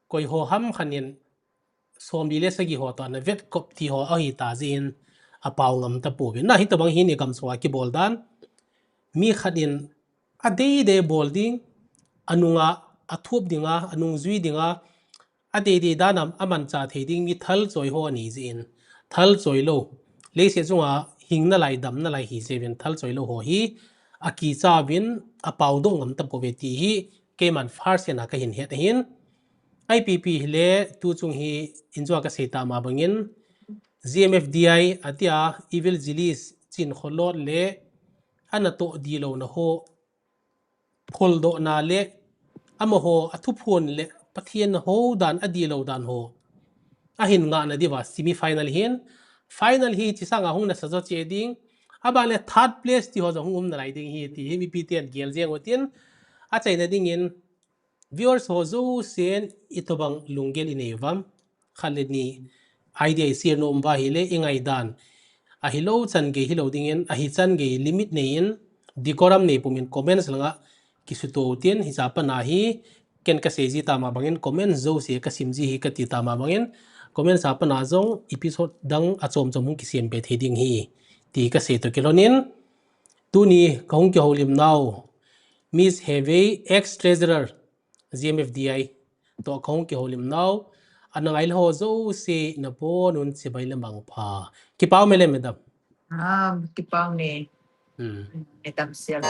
Koi ho ham khat in, somli le sagi ho to ana vet kop ti ho ahi ta jeh in, apao ngam tapouvin. Na hitobang hin i gam sunga kibol dan, mi khat in, adei dei bol ding, anunga, athup dinga, anung jui dinga, adei dei dan a, amanchah thei ding mi thal choi ho anei jeh in, thal choi lou. Leiset chunga hing nalai, dam nalai hi jeh uvin thal choi lou ho hi, akichauvin apao doh ngam tapouve ti hi keiman first hand a kahin het ahin. I P P hile tuchung hi injua kasei tama bangin G M F D I atia Evil Zeliz Chin Kholot le anatoh dilouna ho pholdohna le amaho athuphon le Pathen hou dan adilou dan ho ahin ngahna diuva semi final hin, final hi chisanga hung nasa jo che ding. Aban le third place ti ho jong hung um nalai ding hi ti hi mipi ten gel jeng utin, achaina dingin viewers ho jousen itobang lunggel inei uvam, khat le ni idea ishare nom uva ahile ingaidan ahilou chan gei hilou dingin, ahi chan gei limit neiin, decorum nei pumin comments langa kisuto utin, hiche a pat a hi ken kasei ji tama bangin comments jouse kasim ji hi kati tama bangin, comments a pat a jong episode dang achom chom hung kisem be thei ding hi ti kasei toh kilhonin, tuni kahung kihoulimnau Miss Hevei, ex treasurer G M F D I toh kahung kihoulimnau, ana ngaile ho jouse nabonun chibai le mangpha. Kipah e madam. Ah, kipah e. Hmm. Madam Sial.